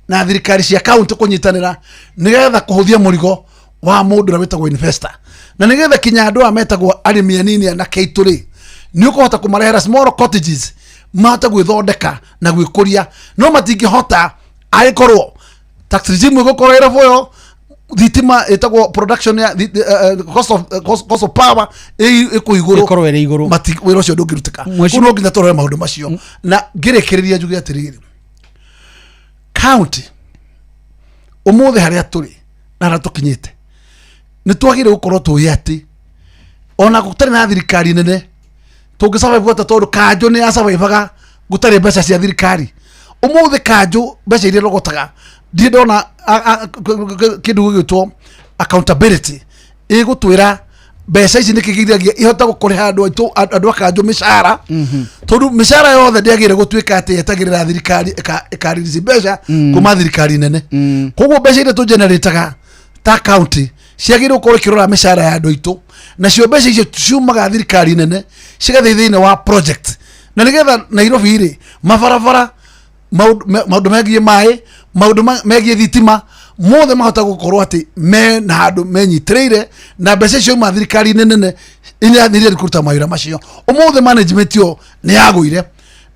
na thirikari cia kaunti kũnyitanĩra nĩgetha kũhũthia mũrigo wa mũndũ ũrĩa wĩtagwo investor, na nĩgetha kinya andũ aya metagwo arĩmi anini anake aitũ rĩ, nĩ ũkũhota kũmarehera small cottages mahote gwĩthondeka na gwĩkũria. No matingĩhota angĩkorwo tax regime ĩgũkorwo ĩrĩ boyo, thitima ĩtagwo production ya cost of power ĩkũ igũrũ. Ĩkorwo ĩrĩ igũrũ. Wĩra ũcio ndũngĩrutĩka. Koguo no nginya tũrore maũndũ macio. Na ngĩrĩkĩrĩria njuge atĩrĩrĩ, county ũmũthĩ harĩa tũrĩ na harĩa tũkinyĩte, nĩ twagĩrĩire gũkorwo tũĩ atĩ ona gũtarĩ na thirikari nene tũngĩ survive atĩa, tondũ kanjũ nĩ yasurvivaga gũtarĩ mbeca cia thirikari. Ũmũthĩ kanjũ mbeca iria ĩrogotaga, ndirĩ ndona kĩndũ gĩgwĩtwo accountability ĩgũtwĩra mbeca ici nĩkĩ gĩgiragia ihote kũrĩha andũ aitũ, andũ a kanjũ mĩcara, tondũ mĩcara yothe ndĩagĩrĩire gũtuĩka atĩ yetagĩrĩra thirikari ĩkaririci mbeca kuma thirikari nene. Koguo mbeca iria tũgenerataga ta county ciagĩrĩirwo gũkorwo ikĩrora mĩcara ya andũ aitũ, nacio mbeca icio ciumaga thirikari nene cigathiĩ thĩinĩ wa project, na nĩgetha Nairobi rĩ, mabarabara, maũndũ megiĩ maĩ, maũndũ megiĩ thitima, mothe mahota gũkorwo atĩ me na handũ menyitĩrĩire, na mbeca icio uma thirikari-inĩ nene iria kũruta mawĩra macio. Ũmũthĩ management ĩyo nĩ yagũire,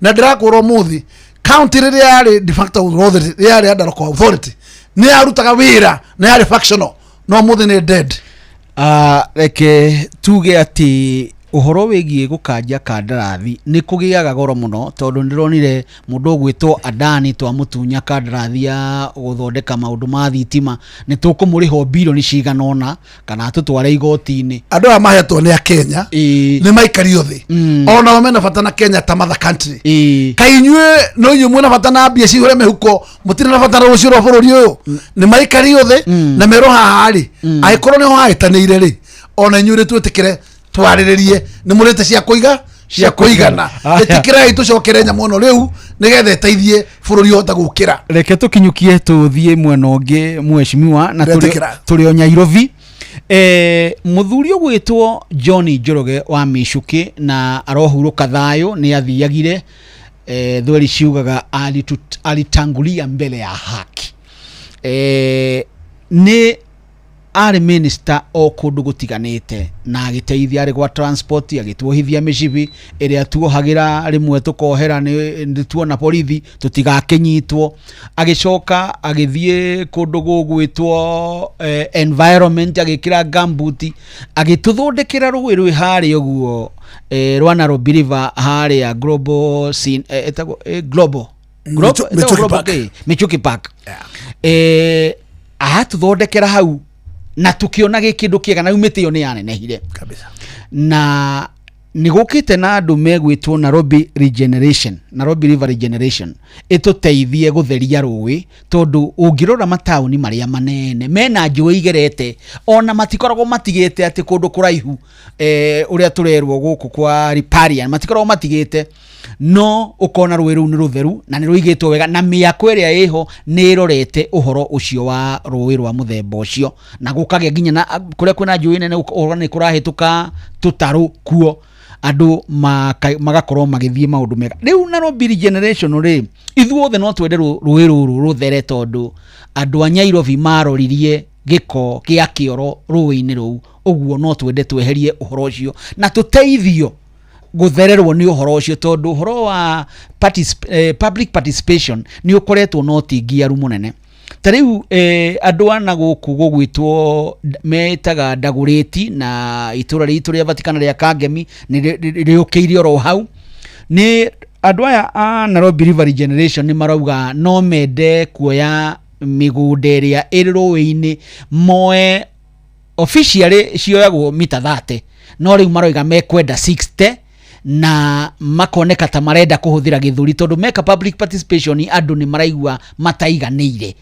na ndĩrakwĩra ũmũthĩ county rĩrĩa yarĩ de facto authority, rĩrĩa yarĩ under local authority, nĩ yarutaga wĩra na yarĩ functional, no ũmũthĩ nĩ dead. Reke tuge atĩ Ũhoro wĩgiĩ gũkanja kandarathi nĩ kũgĩaga goro mũno, tondũ ndĩronire mũndũ ũgwĩtwo Adani twamũtunya kandarathi ya gũthondeka maũndũ ma thitima, nĩ tũkũmũrĩha bilioni cigana ũna kana atũtware igoti-inĩ. Andũ aya mahetwo nĩ a Kenya nĩ maikario thĩ, onao mena bata na Kenya ta mother country. Kaĩ inyuĩ no inyuĩ mwĩna bata na mbia cihũre mĩhuko, mũtirĩ na bata na rũciũ rwa bũrũri ũyũ? Nĩ maikario thĩ na merwo haha rĩ, angĩkorwo nĩho hahĩtanĩire rĩ, ona inyuĩ rĩ, twĩtĩkĩre twarĩrĩrie, nĩ mũrĩte cia kũiga cia kũigana. Aya. Ĩtĩkĩrai tũcokere nyamũ ĩno rĩu nĩgetha ĩteithie bũrũri ũhote gũkĩra. Reke tũkinyũkie tũthiĩ mwena ũngĩ, mheshimiwa, na Ndetĩkĩra. Tũrĩ o Nyairobi. Mũthuri ũgwĩtwo John Njoroge wa Mĩcũkĩ na arohurũka thayũ, nĩ athiagire, thweri ciugaga alitangulia mbele ya haki. Nĩ arĩ minister o kũndũ gũtiganĩte na agĩteithia, arĩ gwa transport, agĩtuohithia mĩcibi ĩrĩa tuohagĩra rĩmwe tũkohera nĩ tuona borithi tũtigakĩnyitwo. Agĩcoka agĩthiĩ kũndũ gũgwĩtwo environment, agĩkĩra gambuti, agĩtũthondekera rũĩ rwĩ harĩa ũguo, rwa Nairobi River harĩa Global Scene, ĩtagwo, Global Global ĩtagwo Michuki Global Park. kĩ? Michuki Park. Aratũthondekera hau na tukiona gĩ kĩndũ kĩega, na rĩu mĩtĩ ĩyo nĩ yanenehire kabisa. Na nĩ gũkĩte na andũ megwĩtwo Nairobi Regeneration, Nairobi River Regeneration, ĩtũteithie gũtheria rũĩ, tondũ ũngĩrora mataũni marĩa manene mena njũĩ igerete, ona matikoragwo matigĩte atĩ kũndũ kũraihu, ũrĩa tũrerwo gũkũ kwa riparian, matikoragwo matigĩte, no ũkona rũĩ rũu nĩ rũtheru na nĩ rũigĩtwo wega, na mĩako ĩrĩa ĩho nĩ ĩrorete ũhoro ũcio wa rũĩ rwa mũthemba ũcio, na gũkagĩa nginya na kũrĩa kwĩna njũĩ nene, ũkona nĩ kũrahĩtũka tũtarũ kuo, andũ magakorwo magĩthiĩ maũndũ mega. Rĩu Nairobi Regeneration rĩ, ithuothe no twende rũĩ rũrũ rũthere, tondũ andũ a Nyairobi maroririe gĩko gĩa kĩoro rũĩ-inĩ rũu, ũguo no twende tweherie ũhoro ũcio na tũteithio gũthererwo nĩ ũhoro ũcio, tondũ ũhoro wa public participation nĩ ũkoretwo na ũtingiaru mũnene. Ta rĩu, andũ ana gũkũ gũgwĩtwo metaga Ndagũrĩti na itũra ritũ rĩa Vatikana rĩa Kangemi nĩ rĩũkĩire oro hau, nĩ andũ aya a Nairobi River Regeneration nĩ marauga no mende kuoya mĩgũnda ĩrĩa ĩrĩ rũĩ-inĩ, moe officially cioyagwo mita 30, no rĩu maroiga mekwenda 60, na makoneka ta marenda kũhũthĩra gĩthũri, tondũ meka public participation andũ nĩ maraigua mataiganĩire.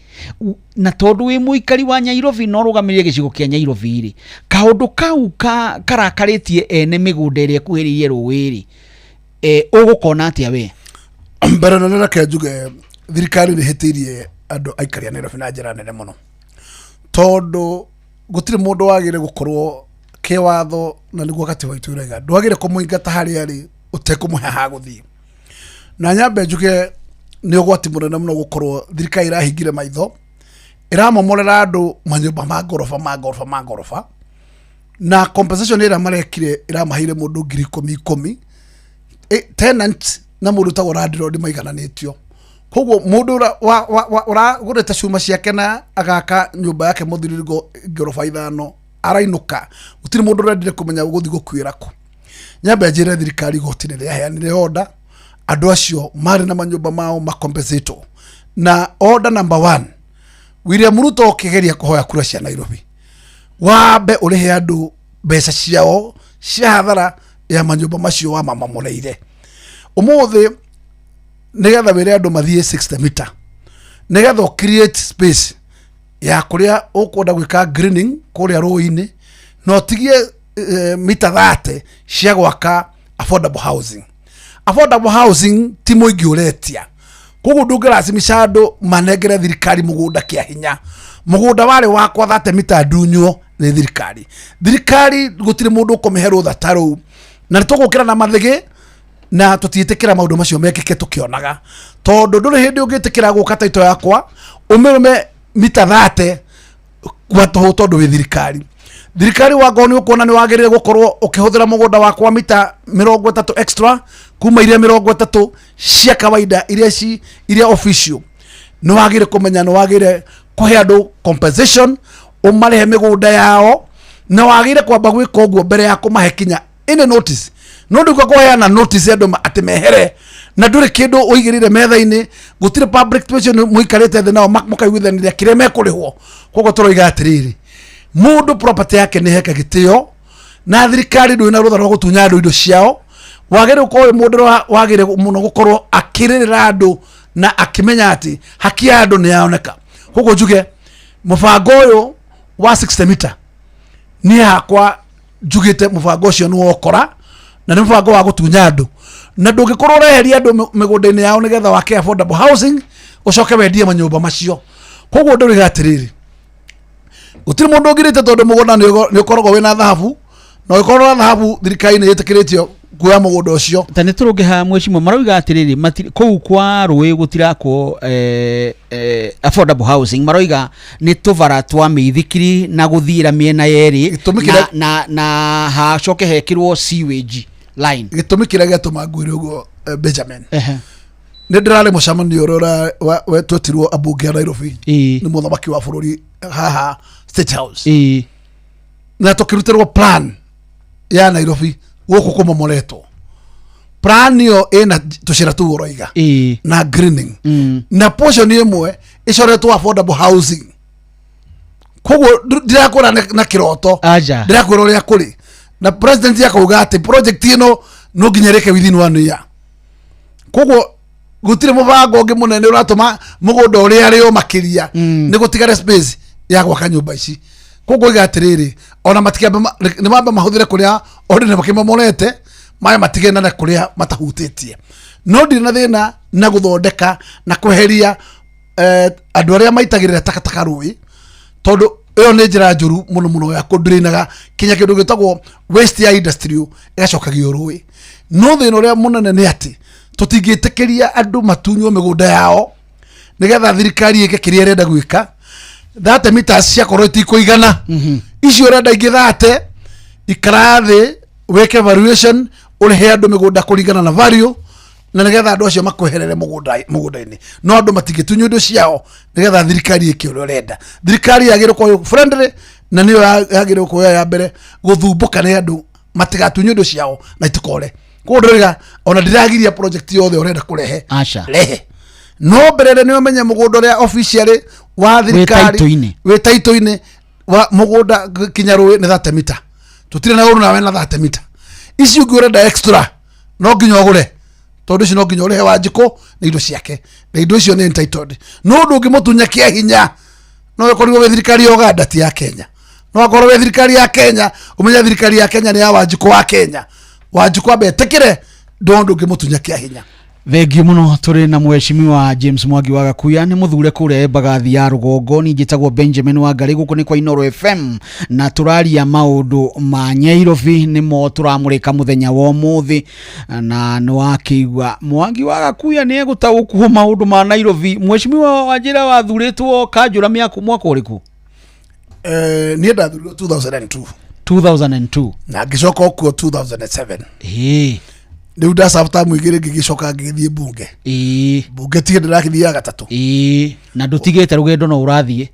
Na tondũ wĩ mũikari wa Nyairobi na ũrũgamĩrĩire gĩcigo kĩa Nyairobi rĩ, kaũndũ kau karakarĩtie ene mĩgũnda ĩrĩa ĩkuhĩrĩirie rũĩ rĩ, ũgũkona atĩa we? Mbere nene reke njuge thirikari nĩ ĩhĩtĩirie andũ aikari a Nairobi na njĩra nene mũno, tondũ gũtirĩ mũndũ wagĩrĩire gũkorwo kĩwatho, na nĩguo katiba itũ ĩrauga, ndwagĩrĩire kũmũingata harĩa arĩ ũtekũmũhe ha gũthiĩ. Na nyambe njuge nĩ ũgwati mũnene mũno gũkorwo thirikari ĩrahingire maitho, ĩramomorera andũ manyũmba ma ngoroba ma ngoroba ma ngoroba, na compensation ĩrĩa marekire ĩramaheire mũndũ 10,000 ikũmi, tenant na mũndũ ũtagwo landlord maigananĩtio. Koguo mũndũ ũragũrĩte cuma ciake na agaka nyũmba yake mũthiũrũrũko ngoroba 5 arainũka, gũtirĩ mũndũ ũrendire kũmenya gũthiĩ gũkuĩra kũ. Nyambe njĩre thirikari igoti nĩ rĩaheanire order, andũ acio marĩ na manyũmba mao macompensatwo. Na order number 1, William Ruto ũkĩgeria kũhoya kura cia Nairobi, wambe ũrĩhe andũ mbeca ciao cia hathara ya manyũmba macio wamamomoreire. Ũmũthĩ nĩgetha wĩre andũ mathiĩ 60 meter, nĩgetha ũ create space ya kũrĩa ũkwenda gwĩka greening kũrĩa rũĩ-inĩ, na ũtigie mita 30 cia gwaka affordable housing. Affordable housing ti mũingĩ ũretia, koguo ndũngĩracimisha andũ manengere thirikari mũgũnda kĩa hinya. Mũgũnda warĩ wakwa 30 mita ndunywo nĩ thirikari. Thirikari gũtirĩ mũndũ ũkũmĩhe rũtha ta rũu, na nĩtũgũkĩra na mathĩgĩ na tũtiĩtĩkĩra maũndũ macio mekĩke tũkĩonaga, tondũ ndũrĩ hĩndĩ ũngĩtĩkĩra gũka taito yakwa ũmĩrũme mita 30 kwa tũhũ tondũ wĩ thirikari. Thirikari wangorwo nĩ ũkuona nĩ wagĩrĩire gũkorwo ũkĩhũthĩra mũgũnda wakwa mita 30 extra kuma iria 30 cia kawaida iria ci iria official, nĩ wagĩrĩire kũmenya nĩ wagĩrĩire kũhe andũ compensation, ũmarĩhe mĩgũnda yao, na wagĩrĩire kwamba gwĩka ũguo mbere ya kũmahe kinya Any notice no ndũka kũheana notice andũ atĩ mehere na ndũrĩ kĩndũ ũigĩrĩire metha-inĩ, gũtirĩ public participation, mũikarĩte thĩ nao mũkaiguithanĩria kĩrĩa mekũrĩhwo. Koguo tũroiga atĩrĩrĩ, mũndũ property yake nĩ heka gĩtĩo na thirikari ndũrĩ na rũtha rwa gũtunya andũ indo ciao. Wagĩrĩire gũkorwo wĩ mũndũ ũrĩa wagĩrĩire mũno gũkorwo akĩrĩrĩra andũ na akĩmenya atĩ haki ya andũ nĩ yoneka. Koguo njuge mũbango ũyũ wa 60 meter, niĩ hakwa njugĩte mũbango ũcio nĩ wokora na nĩ mũbango wa gũtunya andũ, na ndũngĩkorwo ũreheria andũ mĩgũnda-inĩ yao nĩgetha wake affordable housing, ũcoke wendie manyũmba macio. Koguo ndũriga atĩrĩrĩ, gũtirĩ mũndũ ũngirĩte, tondũ mũgũnda nĩ ũkoragwo wĩna thahabu, na ũngĩkorwo na thahabu thirikari nĩ ĩtĩkĩrĩtio kuoya mũgũnda ũcio. Ta nĩ tũrũnge haha, mheshimiwa, marauga atĩrĩrĩ, kũu kwa rũĩ gũtirakwo affordable housing, maroiga nĩ tũbara twa mĩithikiri na gũthiĩra mĩena yerĩ Gĩtũmi na, na hacoke hekĩrwo sewage line. Gĩtũmi kĩrĩa gĩatũma ngwĩre ũguo, Benjamin, nĩ ndĩrarĩ mũcemanio ũrĩa wetwetirwo ambunge a Nairobi nĩ mũthamaki wa bũrũri haha State House, na tũkĩrutĩrwo plan ya Nairobi gũkũ kũmomoretwo. Plan ĩyo ĩna tũcĩra tũu ũroiga na greening na portion ĩmwe ĩcoretwo affordable housing. Koguo ndirakwĩra na kĩroto. Aja. Ndĩrakwĩra ũrĩa kũrĩ, na president akauga atĩ project ĩno no nginya ĩrĩke within one year. Koguo gũtirĩ mũbango ũngĩ mũnene ũratũma mũgũnda ũrĩa arĩo makĩria nĩ gũtigare space ya gwaka nyũmba ici. Koguo iga atĩrĩrĩ, ona matikĩambe nĩ mambe mahũthĩre kũrĩa already makĩmomorete maya, matigane na kũrĩa matahutĩtie. No ndirĩ na thĩna na gũthondeka na kweheria andũ arĩa maitagĩrĩra takataka rũĩ, tondũ ĩyo nĩ njĩra njũru mũno mũno ya kũndrinaga kinya kĩndũ gĩtagwo waste ya industrial ĩgacokagio rũĩ. No thĩna ũrĩa mũnene nĩ atĩ tũtingĩtĩkĩria andũ matunywo mĩgũnda yao nĩgetha thirikari ĩke kĩrĩa ĩrenda gwĩka. 30 meters ciakorwo itikũigana icio ũrenda ingĩ 30, ikara thĩ wĩke valuation, ũrĩhe andũ mĩgũnda kũringana na value, na nĩgetha andũ acio makweherere mũgũnda-inĩ. No andũ matingĩtunywo indo ciao nĩgetha thirikari ĩke ũrĩa ũrenda. Thirikari yagĩrĩirwo gũkorwo friendly na nĩyo yagĩrĩirwo kuoya ya mbere gũthumbũka nĩ andũ matigatunywo indo ciao na itikore. Koguo ndĩroiga ona ndĩragiria project yothe ũrenda kũrehe. Aca. Rehe, no mbere ĩrĩa nĩ ũmenye mũgũnda ũrĩa officially wa thirikari taitũ-inĩ. Wĩ taitũ-inĩ wa mũgũnda kinya rũĩ nĩ 30 mita. Tũtirĩ na ũru nawe na 30 mita ici ũngĩ ũrenda extra no nginya ũgũre, tondũ ici no nginya ũrĩhe Wanjikũ na indo ciake, na indo icio nĩ entitled. No ndũngĩmũtunya kĩa hinya. No ĩkorirwo wĩ thirikari ya Uganda, ti ya Kenya. No akorwo wĩ thirikari ya Kenya, ũmenye thirikari ya Kenya nĩ ya Wanjikũ wa Kenya. Wanjikũ ambe etĩkĩre, ndo ndũngĩmũtunya kĩa hinya. Thengiũ mũno. Tũrĩ na mheshimiwa James Mwangi wa Gakuya, nĩ mũthure kũrĩa Embagathi ya rũgongo. Niĩ njĩtagwo Benjamin Wangari, gũkũ nĩ kwa Inooro FM, na tũraria maũndũ ma Nyairobi, nĩmo tũramũrĩka mũthenya wa ũmũthĩ. Na nĩ wakĩigua Mwangi wa Gakuya nĩ egũtaũkwo maũndũ ma Nairobi. Mheshimiwa, wanjĩra wathurĩtwo kanjũra mĩaka mwaka ũrĩkũ? Niĩ ndathurirwo 2002. 2002. Na ngĩcoka okuo 2007. Rĩu ndaserve term igĩrĩ, ngĩgĩcoka ngĩgĩthiĩ bunge. Bunge tige ndĩrakĩthiaga gatatũ. Na ndũtigĩte rũgendo, no ũrathiĩ.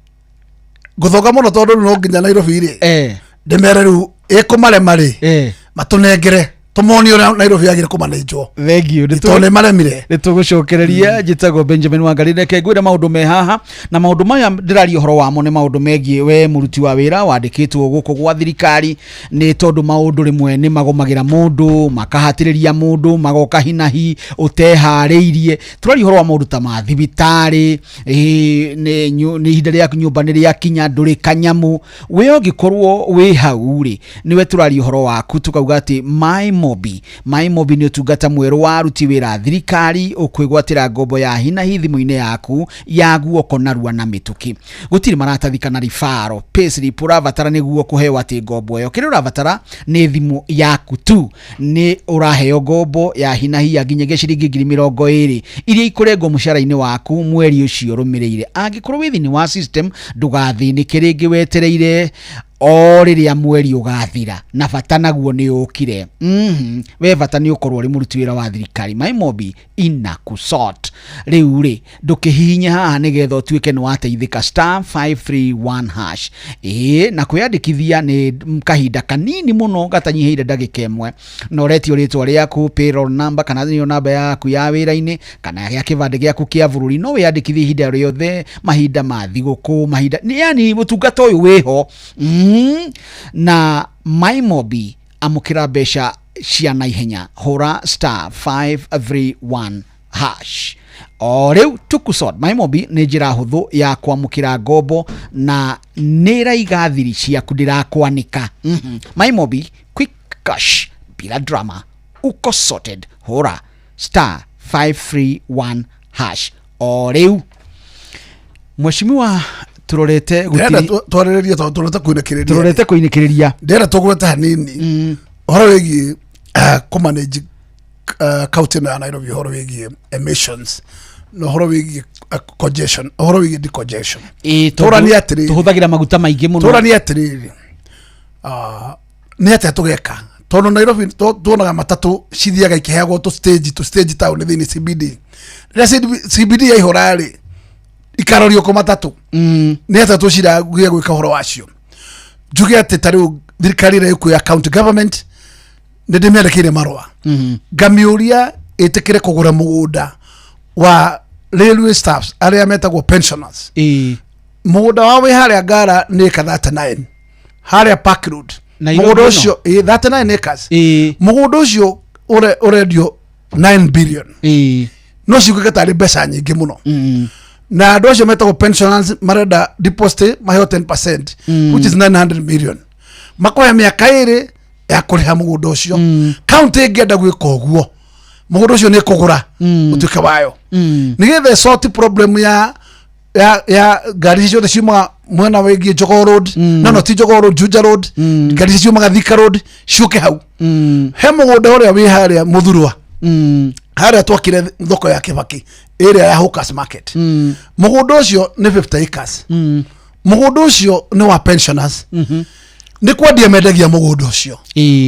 Ngũthonga mũno, tondũ rĩu no nginya Nairobi rĩ, ndĩmere rĩu ĩkũmarema rĩ, matũnengere tũmonie ũrĩa Nairobi yagĩrĩ kũmanĩnjwo. Thengiũ. Tondũ nĩ maremire. Nĩ tũgũcokereria. Njĩtagwo Benjamin Wangari. Reke ngwĩre maũndũ me haha, na maũndũ maya ndĩraria ũhoro wamo nĩ maũndũ megiĩ we mũruti wa wĩra wandĩkĩtwo gũkũ gwa thirikari, nĩ tondũ maũndũ rĩmwe nĩ magomagĩra mũndũ, makahatĩrĩria mũndũ, magoka hinahi ũteharĩirie. Tũraria ũhoro wa maũndũ ta ma thibitarĩ, nĩ ihinda rĩa nyũmba nĩ rĩakinya, ndũrĩ kanyamũ we ũngĩkorwo wĩ hau rĩ, nĩwe tũraria ũhoro waku. Tukauga atĩ My Mobi, My Mobi nĩ ũtungata mwerũ wa aruti wĩra a thirikari ũkwĩgwatĩra ngombo ya hinahi thimũ-inĩ yaku ya guoko narua na mĩtũkĩ. Gũtirĩ maratathi kana ribaro payslip ũrabatara nĩguo kũheo atĩ ngombo ĩyo. Kĩrĩa ũrabatara nĩ thimũ yaku tu. Nĩ ũraheo ngombo ya hinahi ya nginyagia ciringi 20,000 iria ikũrengwo mũcara-inĩ waku mweri ũcio ũrũmĩrĩire. Angĩkorwo wĩ thĩinĩ wa system, ndũgathĩnĩke rĩngĩ wetereire. O rĩrĩa mweri ũgathira na bata naguo nĩ ũkire. We bata nĩ ũkorwo ũrĩ mũruti wĩra wa thirikari, MyMobi inakusort. Rĩu rĩ, ndũkĩhihinye haha nĩgetha ũtuĩke nĩ wateithĩka, star 531 hash. Ĩĩ, na kwĩyandĩkithia nĩ kahinda kanini mũno gatanyihĩire ndagĩka ĩmwe, na ũretio rĩtwa rĩaku, payroll number kana nĩyo namba yaku ya wĩra-inĩ kana gĩa kĩbandĩ gĩaku kĩa bũrũri. No wĩyandĩkithie ihinda rĩothe, mahinda ma thigũkũ, mahinda yani ũtungata ũyũ wĩho. Na MyMobi, amũkĩra mbeca cia naihenya, hũra star 531 hash o rĩu tukusort. MyMobi nĩ njĩra hũthũ ya kwamũkĩra ngombo na nĩ ĩraiga thiri ciaku, ndĩrakwanĩka. MyMobi, quick cash bila drama, uko sorted. Hũra star 531 hash o rĩu. Mheshimiwa, turorete Ndĩrenda twarĩrĩrie tondũ tũrorete kũinĩkĩrĩria. Turorete kũinĩkĩrĩria. Ndĩrenda tũgwete hanini ũhoro wĩgiĩ kũmanage county ĩno ya Nairobi, ũhoro wĩgiĩ emissions na ũhoro wĩgiĩ congestion, ũhoro wĩgiĩ decongestion. Ĩĩ, tondũ Tũranie atĩrĩrĩ, tũhũthagĩra maguta maingĩ mũno. Tũranie atĩrĩrĩ, nĩ atĩa tũgeka tondũ Nairobi tuonaga matatũ cithiaga ikĩheagwo tũ stage, tũ stage taũni thĩinĩ CBD. Rĩrĩa CBD yaihũra rĩ, ikarorio kũ matatũ? Nĩ atĩa tũciragia gwĩka ũhoro wacio? Njuge atĩ ta rĩu thirikari ĩrĩa ĩkuo ya county government, nĩ ndĩmĩandĩkĩire marũa ngamĩũria ĩtĩkĩre kũgũra mũgũnda wa railway staffs arĩa metagwo pensioners. Mũgũnda wao wĩ harĩa Ngara, nĩ ĩka 39 harĩa Park Road. Nairobi Mũgũnda ĩno? ũcio, ĩ, 39 acres. Mũgũnda ũcio ũrendio 9 billion, no ciugĩke tarĩ mbeca nyingĩ mũno. Na andũ acio metagwo pensioners marenda deposit maheo 10%, which is 900 million. Makoya mĩaka 2 ya kũrĩha mũgũnda ũcio. County ĩngĩenda gwĩka ũguo, mũgũnda ũcio nĩ ĩkũgũra ũtuĩke wayo, nĩgetha ĩsort problem ya ngari ici ciothe ciumaga mwena wĩgiĩ Jogoo Road, no ti Jogoo Road, Juja Road, ngari ici ciumaga Thika Road ciũke hau. He mũgũnda ũrĩa wĩ harĩa Mũthurwa, harĩa twakire thoko ya Kĩbaki ĩrĩa ya Hawkers Market. Mũgũnda ũcio nĩ 50 acres. Mũgũnda ũcio nĩ wa pensioners, nĩ kwendia mendagia mũgũnda ũcio.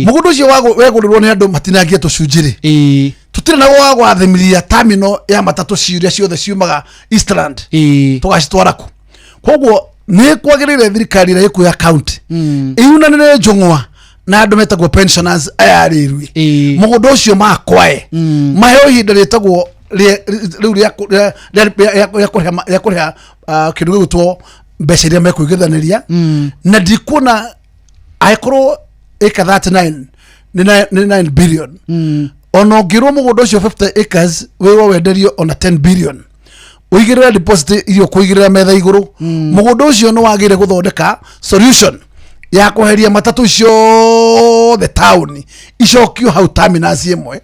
Mũgũnda ũcio wegũrĩrwo nĩ andũ matinangie tũcunjĩ rĩ, tũtirĩ na gwa gwathimithia terminal ya matatũ ciũria ciothe ciumaga Eastland tũgacitwara ku. Koguo nĩ kwagĩrĩire thirikari ĩrĩa ĩkuo ya county ĩyunanĩre njũng'wa na andũ metagwo pensioners aya rĩrui, mũgũnda ũcio makwae, maheo ihinda rĩtagwo rĩu rĩa kũrĩha kĩndũ gĩgwĩtwo mbeca iria mekũigithanĩria. Na ndikuona angĩkorwo ĩka 39 nĩ 9 billion, ona ũngĩrwo mũgũnda ũcio 50 acres wĩrwo wenderio ona 10 billion, ũigĩrĩre deposit iria ũkũigĩrĩra metha igũrũ, mũgũnda ũcio nĩ wagĩrĩire gũthondeka solution ya kweheria matatũ ciothe taũni, icokio hau terminus ĩmwe,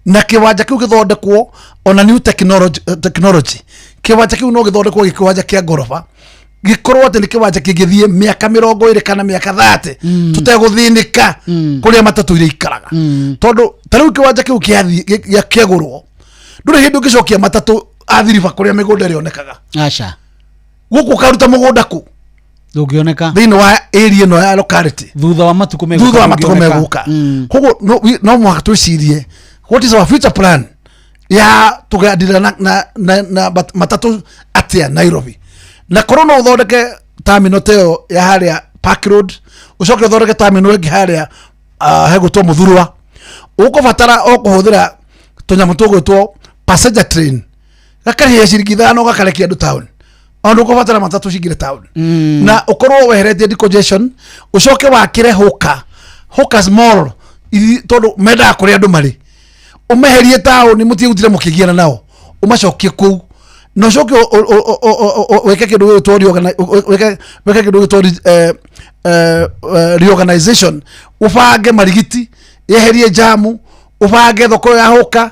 na kĩwanja kĩu gĩthondekwo ona new technology. Kĩwanja kĩu no gĩthondekwo gĩ kĩwanja kĩa ngoroba, gĩkorwo atĩ nĩ kĩwanja kĩngĩthiĩ mĩaka 20 kana mĩaka 30 tũtegũthĩnĩka kũrĩa matatũ iria ikaraga. Tondũ ta rĩu kĩwanja kĩu kĩagũrwo, ndũrĩ hĩndĩ ũngĩcokia matatũ athiriba kũrĩa mĩgũnda ĩrĩonekaga. Aca. Gũkũ ũkaruta mũgũnda kũ? Ndũngĩoneka. Thĩinĩ wa area ĩno ya locality. Thutha wa matukũ megũka. Thutha wa matukũ ndũngĩoneka. megũka. Koguo no mũhaka twĩcirie what is our future plan ya tũgandira na matatũ atĩa Nairobi. Na korwo no ũthondeke terminal ta ĩyo ya harĩa Park Road, ũcoke ũthondeke terminal ĩngĩ harĩa hegũtwo Mũthurwa, ũkũbatara o kũhũthĩra tũnyamũ tũgwĩtwo passenger train, gakarĩhia ciringi 5, gakarekia andũ town, ona ndũkũbatara matatũ cingĩre town. Na ũkorwo weheretie decongestion, ũcoke wakĩre hawkers mall tondũ mendaga kũrĩa andũ marĩ, ũmeherie taũni, mũtige gũtinda mũkĩgiana nao, ũmacokie kũu, na ũcoke wĩke kĩndũ gĩgwĩtwo wĩke kĩndũ gĩgwĩtwo reorganization, ũbange marigiti, yeherie jamu, ũbange thoko ya hũka,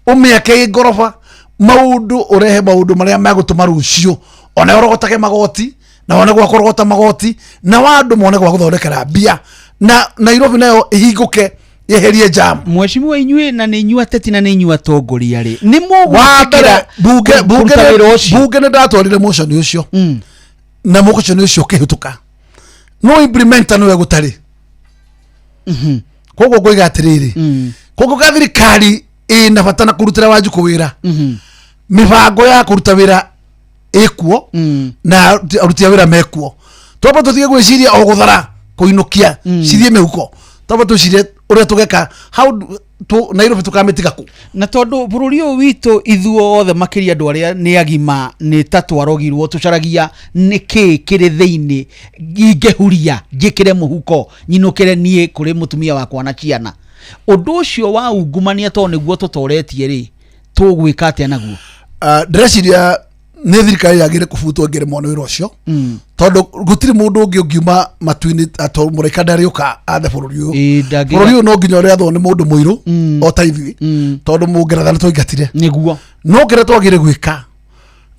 ũmĩake ĩ ngoroba, maũndũ ũrehe maũndũ marĩa megũtũma rũciũ ona ũrogotage magoti na wone gwa kũrogota magoti na wa andũ mone gwa gũthondekera mbia, na Nairobi nayo ĩhingũke, yeherie jam. Mheshimiwa, inyuĩ na nĩ inyuĩ ateti na nĩ inyuĩ atongoria rĩ, nĩ Wa mbere, mũgwĩtĩkĩra bunge kũruta wĩra ũcio? Bunge nĩ ndatwarire motion ũcio, na motion ũcio ũkĩhĩtũka. No implementer nĩwe gũtarĩ. Koguo ngoiga atĩrĩrĩ, koguo ka thirikari ĩna bata na kũrutĩra Wanjikũ wĩra, mĩbango ya kũruta wĩra ĩkuo na aruti a wĩra mekuo. Twamba tũtige gwĩciria o gũthara kũinũkia cithiĩ mĩhuko, twamba twĩcirie ũrĩa tũgeka how Nairobi tũkamĩtiga kũ. Na tondũ bũrũri ũyũ witũ ithuothe, makĩria andũ arĩa nĩ agima, nĩ ta twarogirwo, tũcaragia nĩ kĩĩ kĩrĩ thĩinĩ ingĩhuria njĩkĩre mũhuko nyinũkĩre niĩ kũrĩ mũtumia wakwa na ciana. Ũndũ ũcio wa ungumania, tondũ nĩguo tũtoretie rĩ, tũgwĩka atĩa naguo? Ndĩreciria nĩ thirikari yagĩrĩire kũbutwo ĩngĩremwo nĩ wĩra ũcio, tondũ gũtirĩ mũndũ ũngĩ ũngiuma matu-inĩ atĩ mũraika ndarĩũka athe bũrũri ũyũ. Bũrũri ũyũ no nginya ũrĩathwo nĩ mũndũ mũirũ o ta ithuĩ, tondũ mũngeretha nĩ twaingatire. No kĩrĩa twagĩrĩire gwĩka,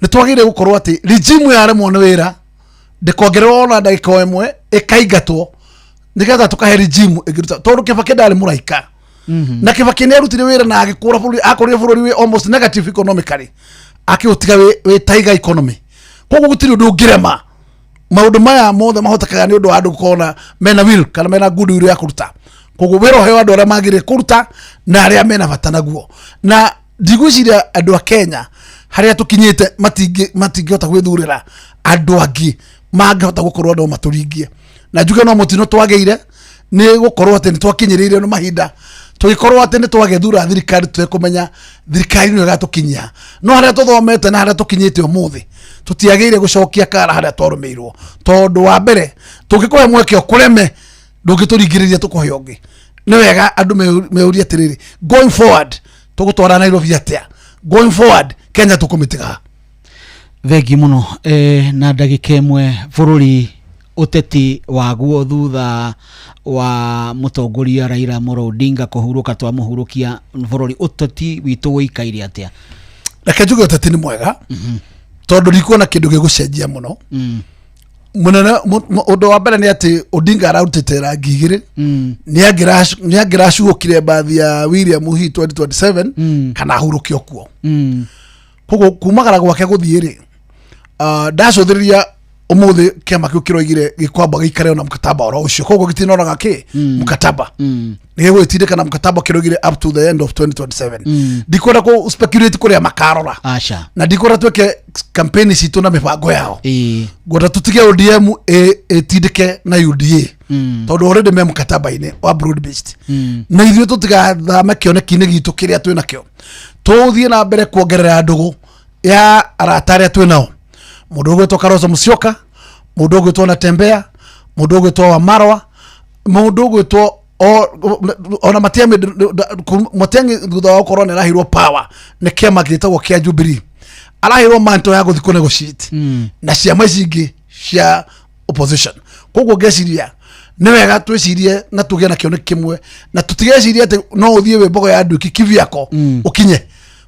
nĩ twagĩrĩire gũkorwo atĩ regime yaremwo nĩ wĩra ndĩkongererwo ona ndagĩka o ĩmwe, ĩkaingatwo nĩgetha tũkahe regime ĩngĩruta, tondũ Kĩbakĩ ndarĩ mũraika na Kĩbakĩ nĩ arutire wĩra na agĩkũra bũrũri. Akũrire bũrũri wĩ almost negative economically, akĩũtiga wĩ tiger economy. Koguo gũtirĩ ũndũ ũngĩrema. Maũndũ maya mothe mahotekaga nĩ ũndũ wa andũ gũkorwo na mena will kana mena good will ya kũruta. Koguo wĩra ũheo andũ arĩa magĩrĩire kũruta na arĩa mena bata naguo, na ndigwĩciria andũ a Kenya harĩa tũkinyĩte matingĩhota gwĩthurĩra andũ angĩ mangĩhota gũkorwo no matũringie. Na njuge no mũtino twagĩire nĩ gũkorwo atĩ nĩ twakinyĩrĩire nĩ mahinda tũgĩkorwo atĩ nĩ twagĩthura thirikari tũtekũmenya thirikari nĩyo ĩgatũkinyia. No harĩa tũthomete na harĩa tũkinyĩte ũmũthĩ, tũtiagĩrĩire gũcokia kara harĩa twarũmĩirwo, tondũ wa mbere tũngĩkũhe mweke ũkũreme, ndũngĩtũringĩrĩria tũkũhe ũngĩ. Nĩ wega andũ meurie atĩrĩrĩ, going forward tũgũtwara Nairobi atĩa? Going forward Kenya tũkũmĩtiga ha? Thengi mũno. Na ndagĩka ĩmwe, bũrũri ũteti waguo thutha wa mũtongoria Raila Amolo Odinga kũhurũka, twamũhurũkia, bũrũri ũteti witũ ũikaire atĩa? Reke njuge ũteti nĩ mwega, tondũ ndikuona kĩndũ gĩgũcenjia mũno mũnene. Ũndũ wa mbere nĩ atĩ Odinga ararutĩte rangi igĩrĩ. Nĩ angĩracuũkire mbathi ya William hi 2027 kana ahurũke okuo. Koguo kumagara gwake gũthiĩ rĩ, ndacũthĩrĩria ũmũthĩ kĩama kĩu kĩroigire gĩkwamba gĩikare ona mkataba oro ũcio, koguo gĩtinoraga kĩ mkataba nĩ gĩgwĩtindĩka na mkataba kĩroigire up to the end of 2027. Ndikwenda kũ speculate kũrĩa makarora aca na ndikwenda twĩke campaign citũ na mĩbango yao. Ngwenda tũtige ODM ĩtindĩke na UDA, tondũ already me mkataba-inĩ wa broad based, na ithuĩ tũtigathame kĩoneki-inĩ gitũ kĩrĩa twĩ nakĩo. Tũthiĩ na mbere kuongerera ndũgũ ya arata arĩa twĩ nao, mũndũ ũgwĩtwo Kalonzo Musyoka, mũndũ ũgwĩtwo Natembeya, mũndũ ũgwĩtwo Wamarwa, mũndũ ũgwĩtwo ona Matiang'i. Matiang'i thutha wa gũkorwo nĩ arahirwo power nĩ kĩama gĩtagwo kĩa Jubilee, arahirwo manto ya gũthiĩ kũ negotiate na ciama ici ingĩ cia opposition. Koguo ngeciria nĩ wega twĩcirie na tũgĩe na kĩoneki kĩmwe, na tũtigecirie atĩ no ũthiĩ wĩ mbogo ya nduĩki kivyako ũkinye.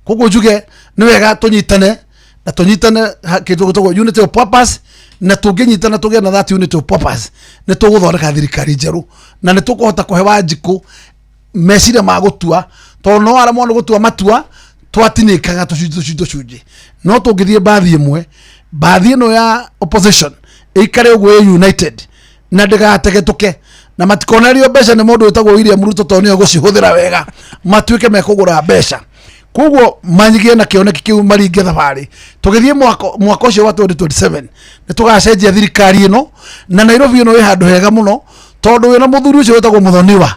Koguo njuge nĩ wega tũnyitane na tũnyitane kĩndũ gĩtagwo unity of purpose, na tũngĩnyitana tũgĩe na that unity of purpose, nĩ tũgũthondeka thirikari njerũ na nĩ tũkũhota kũhe Wanjikũ meciria ma gũtua, tondũ no aremwo nĩ gũtua matua twatinĩkaga tũcunjĩ tũcunjĩ tũcunjĩ. No tũngĩthiĩ mbathi ĩmwe, mbathi ĩno ya opposition ĩikare ũguo ĩ united na ndĩgategetũke, na matikonerio mbeca nĩ mũndũ wĩtagwo William Ruto, tondũ nĩwe gũcihũthĩra wega matuĩke mekũgũra mbeca. Koguo manyigĩe na kĩoneki kĩu, maringe thabarĩ tũgĩthiĩ mwaka ũcio wa 2027 nĩ tũgacenjia thirikari ĩno. Na Nairobi ĩno ĩ handũ hega mũno, tondũ wĩna mũthuri ũcio wĩtagwo Mũthoniwa,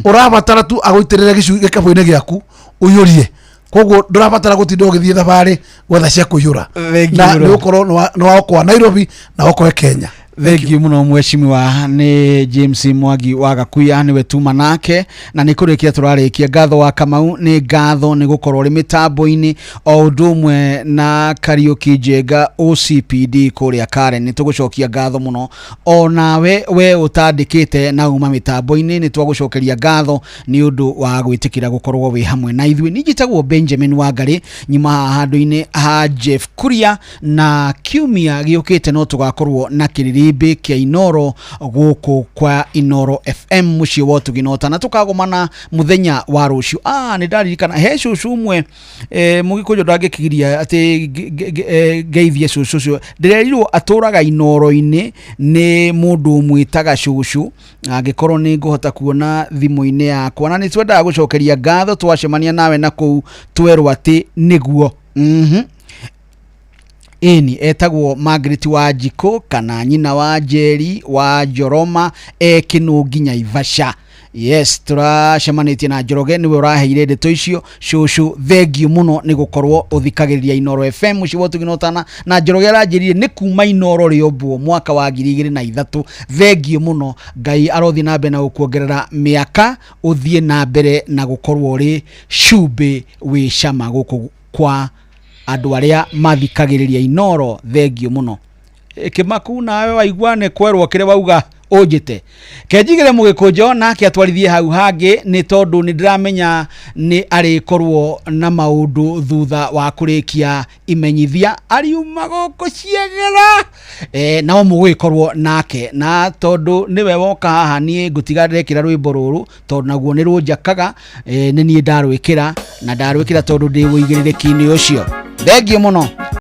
ũrabatara tu agũitĩrĩre gĩkabũ-inĩ gĩaku ũiyũrie. Koguo ndũrabatara gũtinda ũgĩthiĩ thabarĩ gwetha cia kũiyũra. Thank you Na mũno. nĩ gũkorwo nĩ waokoa Nairobi na waokoe Kenya. Thengiũ mũno mheshimiwa. Nĩ James Mwangi wa Gakuya nĩwe tuma nake, na nĩ kũrĩkia tũrarĩkia. Ngatho wa Kamau, nĩ ngatho nĩ gũkorwo ũrĩ mĩtambo-inĩ, o ũndũ ũmwe na Kariũki Njenga OCPD kũrĩa Karen. Nĩ tũgũcokia ngatho mũno. O nawe we ũtandĩkĩte na uma mĩtambo-inĩ, nĩ twagũcokeria ngatho nĩ ũndũ wa gwĩtĩkĩra gũkorwo wĩ hamwe na ithuĩ. Niĩ njĩtagwo Benjamin Wangarĩ, nyuma haha handũ-inĩ ha Jeff Kuria, na kiumia gĩũkĩte no tũgakorwo na kĩrĩrĩmbĩ. Kĩrĩmbĩ kĩa Inoro gũkũ kwa Inoro FM mũciĩ wa ũtugi na ũtana. Tũkagomana mũthenya wa rũciũ. Nĩ ndaririkana he cũcũ ũmwe mũgĩkũyũ ndangĩkigiria atĩ ngeithie cũcũ ũcio. Ndĩrerirwo atũraga Inoro-inĩ, nĩ mũndũ ũmwĩtaga cũcũ, angĩkorwo nĩ ngũhota kuona thimũ-inĩ yakwa, na nĩ twendaga gũcokeria ngatho twacemania nawe na kũu twerwo atĩ nĩguo. Ĩni etagwo Margaret wa Njikũ kana nyina wa Njeri wa Njoroma, e Kĩnũngi Naivasha. Yes, tũracemanĩtie na Njoroge, nĩwe ũraheire ndeto icio. Cũcũ, thengiũ mũno nĩ gũkorwo ũthikagĩrĩria Inoro FM mũciĩ wa ũtugi na ũtana. Na Njoroge aranjĩrire nĩ kuma Inoro rĩombwo mwaka wa 2003. Thengiũ mũno, Ngai arothiĩ na mbere na gũkuongerera mĩaka, ũthiĩ na mbere na gũkorwo ũrĩ cumbĩ wĩ cama gũkũ kwa andũ arĩa mathikagĩrĩria Inoro. Thengiũ mũno. Kĩmaku, nawe waigua nĩ kwerwo kĩrĩa wauga ũnjĩte kenjigĩre mũgĩkũnjo nake atwarithie hau hangĩ, nĩ tondũ nĩ ndĩramenya nĩ arĩkorwo na maũndũ thutha wa kũrĩkia imenyithia ariuma gũkũ ciegera. Nao mũgũgĩkorwo nake, na tondũ nĩwe woka haha niĩ ngũtiga ndekĩra rwĩmbo rũrũ, tondũ naguo nĩ rũnjakaga. Nĩ niĩ ndarwĩkĩra na ndarwĩkĩra tondũ ndĩ wũigĩrĩrĩki-inĩ ũcio. Thengiũ mũno.